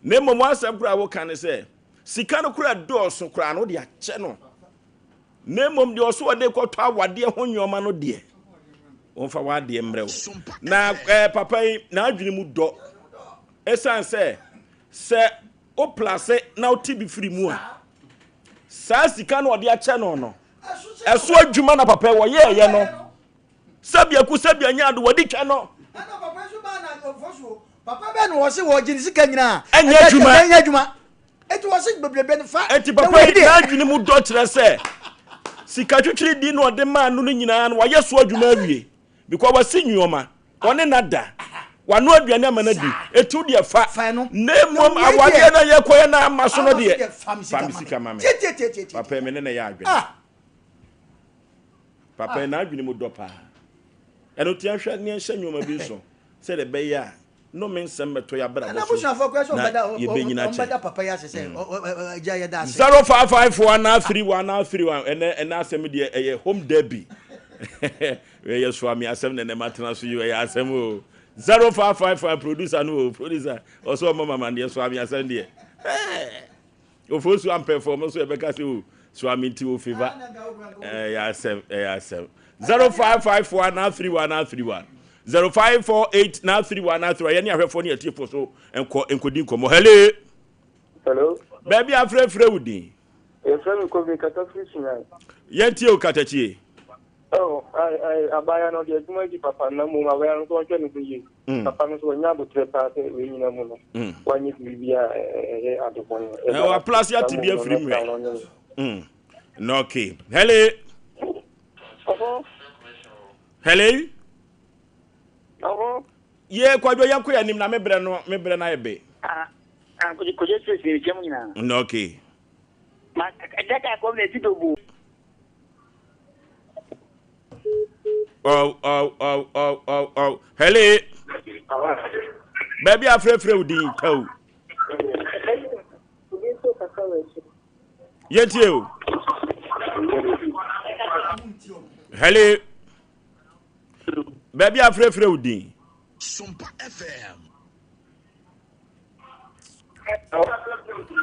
Na mmom w'asɛm koraa woka ne sɛ sika no koraa dɔɔso koraa no wode akyɛ no. Na mmom deɛ ɔso ɔde kɔtɔ awadeɛ ho nneɛma no deɛ wɔmfa w'adeɛ mmerɛ wo. Na eh, papa yi n'adwene mu dɔ. Ɛsiane sɛ sɛ wo plase na wote bi firi mu a saa sika no ɔde akyɛ no no ɛso adwuma na papa wɔyɛɛyɛ no sɛbi aku sɛbi anya ado wɔde twa no. Ɛna papa nso baa na ɔfɔ so papa bɛɛ na wɔse wɔgye ne sika nyinaa ɛnyɛ adwuma ɛnyɛ adwuma eti wɔse bebrebe no fa. Eti papa yi n'adwene mu dɔ kyerɛ sɛ sika twitwiri di na ɔde maa no no nyinaa no wɔayɛ so adwuma awie because wɔasi nneɛma Ɔne no ada. Wanoa aduane ama no adi. Eti wo deɛ fa. Na mmom awadeɛ no a yɛkɔyɛ no amma so no deɛ, fa me sika ma me. Papa yi me ne no yɛ adwene. Papa yi n'adwene mu dɔ paa. Ɛno nti yɛnhwɛ ne yɛnhyɛ nneɛma bi nso sɛdeɛ ɛbɛyɛ a nnome nsɛm bɛtɔ yɛn abrabɔ so na yɛbɛnyini akyɛ. 0554 anaa 31 anaa 31 ɛnɛ ɛnɛ asɛm deɛ ɛyɛ home derby. Wei yɛ soa me asɛm na ɛnɛ matena so yi ɛyɛ asɛm o. 0555 producer no o producer ɔsɛ ɔma mama deɛ soa me asɛm deɛ. Ofo su ampɛ fam nso yɛbɛka sɛ o soa me nti o favor. Ɛyɛ asɛm ɛyɛ asɛm. 0554 931 931 0548 931 931 yɛne ahwɛfoɔ ne atiefoɔ so nkɔ nkɔdi nkɔmmɔ. Hello. Hello. Baabi afrɛfrɛ wo din. Yɛfrɛ me Kofi kasa firi Sunyani. Yɛntie o katakyie. Oh, ai, ai, abaayewa no ɔde adwuma di papa na mmom abaayewa no nso ɔnhwɛ ne ho yie. Mm. Papa no nso wanya aboterɛ paa sɛ wei nyina mu no, mm. wanyɛ biribi a ɛyɛ ade bɔne. Na waplase ate bi afiri mu ɛ. Mm. No, okay. Hello. Hello. Ɔhɔ. Ye kwadwo yɛn kɔ yɛn anim na me brɛ no me brɛ no ayɛ be. Ah, ah, kwadwo kwadwo sisi ekyɛm nyinaa. No, okay. Ma ɛdaka kɔm na esi dobo. Oh, oh, oh, oh, oh, oh. Hello. Baabi afrɛfrɛ wo din tɛw. Yɛntie o. Hello. Baabi a frɛfrɛ wo din. Sompa FM.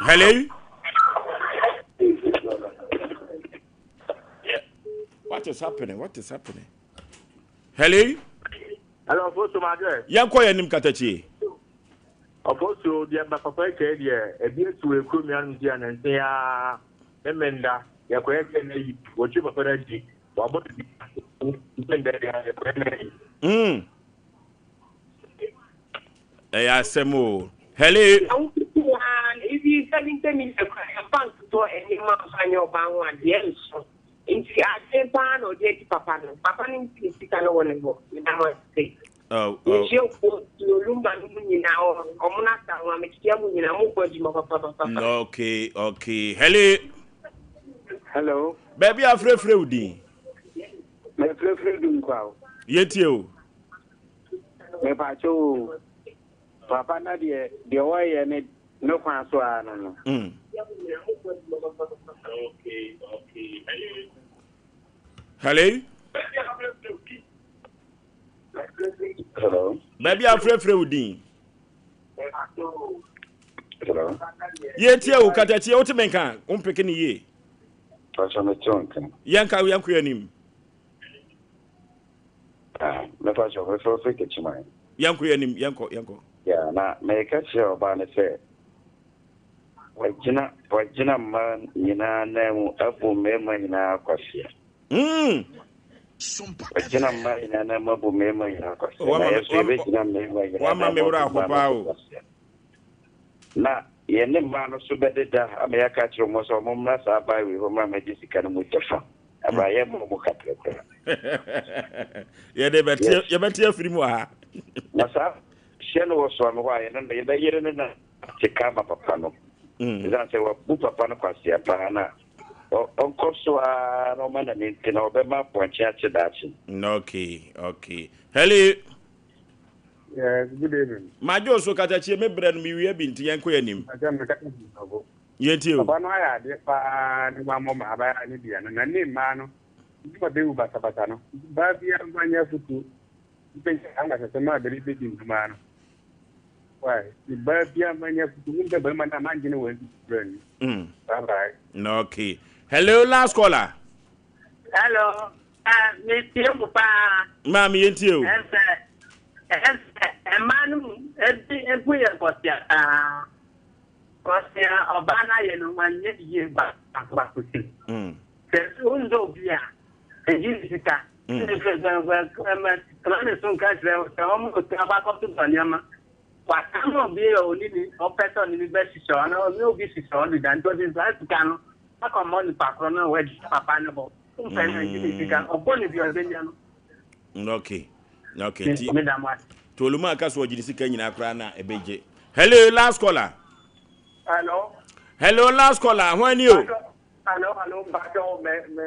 Hello. What is happening? What is happening? Hello. Hello, Fosu Madre. Yɛnkɔ yɛn anim katakyie. Ɔfosu deɛ mba papa atwa deɛ ebi etu ekuro mmianom ti ananse aa memenda yɛkɔyɛ deɛ na yi wɔtwi papa no akyi wabɔ ne bi memenda deɛ yɛkɔyɛ na yi. Mm. Ɛyɛ asɛm o. Hello. Na wo nko ara no, even 70 million koraa yɛmfa ntotɔ nneɛma mfa nyɛ ɔbaa ho adeɛ ɛnso. Nti adwene paa na ɔde adi papa no. Papa no nti ne sika no wɔ ne hɔ. Meda mo ase. Oh, oh. Mekyia ofuo Olumba no mu nyinaa, ɔmo no asa ho a mekyia mo nyinaa, mo bɔ adwuma papapapa. Okay, okay. Hello. Hello. Baabi a frɛfrɛ wo din. Mefrɛfrɛ Dunkwa o. Yɛtie o. Mepaakyɛw o, papa na deɛ deɛ ɔyɛ ne ne kwan so ara no no. Mm. Hello. Hello. Baabi a frɛfrɛ wo din. Hello. Yɛtie o, katakyie wote me nka, wo mpeke ne yie. Pastor me te nka. Yɛnka yɛnkɔ anim. Ah, mɛfa kyɛ mɛfrɛ firi Techiman. Yɛnkɔ yɛn anim, yɛnkɔ, yɛnkɔ. Yeah, na mɛka kyerɛ ɔbaa no sɛ wagyina wagyina mmaa nyinaa nan mu abu mmarima nyinaa kwasea. Mm. Wagyina mmaa nyinaa nan mu abu mmarima nyinaa kwasea. Na yɛ so yɛbɛgyina mmarima nyinaa nan mu abu mmaa no kwasea. Na yɛne mmaa no so bɛdeda ama yɛaka akyerɛ wɔn sɛ wɔn mmra saa baa wei hɔ mmra mmɛgye sika no mu kyɛfa. Ɛbra yɛ mmɔ mo kaprɛ koraa. Yɛde bɛte yɛbɛte afiri mu wɔ ha. Na saa hyɛ no wɔ soa me hɔ a yɛne no yɛbɛyere no na te ka ma papa no. Ɛsiane sɛ wabu papa no kwasea paa na ɔnkɔ so ara na ɔma n'ani nte na ɔbɛma apɔnkye akye daakye. Okay, okay. Hello. Yes, good evening. Madwo so katakyie me brɛ no mewia bi nti yɛnkɔ yɛn anim. Yɛntie o. Papa no ayɛ adeɛ paa ne wammɔ ma abaayewa no dua no na ne mmaa no nti ma bɛwu basabasa no nti baa biara mfa nyɛ afotuo mpɛnkyɛ saa nkasɛsɛm a bɛde bɛdi nkumaa no why nti baa biara mfa nyɛ afotuo mu sɛ barima no a mangye ne wɔ brɛ no mm. bye bye. Okay. Hello last caller. Hello. Uh, metie mu paa. Maame yɛntie o. Ɛsɛ ɛsɛ mmaa no mu ebi ebu yɛ nkɔsia paa. Kɔsia ɔbaa no ayɛ no wanyɛ yie baako baako si. Sɛ wondɔ obi a ɛgye ne sika. Tena ne so nka kyerɛ wo sɛ ɔmo otu akɔ akɔtotɔ nneɛma. Waka ma obi a ɔne ne ɔpɛ sɛ ɔne ne bɛhyehyɛ ɔno ɔne obi hyehyɛ ɔno da nti ɔde saa sika no akɔmmɔ nipa korɔ no a wagya papa no hɔ. Wompɛ no ɛgye ne sika ɔbɔ ne deɛ ɔbɛnya no. Okay. Okay. Ti. Toluma aka so ɔgye ne sika nyinaa koraa na ɛbɛgye. Hello, last caller. Hello. Hello, last caller. Ho ani o. Hello, hello, mpacho me me.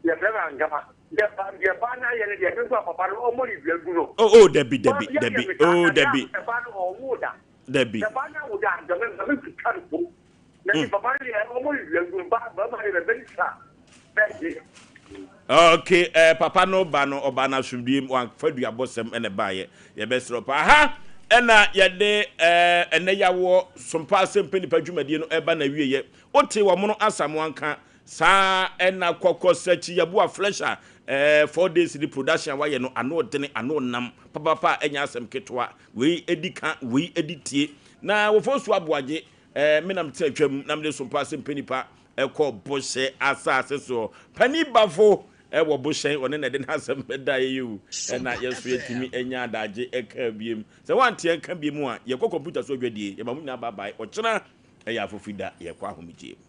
Yɛ fɛ ma ngama. Yɛ ba yɛ ba na yɛ ne deɛ nso papa no ɔmɔ ne dua gu no. Oh oh dabi dabi dabi. Oh dabi. Papa no ɔwo da. Dabi. Papa no awo da ngama ngama twitwa no po. Na ni papa no deɛ ɔmɔ ne dua gu no ba ba ma yɛ bɛ twa. Bɛ Okay, eh, papa no ba no ɔba no asomdue mu wamfa duabɔsɛm ɛna ɛbaeɛ yɛbɛserɛ pa ha ɛna yɛde eh, ɛnɛ yawoɔ sompa asɛm nipa dwumadie no ɛba na wieɛ wote wɔn no asamoa nka saa ɛna kɔkɔ sɛkyi yɛboa flesha eh, four days ni production a wayɛ no ano ɔdene ano nam papapa ɛnyɛ asɛm ketewa wei edi ka wei edi tie na wɔfɔ su aboagye eh, me nam tena twam na mede sompa asɛm nipa Ɛkɔ bohyɛ asase soɔ. Panin Bafo wɔ bohyɛn, ɔne na ɛde n'asɛm bɛda yɛ yi o. Ɛna yɛn nso yɛtumi anya adagye ɛka biem. Sɛ woante ɛnka biem a, yɛkɔ kɔmputa so adwadie. Yɛma mo nyinaa bye bye. Ɔkyena ɛyɛ afofida, yɛkɔ ahomegyeɛ mu.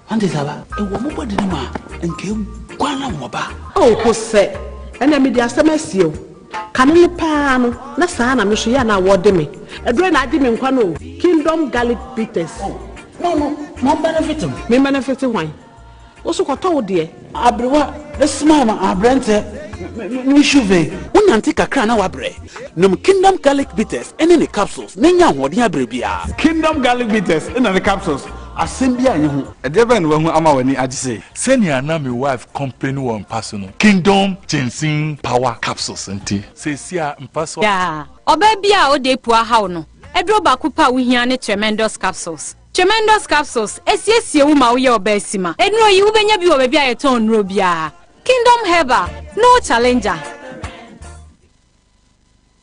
Ante saba, ɛwɔ mo bɔde no mu a, nka eguan na wɔba. Oh Hosɛ, ɛnɛ mede asɛm asie wo. Kane no paa no, na saa na me nso yɛ a na wɔde me. Aduro na agye me nkwa no o, Kingdom Garlic Bitters. Oh, no no, ma ɔmbenefit me. Me mbenefit hwan? Wo so kɔtɔ wo deɛ. Aberewa, smile ma aberanteɛ, me me me shuve. Wo na. Wonante kakra a na woabrɛ. Nom Kingdom Garlic Bitters ne ne capsules na nya ahoɔden abrɛ biara. Kingdom Garlic Bitters na ne capsules, asɛm biara nni ho. Ɛdeɛ bɛn na wahu ama w'ani agye sei? Sɛnea na me wife complaini wɔ mpa so no, Kingdom Ginseng Power Capsules nti, seesei a mpa so. Daa, ɔbaa bi a ɔda apua haw no, aduro baako pɛ a wohia ne Tremendous Capsules. Tremendous Capsules, esiesie wo ma woyɛ ɔbaa sima. Nnuro yi, wobɛnya bi wɔ baabi a yɛtɔn nnuro biara. Kingdom Herbal, no challenger.